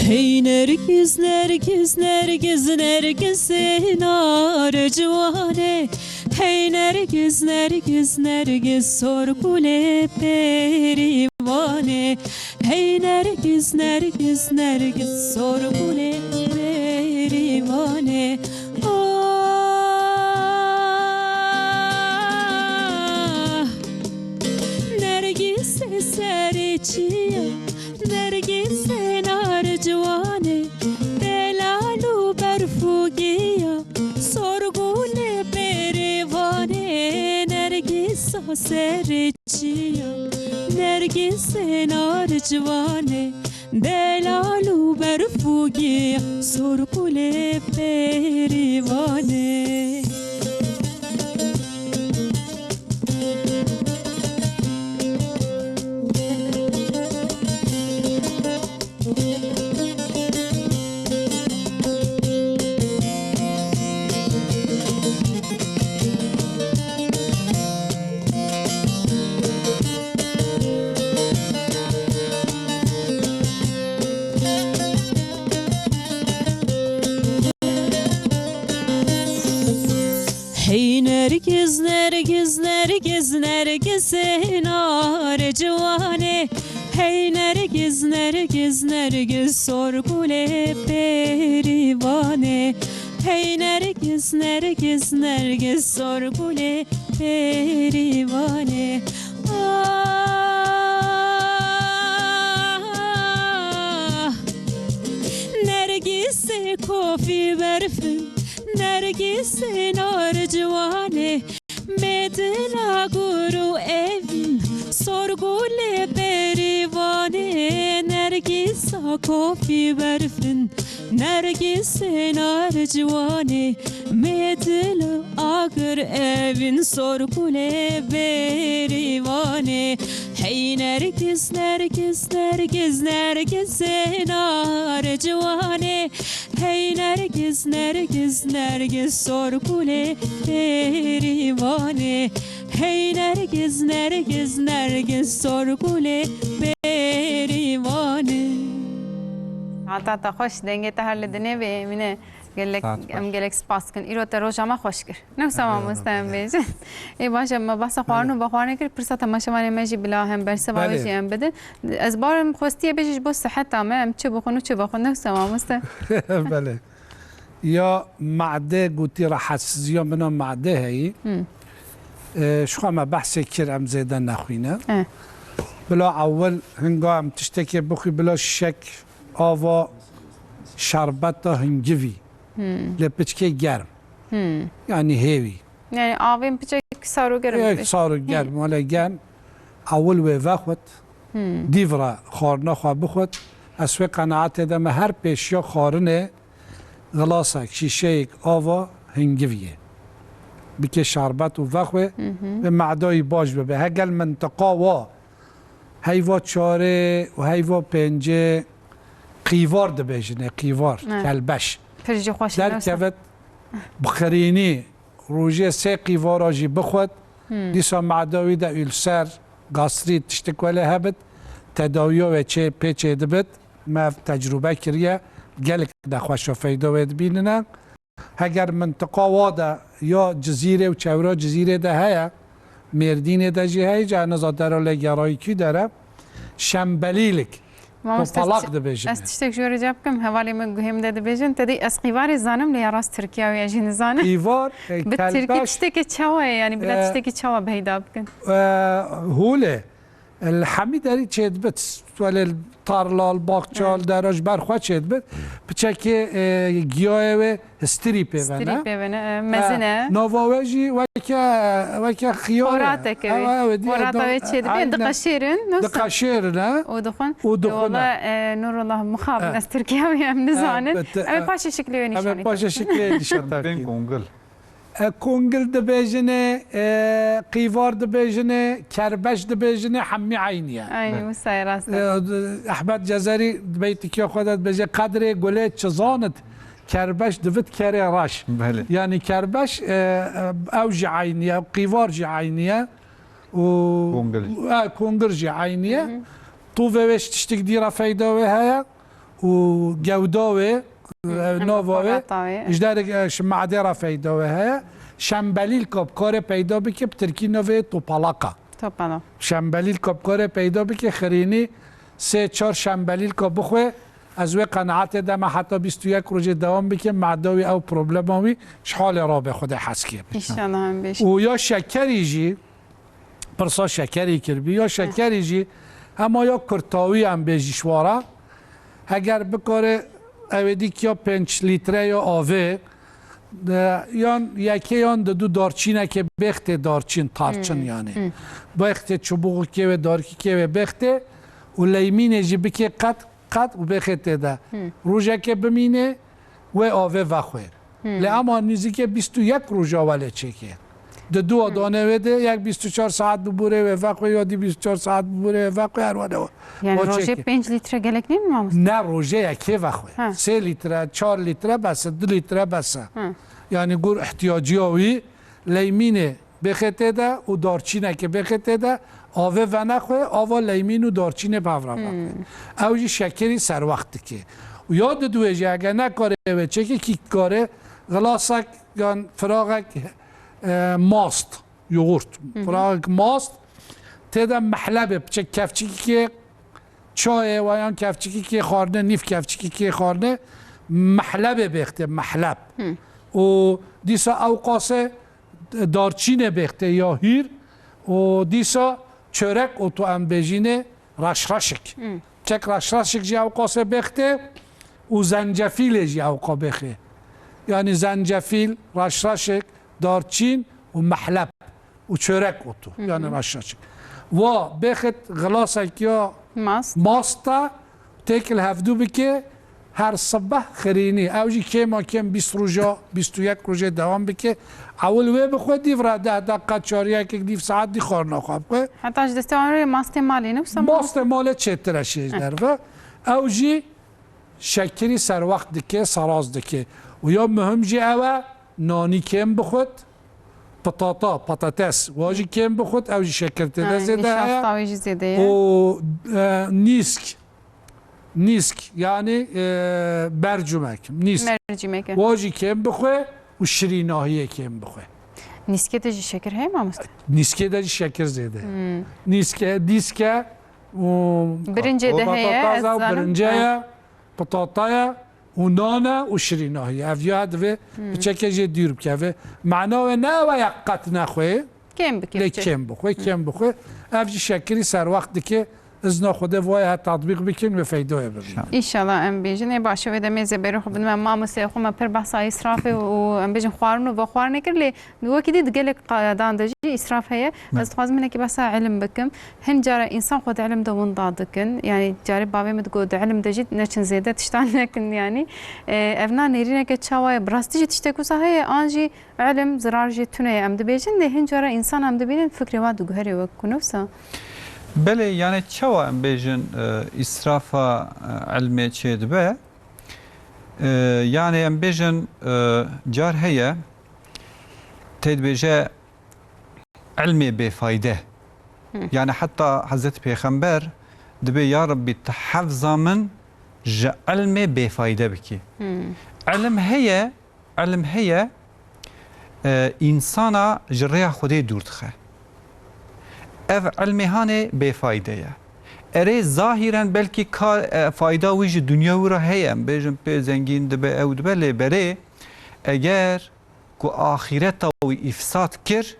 Hey Nergiz, Nergiz, Nergiz, Nergizê nar ciwanê. Hey Nergiz, Nergiz, Nergiz, sorgulê perîvanê. Hey Nergiz, Nergiz, Nergiz, sorgulê perîvanê. Ah, Nergizê serê çiya, Nergizê nar ciwanê, delal û berf û giya, sorgulê perîvanê. Nergisa serê çiya, Nergizê nar ciwanê, delal û berf û giya, sorgulê perîvanê. Hey Nergiz, Nergiz, Nergiz, Nergizê nar ciwanê. Hey Nergiz, Nergiz, Nergiz, sorgulê perîvanê. Hey Nergiz, Nergiz, Nergiz, sorgulê perîvanê. Ah, Nergizê kofî berfin, Nergizê nar ciwanê. Mê dila gur û evîn, sorgulê perîvanê. Nergîsa kofî berfin, Nergîsê nar ciwanê. Mê dila agir evîn, sorgulê perîvanê. Hey Nergiz, Nergiz, Nergiz, Nergizê nar ciwanê. Hey Nergiz, Nergiz, Nergiz, sorgulê bêrîvanê. Hey Nergiz, Nergiz, Nergiz, sorgulê bêrîvanê. Hata te xweş, dengê te her li dinê bê, Emîne. Gelek, Saet xweş. Em gelek spas dikin. Îro te roja me xweş kir. Ne wisa Eyvallah. Mamoste em bêjin. Ê baş e, me behsa xwarin û Belê. Vexwarinê kir, pirsa temaşevanê me jî bila hem bersiva wê Belê. Jî em bidin. Ez barim xwestiye bêjî ji bo siheta me, em çi bixwin û çi vexwin, ne wisa mamoste? Belê. Ya made gotî rahatsizîya min a made heyî. Hmm. Ee, ji xwe me behsê kir, em zêde nexwîne. Eh. Bila ewil hinga em tiştekê bixwî, bila şek, ava, şerbeta hingivî. Hmm. Lê piçkê germ. Hmm. Yanî hêvî. Yani avên piçek sar û germ Ê, be. Sar û germ, wele germ. Ewil wê vexwit. Hmm. Dîv re xwarina xwe bixwit. Ez wê qenaetê de me her pêşiya xwarinê xilasek, şîşeyek ava hingiviyê. Bike şerbet û vexwê, Hı hı. Ve medayî baş bibe. Hegel mintiqa wa heyva çarê û heyva pêncê qîvar dibêjinê, qîvar, Ne. Kelbeş. Pir jî xweş e, ne wisa? Derkevit bi xirînî rojê sê qîvara jî bixwit, Hmm. Dîsa mada wî de ûlser, gastrît, tiştik welê hebit, tedawiya wê çê, pê çê dibit. Me ev tecrûbe kiriye, gelek nexweşa feyda wê dibînine. Heger mintiqa wa de ya Cizîrê û çewra Cizîrê de heye, Mêrdînê de jî heye, ca niza dera lê gerayî kî dere, şembelîlik, Mamoste, topalak ez dibêjin. Ez tiştek ji we re cevap bikim, hevalê min guhê min de dibêjin, te dî ez qîvarê zanim lê ya rast Tirkiya wê jî nizanim. Qîvar, e, Bi Tirkî kelbeş, tiştekê çawa ye, yani bila e, tiştekî çawa peyda bikin? E, hûlê. Li hemî derî çêdibit, welê li tarla, li baxça, Evet. Li dera ji ber xwe çêdibit. Piçekê, e, giyayê wê stirî pê vene. Stirî pê vene, e, mezin e. E, nava we jî weke, weke xiyar e. Xorateke wê. Ew, ew, dî, Xorata do-, wê çêdibe, aynen. Diqeşêrin, nasıl? Diqeşêrin, e. Û dixwin. Û dixwin, e. Wala, e, Nurullah, mixabin, E. Ez Tirkiya wê em nizanin. E, bet-, Em ê e, paşê şiklê wê em ê nîşanî paşê şiklê wê nîşan Em tên kongil. E, kongil dibêjinê, e, qîvar dibêjinê, kerbeş dibêjinê, hemî eynî ye. Eynî, Evet. wisa ye, rast e. E, Ehmed Cezerî beytikiya xwe de dibêje, qedrê gulê çizanit, kerbeş divit kerê reş. Belê. Yani kerbeş, e, e, ew jî eynî ye, qîvar jî eynî ye. Û, Kongil. E, kongil jî eynî ye. Hı hı. Tûvê wê ji tiştik dî re feyda wê heye. Û gewda wê, Hı, e, hem nava wê, xorata wê. Ji derek, e, ji madê re feyda wê heye. Şembelîlka bi karê peyda bike, bi tirkî navê topalaka. Topala. Şembelîlka bi karê peyda bike, xirînî sê çar şembelîlka bixwe, ez wê qenaetê de me heta bîst û yek rojê dewam bike, mada wî ew problema wî ji halê rabe Xwedê hez kê. İnşallah em bêjin. Û ya şekerî jî, Pirsa şekerî kirbî. Ya şekerî jî hema ya kurtawî em bêjî ji wara. Heger bikare ew ê dîk ya pênc lître ya avê, e, yan yekê yan didu darçînekê bêxtê darçîn, tarçin Hmm, yani. Hmm. Bêxtê çubuxekê wê, darkîkê wê bêxtê û leymînê jî bikê qet, qet û bêxê tê de. Hmm. Rojekê bimînê, wê avê vexwê. Hmm. Lê ema nîzîkê bîst û yek roja welê çêkê. Di dua Hmm. danê wê de yek bîst û çar saet biborê wê vexwê, ya dî bîst û çar saet biborê wê vexwê, her wade o. Yani O rojê çêkê. Pênc lître gelek nîn mamoste? Ne, rojê yekê vexwê. Ha. Sê lître, çar lître bes e, du lître bes e. Ha. Yani gur ihtiyaciya wî leymînê bêxê tê de û darçînekê bêxê tê de, avê venexwe, ava leymîn û darçînê bi hev re vexwe. Hmm. Ew jî şekerî serwext dike. Û ya diduwê jî hege nekare wê çêke, kî dikare, xilasek yan firaxek, e, mast, yoğurt, Hı hı. firaxek mast, tê de mehlebê, piçek kevçikê çayê we yan kevçikê xwarine, nîv kevçikê xwarine, mehlebê bêxtê, mehleb. Hı. Û dîsa ew qasê darçînê bêxtê ya hîr û dîsa çörek otu em bêjînê reşreşik. Hmm. Çek reşreşik jî ew qasê bêxtê û zencefîlê jî ew qa bêxê. Yani zencefîl, reşreşik, darçîn û mehleb û çörek otu. Hı hı. Yani reşreşik. Wa bêxit xilasek ya Mast. Masta têkil hevdû bike, Her sibeh xirînî. Ew jî kêma kêm bîst roja, bîst û yek rojê dewam bike. Ewil wê bixwe, dîv re deh deqa, çariyekek, dîv saet dî xwarina xwe bixwe. Heta ji destê wan re mastê malê ne wisa. Mastê malê çêtir e şêj derve. Ew jî şekirî serwext dike, seraz dike. Û ya muhim jî ew e, nanî kêm bixwit, pitata, patates, wa jî kêm bixwit, ew jî şekir tê de zêde heye. Nîşasta wê jî zêde ye. Û, e, nîsk, nîsk, yanî, e, bercumek, nîsk. Mercimek e. Wa jî kêm bixwe û şirînahiyê kêm bixwe. Nîskê de jî şekir heye mamoste? Nîskê de jî şekir zêde ye. Hmm. Nîske, dîske û Birincê de heye, patates ez e û zanim. Birince ye, pitata ye û nan e û şirînahî ye. Ev ya divê Hmm. piçekê jê dûr bike. Vê mena wê ne ew e ya qet nexwê. Kêm bike, Lê biçe. Kêm bixwe, kêm bixwe. Ev jî şekirî serwext dike. Izna Xwedê vayê her tatbîq bikin ve feydoyê bibin. Înşallah. Înşallah em bêjin. Ê baş e, wê demê zêberê xwe bidime mamosteyê xwe, me pir behsa îsrafê û em bêjin xwarin û vexwarinê kir, lê wekî dî di gelek qayadan de jî îsraf heye. Me- Ez dixwazim hinekî behsa ilim bikim. Hin cara însan xwe di ilim de winda dikin. Yanî carê bavê min digot di ilim de jî neçin zêde tiştan nekin yanî. E, ev na nêrîneke çawa ye? Bi rastî jî tiştek wisa heye an jî ilim zirar jê tune ye em dibêjin, lê hin cara însan em dibînin fikrê wan diguherê wek ku ne wisa? Belê, yani çawa em bêjin, e, îsrafa, e, ilmê çêdibe? E, yani em bêjin, e, car heye, tê dibêje ilmê bêfayde. Hı. Yani heta Hezretî Pêxember dibê, ya Rabbî, tu hefza min ji ilmê bêfayde bikî. Hı. Ilim heye, ilim heye, e, însana ji rêya Xwedê dûr dixe. Ev ilmê hanê bêfayde ye. Erê, zahîren belkî ka, e, fayda wî ji dinya wî re heye, em bêjin pê zengîn dibe, ew dibe, lê berê eger ku axîreta wî îfsad kir,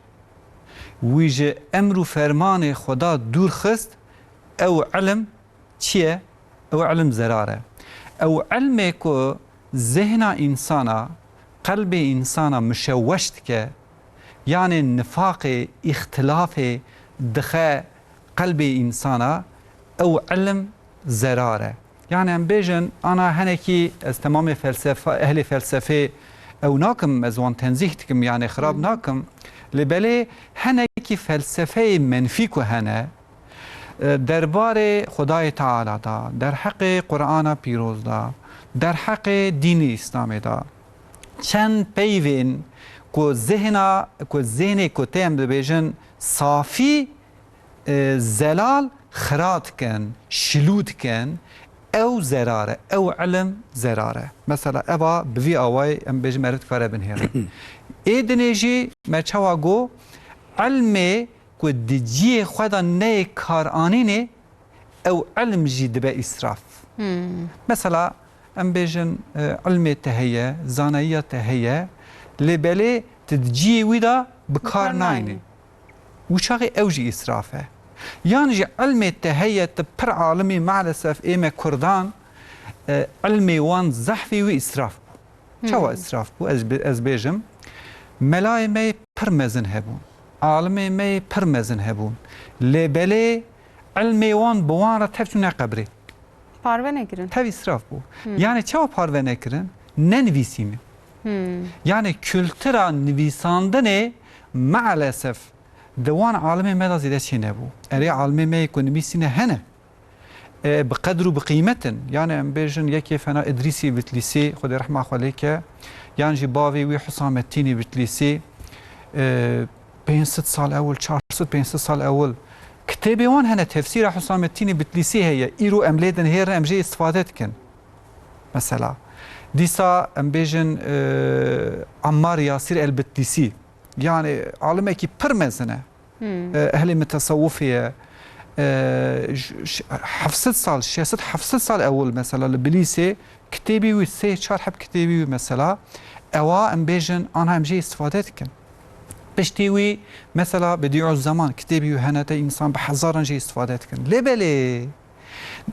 wî ji emr û fermanê Xweda dûr xist, ew ilim çi ye? Ew ilim zerar e. Ew ilmê ku zihna însana, qelbê însana mişewweş dike, yanê nifaqê, îxtilafê dixe qelbê însana, ew ilim zerar e. Yani em bêjin, ana henekî ez temamê felsefe, ehlê felsefê ew nakim, ez wan tenzîh dikim, yani xirab Hı hı. nakim. Lê belê henekî felsefeyê menfî ku hene, e, derbarê Xwedayê Teala da, derheqê Qur'ana Pîroz da, derheqê dînê Îslamê da, çend peyvên ku zihna, ku zihnê ku tê em dibêjin safî, e, zelal xira dikin, şilû dikin, ew zerar e, ew ilim zerar e. Mesela eva bi vî awayî em bêjin meriv dikare binihêre. Ê dinê jî me çawa got, ilmê ku di cihê xwe de neyê kar anînê, ew ilm jî dibe îsraf. Hmm. Mesela, em bêjin, e, ilmê te heye, zanayiya te heye, lê belê tu di cihê wî de bi kar nayînî. Û çaxê ew jî îsraf e. Yan jî ilmê te heye, tu pir alimî, maalesef ê me kurdan, e, ilmê wan zehfî wî îsraf bû. Çawa Hmm. îsraf bû? Ez bi-, ez bêjim, melayê me yê pir mezin hebûn. Alimê me yê pir mezin hebûn. Lê belê ilmê wan bi wan re tev çûne qebrê. Parve nekirin. Tev îsraf bû. Hmm. Yani çawa parve nekirin? Nenivîsînin. Hmm. Yani kultura nivîsandinê maalesef di wan alimê me de zêde çê nebû. Erê, alimê me yê ku nivîsîne hene. E, bi qedr û bi qîmet in. Yani em bêjin yekê fena Îdrîsî Bitlîsî, Xwedê rehma xwe lê ke, yan jî bavê wî Husamettînî Bitlîsî, e, pênc sed sal ewil, çar sed pênc sed sal ewil kitêbê wan hene, tefsîra Husamettînî Bitlîsî heye. Îro em lê dinihêrin, em jê îstifade dikin. Mesela, dîsa em bêjin, e, Ammar Yasîr el-Bitlîsî, yani alimekî pir mezin e. Hmm. E, ehlê mitesewifê ye. E, ş-, ş-, heft sed sal, şeş sed heft sed sal ewil mesela li Bilîsê kitêbî wî, sê çar heb kitêbî wî mesela, ewa em bêjin, anha em jê îstifade dikin. Piştî wî mesela Bediûzzeman kitêbî wî hene te, însan bi hezaran jê îstifade dikin. Lê belê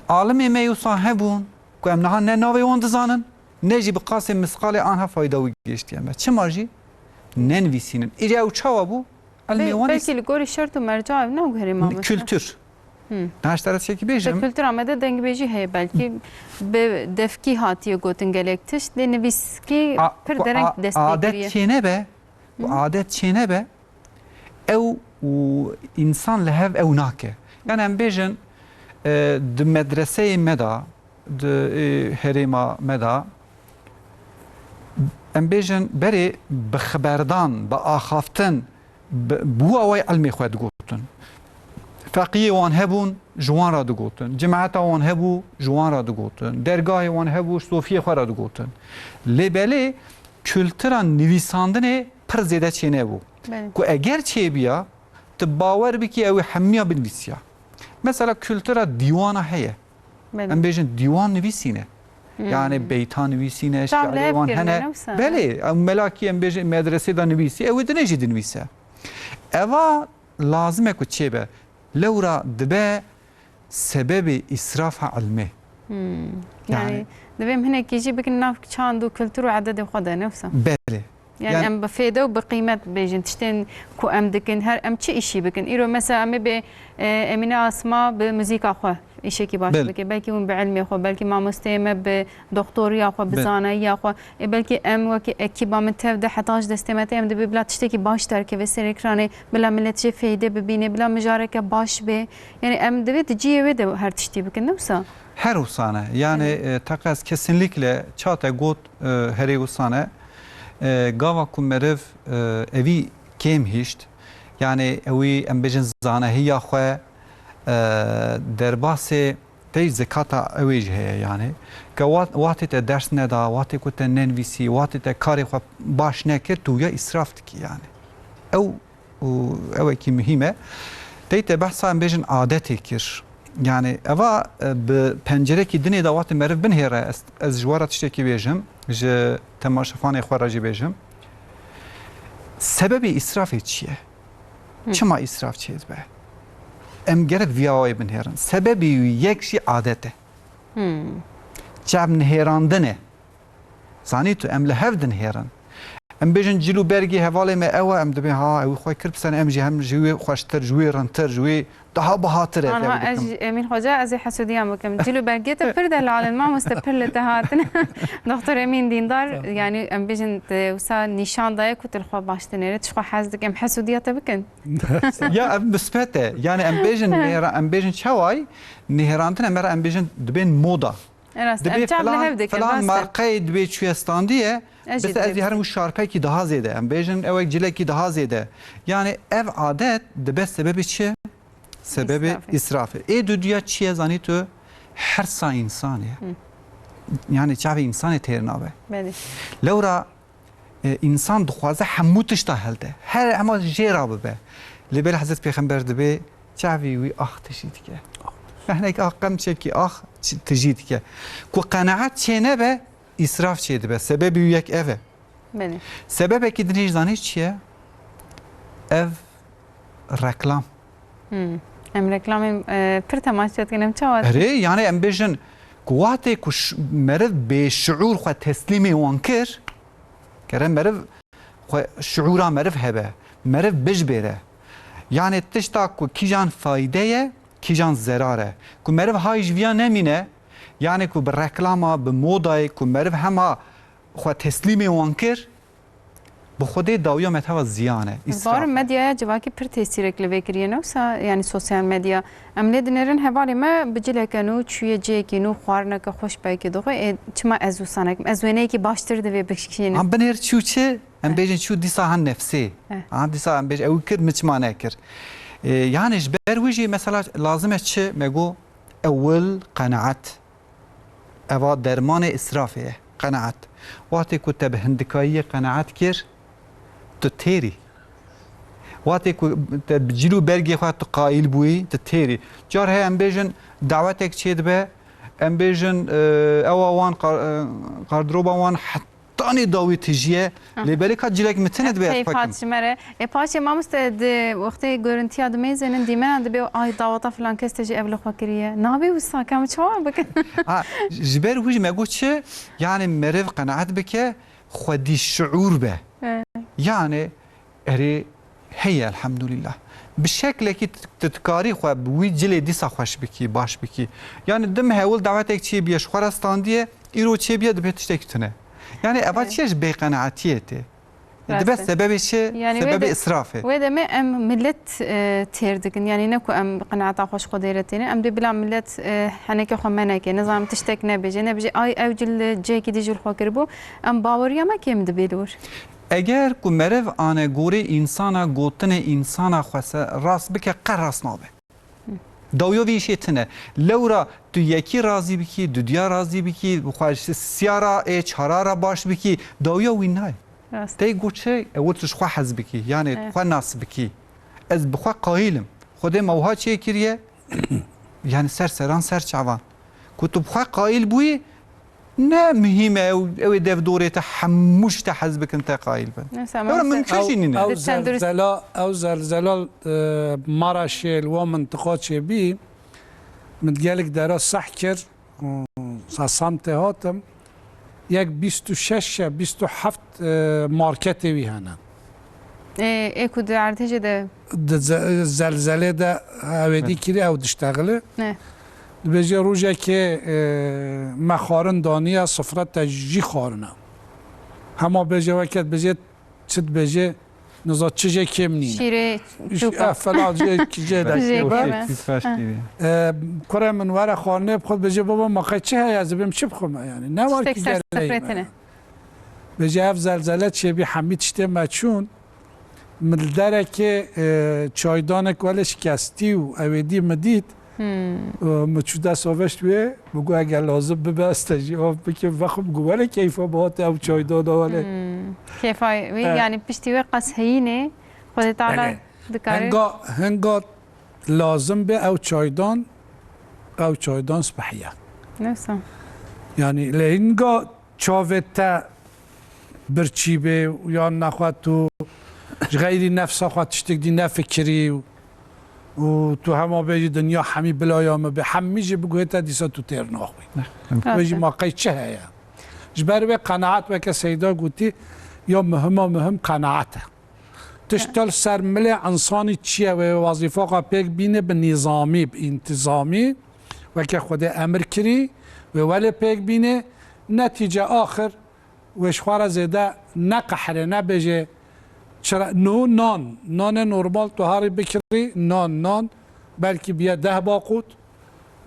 alimê me yê wisa hebûn ku em niha ne navê wan dizanin, ne jî bi qasê misqalê anha fayda wî gihiştiye me. Çima jî? Nenivîsînin. Îca ew çawa bû? Ilmê Be-, wan îs- belkî li gorî şert û merca ev naguherî mamoste. Kultur. Hmm. Niha ji te re tiştekî bêjim. Di kultura me de dengbêjî heye, belkî bi devkî hatiye gotin gelek tişt, lê nivîskî A- pir ku dereng a- dest pê adet kiriye. Çênebe, ku Hı. adet çênebe, ew û însan li hev ew nake. Yani em bêjin, e, di medreseyê me de, di, e, herêma me de, em bêjin berê bi xeberdan, bi axaftin, bi, bi û awayî ilmê xwe digotin. Feqiyê wan hebûn, ji wan re digotin. Cemaeta wan hebû, ji wan re digotin. Dergahê wan hebû, ji sofiyê xwe re digotin. Lê belê kultura nivîsandinê pir zêde çênebû. Belê. Ku eger çêbiya, tu bawer bikî ew ê hemiya binivîsiya. Mesela kultura dîwana heye. Belê. Em bêjin dîwan nivîsîne. Hmm. Yani beyta nivîsîne, Tam şiirê li hev wan kirine, hene. ne wisa? Belê, ew melakî em bêjin medresê de nivîsî, ew ê dinê jî dinivîse. Eva lazim e ku çêbe. Lewra dibe sebebê îsrafa ilmê. Hmm. Yani Yani divê em hinekî jî bikin nav çand û kultur û ededê xwe de, ne wisa? Belê. Yani Yani em bi fêde û bi qîmet bêjin, tiştên ku em dikin, her em çi îşî bikin. Îro mesela em ê bê, e, Emîne Asma bi muzîka xwe îşekî baş Belê. bike. Belkî hûn bi ilmê xwe, belkî mamosteyê me bi doktoriya xwe, bi Belê. zanayiya xwe. Ê belkî em wekî ekîba min tev de heta ji destê me tê, em dibê bila tiştekî baş derkeve ser ekranê, bila millet jê fêde bibîne, bila mijareke baş bê. Yani em divê di cihê wê de her tiştî bikin, ne wisa? Her wisa ne. Yani, Evet. e, teqez kesinlikle çate got, e, herê wisa ne. E, gava ku meriv, e, evî kêm hişt, yani ewî em bêjin zanahiya xwe, e, derbasê tey zekata ewê jî heye yani. Ke wa-, watê te ders neda, watê ku te nenivîsî, watê te karê xwe baş nekir, tu ya îsraf dikî yani. Ew û ewekî muhîm e. Tey te behsa em bêjin adetê kir. Yani eva, e, bi pencerekî dinê de wate meriv binhêre, ez, ez ji we re tiştekî bêjim, ji temaşefanê xwe re jî bêjim. Sebebê îsrafê çi ye? Hı. Çima îsraf çêdibe? Em gerek viya wê binhêrin. Sebebê wî yek jî adet e. Hmm. Çav nihêrandin e. Zanî tu, em li hev dinihêrin. Em bêjin cil û bergê hevalê me ew e, em dibê ha, ew xwe kir bi ser, em jî hem ji wê xweştir, ji wê rintir, ji wê daha bihatir e. Anha ez jî, Emîn Xoca, ez ê hesûdiyan bikim. Cil û bergê te pir delal in, mamoste, pir li te hatin. Doktor Emîn Dîndar, Sağ ol. yani em bêjin te wisa nîşan daye ku tu li xwe baş dinêre, tu ji xwe hez dikim, hesûdiya te bikin. Ya ev misbet e. Yani em bêjin nêra-, em bêjin çaway, nihêrandin em, em bêjin dibên moda. Rast, Dibê em çav li filan, hev dikin, filan rast e. marqeyê dibê çûye standiye, Ez jî bes ez dibê ê herim û şarpekî daha zêde. Em bêjin ewek cilekî daha zêde. Yani ev adet dibe sebebê çi? Sebebê Îsrafê. îsrafê. Ê duduya çi ye zanî tu? Hersa însanê. Hı. Yani çavê însanê têr nabe. Belê. Lewra E, însan dixwaze hemû tişta hilde. Her hema jê re bibe. Lê belê Hezret Pêxember dibê çavî wî ax tijî dike. Mehnek ax, qemçekî ax çi-, tijî dike. Ku qenaet çê nebe, îsraf çê dibe. Sebebî wî yek ev e. Belê. Sebebekî din jî zanî çi ye? Ev reklam. Hmm. Em reklamên, e, pir temaşe dikin, em çawa dikin? Erê, yani em bêjin ku wextê ku ş-, meriv bêşiûr xwe teslîmê wan kir, kere meriv xwe şiûra meriv hebe, meriv bijbêre. Yani tişta ku kîjan fayde ye, kîjan zerar e. Ku meriv hay ji viya nemîne, yani ku bi reklama, bi modayê ku meriv hema xwe teslîmê wan kir, bi xwedê dawiya me teva ziyan e, Ji îsraf bar e. medyaya civakî pir tesîrek li vê kiriye, ne wisa? Yani sosyal medya. Em lê dinêrin hevalê me bi cileke nû çûye cihekî nû, xwarineke xweş belkî dixwe. Ê, çima ez wisa nekim? Ez wêneyekî baştir divê bikişînim. Em binêr çû çi? Em Eh. bêjin çû dîsa han nefsê. Eh. Ha dîsa em bêj ew kir, min çima nekir? Ê, yani ji ber wî jî mesela lazim e çi? Me got ewil qenaet. Eva dermanê îsrafê ye, qenaet. Wextê ku te bi hindikayiyê qenaet kir, tu têrî. Wextê ku te bi cil û bergê xwe tu qayîl bûyî, tu têrî. Car heye em bêjin dawetek çêdibe, em bêjin, e, ewa wan qar-, e, qardiroba wan hetanî dawî tijî ye, Ah. lê belê ka cilek min tine dibe ez Pey xwekim. Pat ji me re. E, paşê mamoste di wextê görüntiya dimêzênin dîmena dibê, ay, daweta filan kes te jî ev li xwe kiriye. Nabê wisa, ka em çawa bikin? Ha, ji ber wî jî me got çi? Yani meriv qenaet bike, xwedî şiûr be. Evet. Yani erê Heye, elhamdulillah. Bi şeklekî tu, tu dikarî xwe bi wî cilê dîsa xweş bikî, baş bikî. Yani dim hewil dawetek çêbiye, ji xwe re standiye, îro çêbiye, dibê tiştekî tune. Yani eva Evet. çi ye, ji bêqenaetiyê tê. Rast Dibe e. sebebê çi? Yani wê Sebebê de, israf e. wê demê em millet, e, têr dikin. Yani ne ku em qenaeta xwe ji Xwedê re têne. Em dê bila millet, e, henekê xwe meneke. Nizanim tiştek nebêje. Nebêje, ay ew cil cihekî dî jî li xwe kiribû. Em baweriya me kêm dibe li wir. Eger ku meriv ane gorê însana, gotinê însana xwe se-, rast bike, qe rast nabe. Dawiya vî îşê tine. Lewra tu yekî razî bikî, dudiya razî bikî, xwe ji siyara ê çara re baş bikî, dawiya wî nayê. Rast. Tey got çi? Ew tu ji xwe hez bikî, yani Evet. xwe nas bikî. Ez bi xwe qayîl im. Xwedê me wiha çêkiriye, yani ser seran ser çavan. Ku tu bi xwe qayîl bûyî, ne muhîm e, ew, ew ê dev dorê te hemû ji te hez bikin, te qayîl bin. Neyse, ama Lewra mesela mimkun Ew, jî nîne. ew Di tendurist- zelzela, ew zelzela, e, Maraşê li wan mintiqa çêbî, min gelek dera seh kir, û sa samtê hatim, yek bîst û şeş ya bîst û heft, e, marketê wî hene. Ê, ê ku di erdhejê de Di ze-, zelzelê de ew ê dî Evet. kirî ew diştexile. Ne. Dibêje rojekê, e, me xwarin daniye, sifre te jî xwarin e. Hema bêje weke dibêje çi dibêje, niza çi jê kêm nîne. Şîrê Ş-, çûka. e, falan jê, jê de Çi jê kêm e. kêm e. Çî faş Ha. kiriye. E, kurê min were xwarinê bixwe, dibêje baba ma qey çi heye, ez ê bêm çi bixwim yani. Ne var Tiştek ki ser geleyim sifrê e. tine. Bêje ev zelzele çêbî hemî tiştê me çûn. Min li derekê, e, çaydanek wele şikestî û ew ê dî min dît. Hmm. E, min çû dest aveşt wê, min got eger lazim bibe ez te jî av bikim vexwim, got wele keyfa min hate ew çaydana wele. Hmm. Kêfa wî, E. yani piştî wê qas heyînê, Xwedê Teala Belê. dikare. Hinga, hinga lazim be ew çaydan, ew çaydan spihiye. Neyse. Yani lê hinga çavê te birçî bê û yan nexwe tu ji xeyrî nefsa xwe tiştek dî nefikirî û, û tu hema bêjî dinya hemî bilaya min bê, hemî jî biguhê te dîsa tu têr naxwî. Wê jî Aferin. ma qey çi heye? Ji ber wê qenaet weke Seyda gotî ya muhima muhim qenaet e. Tişta li ser milê însanî çi ye? Wê wezîfa xwe pêk bîne bi nîzamî, bi întîzamî, weke Xwedê emir kirî, wê welê pêk bîne. Netîce axir wê ji xwe re zêde neqehre, nebêje, çira, no nan, nanê normal tu herî bikirî, nan, nan, belkî biye deh baqût,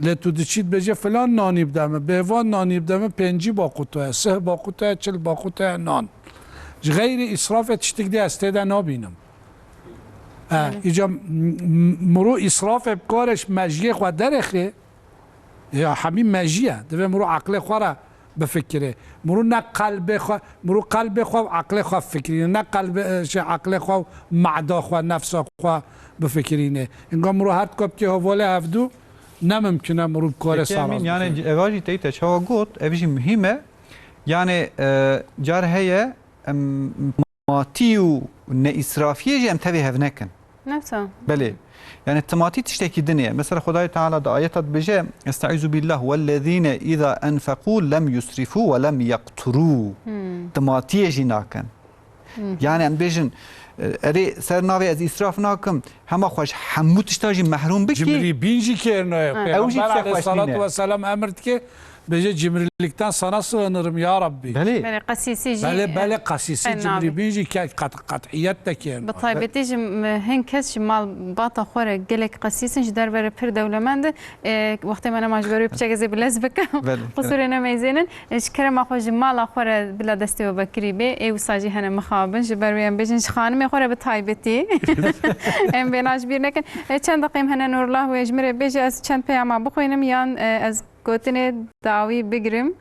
Lê tu diçî dibêje filan nanî bide min, bêvan nanî bide min, pêncî baqût heye, sih baqût heye, çil baqût heye nan. Ji xeyrî îsrafê tiştik dî ez tê de nabînim. E, Belê. îca m-, m-, mirû îsrafê bikare ji mejiyê xwe derêxê, ya hemî mejî ye. Divê mirû eqlê xwe re bifikirê. Mirû ne qelbê xwe, mirû qelbê xwe û eqlê xwe bifikirîne. Ne qelbê, e, şey, eqlê xwe û mada xwe, nefsa xwe bifikirîne. Hinga mirû her dika bikê hevalê hevdû, ne mimkun e mirû bikare Peki, Emîn, saraz yani bike. Eva jî teyte çawa got, ev jî muhîm e. Yani, e, car heye, em, matî û neîsrafiyê jî em tevî hev nekin. Nefsa. Belê. Yani timatî tiştekî din e. Mesela Xwedayê Teala di ayeta dibêje, "Estaizu billah, wellezîne îza enfeqû lem yusrifû ve lem yeqturû." Hmm. Timatiyê jî nakin. Hmm. Yani em bêjin, e, erê ser navê ez îsraf nakim, hema xwe ji hemû tişta jî mehrum bikî. Cimrîbîn jî kêr nayê. Ha. Ew jî Pêxember çi xweş aleyhissalatu nîne. vesselam emir dike, Bêje cimrilikten sana sığınırım ya Rabbi. Belê. Belê, qesîsî jî, Belê, belê, e, qesîsî, qe nabe. cimrîbîn jî ke-, qet-, qet'iyet de kêr Bi nabe. taybetî jî, m-, hin kes ji malbata xwe re gelek qesîs in, ji derve re pir dewlemend in. E, wextê me nema ji ber wê piçek ez ê bilez bikim. Belê, Qusûrê belê. nemeyzênin. E, ji kerema xwe ji mala xwe re bila destê we vekirî bê. Ê wisa jî hene mixabin. Ji ber wê em bêjin ji xanimê xwe re bi taybetî. Em bêna ji bîr nekin. E, çend deqeyê em hene Nurullah wê ji min re bêje, ez çend peyama bixwînim yan, e, ez Gotinê dawî bigirim.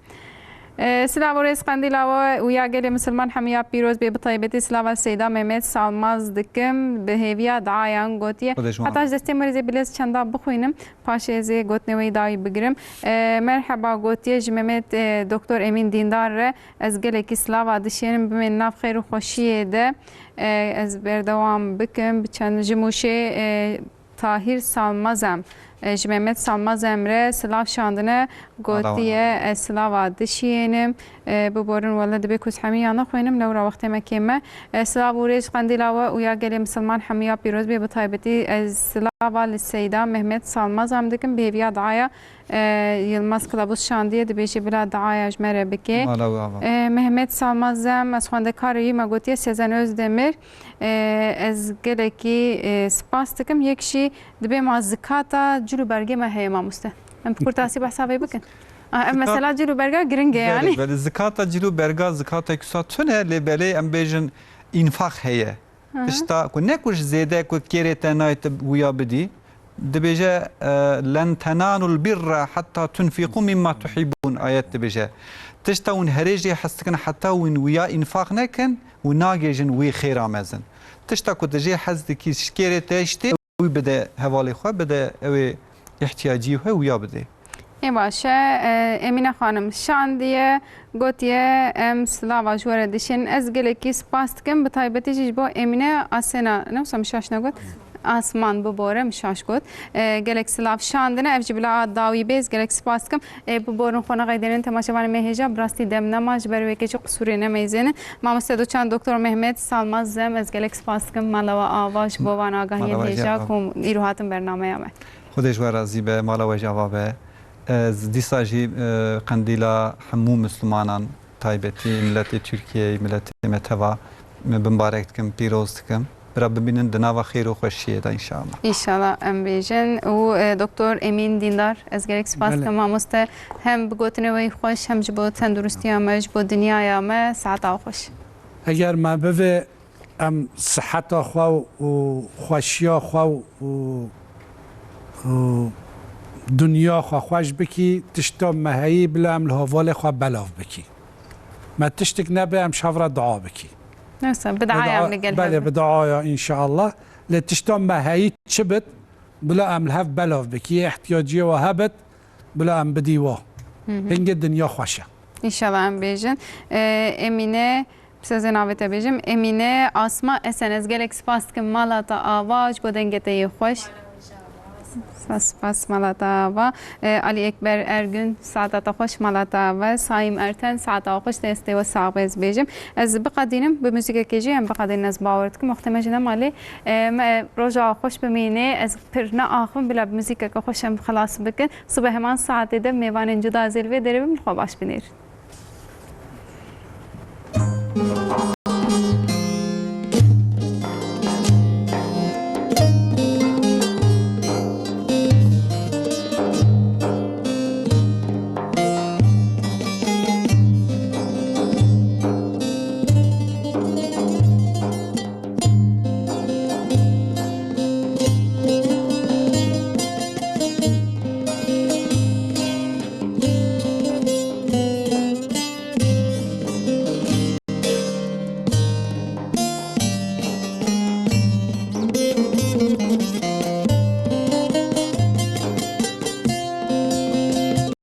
Ee, silav û rêz qendîla we û ya gelê misilman hemiya pîroz bê, bi taybetî silava Seyda Mehmet Salmaz dikim, bi hêviya duayan gotiye. Xwedê ji wan Heta ji destê min rêzê bilez çenda bixwînim, paşê ez ê gotinê wê yî dawî bigirim. Ee, merheba gotiye ji Mehmet, e, Doktor Emîn Dîndar re ez gelekî silava dişênim, bimên nav xêr û xweşiyê de. Ee, ez berdewam bikim, bi çend ji Mûşê, e, Tahîr Salmaz em. E, ji Mehmet Salmaz Emre silav şandine, gotiye, "Ez silava dişiyênim." E, biborin, wele dibê ku ez hemî ya nexwînim, lewra wextê me kêm e. E, silav û rêz qendîla we û ya gelê misilman hemiya pîroz bê. Bi taybetî ez silava li Seyda Mehmet Salmaz em dikim, bi hêviya diaya, e, Yilmaz Kilabûz şandiye, dibêje, "Bila diaya ji me re bike." Mala we ava. E, Mehmet Salmaz em, ez xwendekar wî, me gotiye Sezen Özdemir. E, ez gelekî, e, spas dikim. Yek jî dibê ma zikata cil û bergê me heye, mamoste. Em bi kurtasî behsa vê bikin. Ah, ev Zikat- mesela cil û berga giring e Belê, yanî. Belê. Zikata cil û berga zikata kusa tune, lê belê em bêjin înfaq heye. Hı hı. Tişta ku ne ku ji zêde ku kêrê te nayê tu wiya bidî, dibêje, e, "Len tenanul birra hatta tunfiqu mimma tuhibbun", ayet dibêje. Tişta hûn herê jê hez dikin heta hûn wiya înfaq nekin, hûn nagêjin wî xêra mezin. Tişta ku tu jê hez dikî, ji kêrê te ştê, wî bide hevalê xwe, bide ew ê ihtiyacî xwe wiya bidê. Ê baş e, e, Emîne Xanim şandiye, gotiye, "Em silava ji we re dişên." Ez gelekî spas dikim, bi taybetî jî ji bo Emîne Asena, ne wisa min şaş negot? Asman, bibore, min şaş got. E, gelek silav şandine, ev jî bila a dawî bê, ez gelek spas dikim. E, biborin xwe nexeydênin temaşevanê me hêja, bi rastî dem nema, ji ber wê keçî qisûrê nemeyzênin. Mamoste doçan Doktor Mehmet Salmaz Zem, ez gelek spas dikim. Mala we ava ji bo van agahiyên Mala we hêja ava. Ku îro hatin bernameya me. Xwedê ji we razî be, mala we jî ava be. Ez dîsa jî, e, qendîla hemû Mislimanan, taybetî miletê Tirkiyeyê, miletê me teva, me bimbarek dikim, pîroz dikim. Bira bimînin di nava xêr û xweşiyê de înşallah. Înşallah em bêjin. Û, e, Doktor Emîn Dîndar, ez gelek spas Belê. Dikim mamoste. Hem bi gotinê we yî xweş, hem ji bo tenduristiya me, ji bo dinyaya me, saeta we xweş. Eger me bivê em siheta xwe û xweşiya xwe û, û dinya xwe xweş bikî, tişta me heyî bila em li hevalê xwe belav bikî. Me tiştik nebe em şev re dua bikî. Neyse, bi dua em li gel Belê, hev. Bi duaya înşallah. Lê tişta me heyî çi bit, bila em li hev belav bikî, ihtiyaciyê we hebit, bila em bidî wa. Hı hı. Hingê dinya xweş e. Înşallah em bêjin. Ee, Emîne, bi sezê navê te bêjim. Emîne Asma Esen, ez gelek spas dikim mala te ava, ji bo dengê te yê xweş. Spas, spas, mala te ava. Ee, Ali Ekber Ergün, saeta te xweş, mala te ava. Saîm Erten, saeta xweş, destê we sax be, ez bêjim. Ez biqedînim, bi muzîkekê jî em biqedînin, ez bawer dikim. Wextê me jî nema lê, ee, me roja xweş bimînê, ez pir neaxivim, bila bi muzîkeke xweş em xilas bikin. Sibe heman saetê de mêvanên cuda ez ê li vê derê bim, li xwe baş binêrin.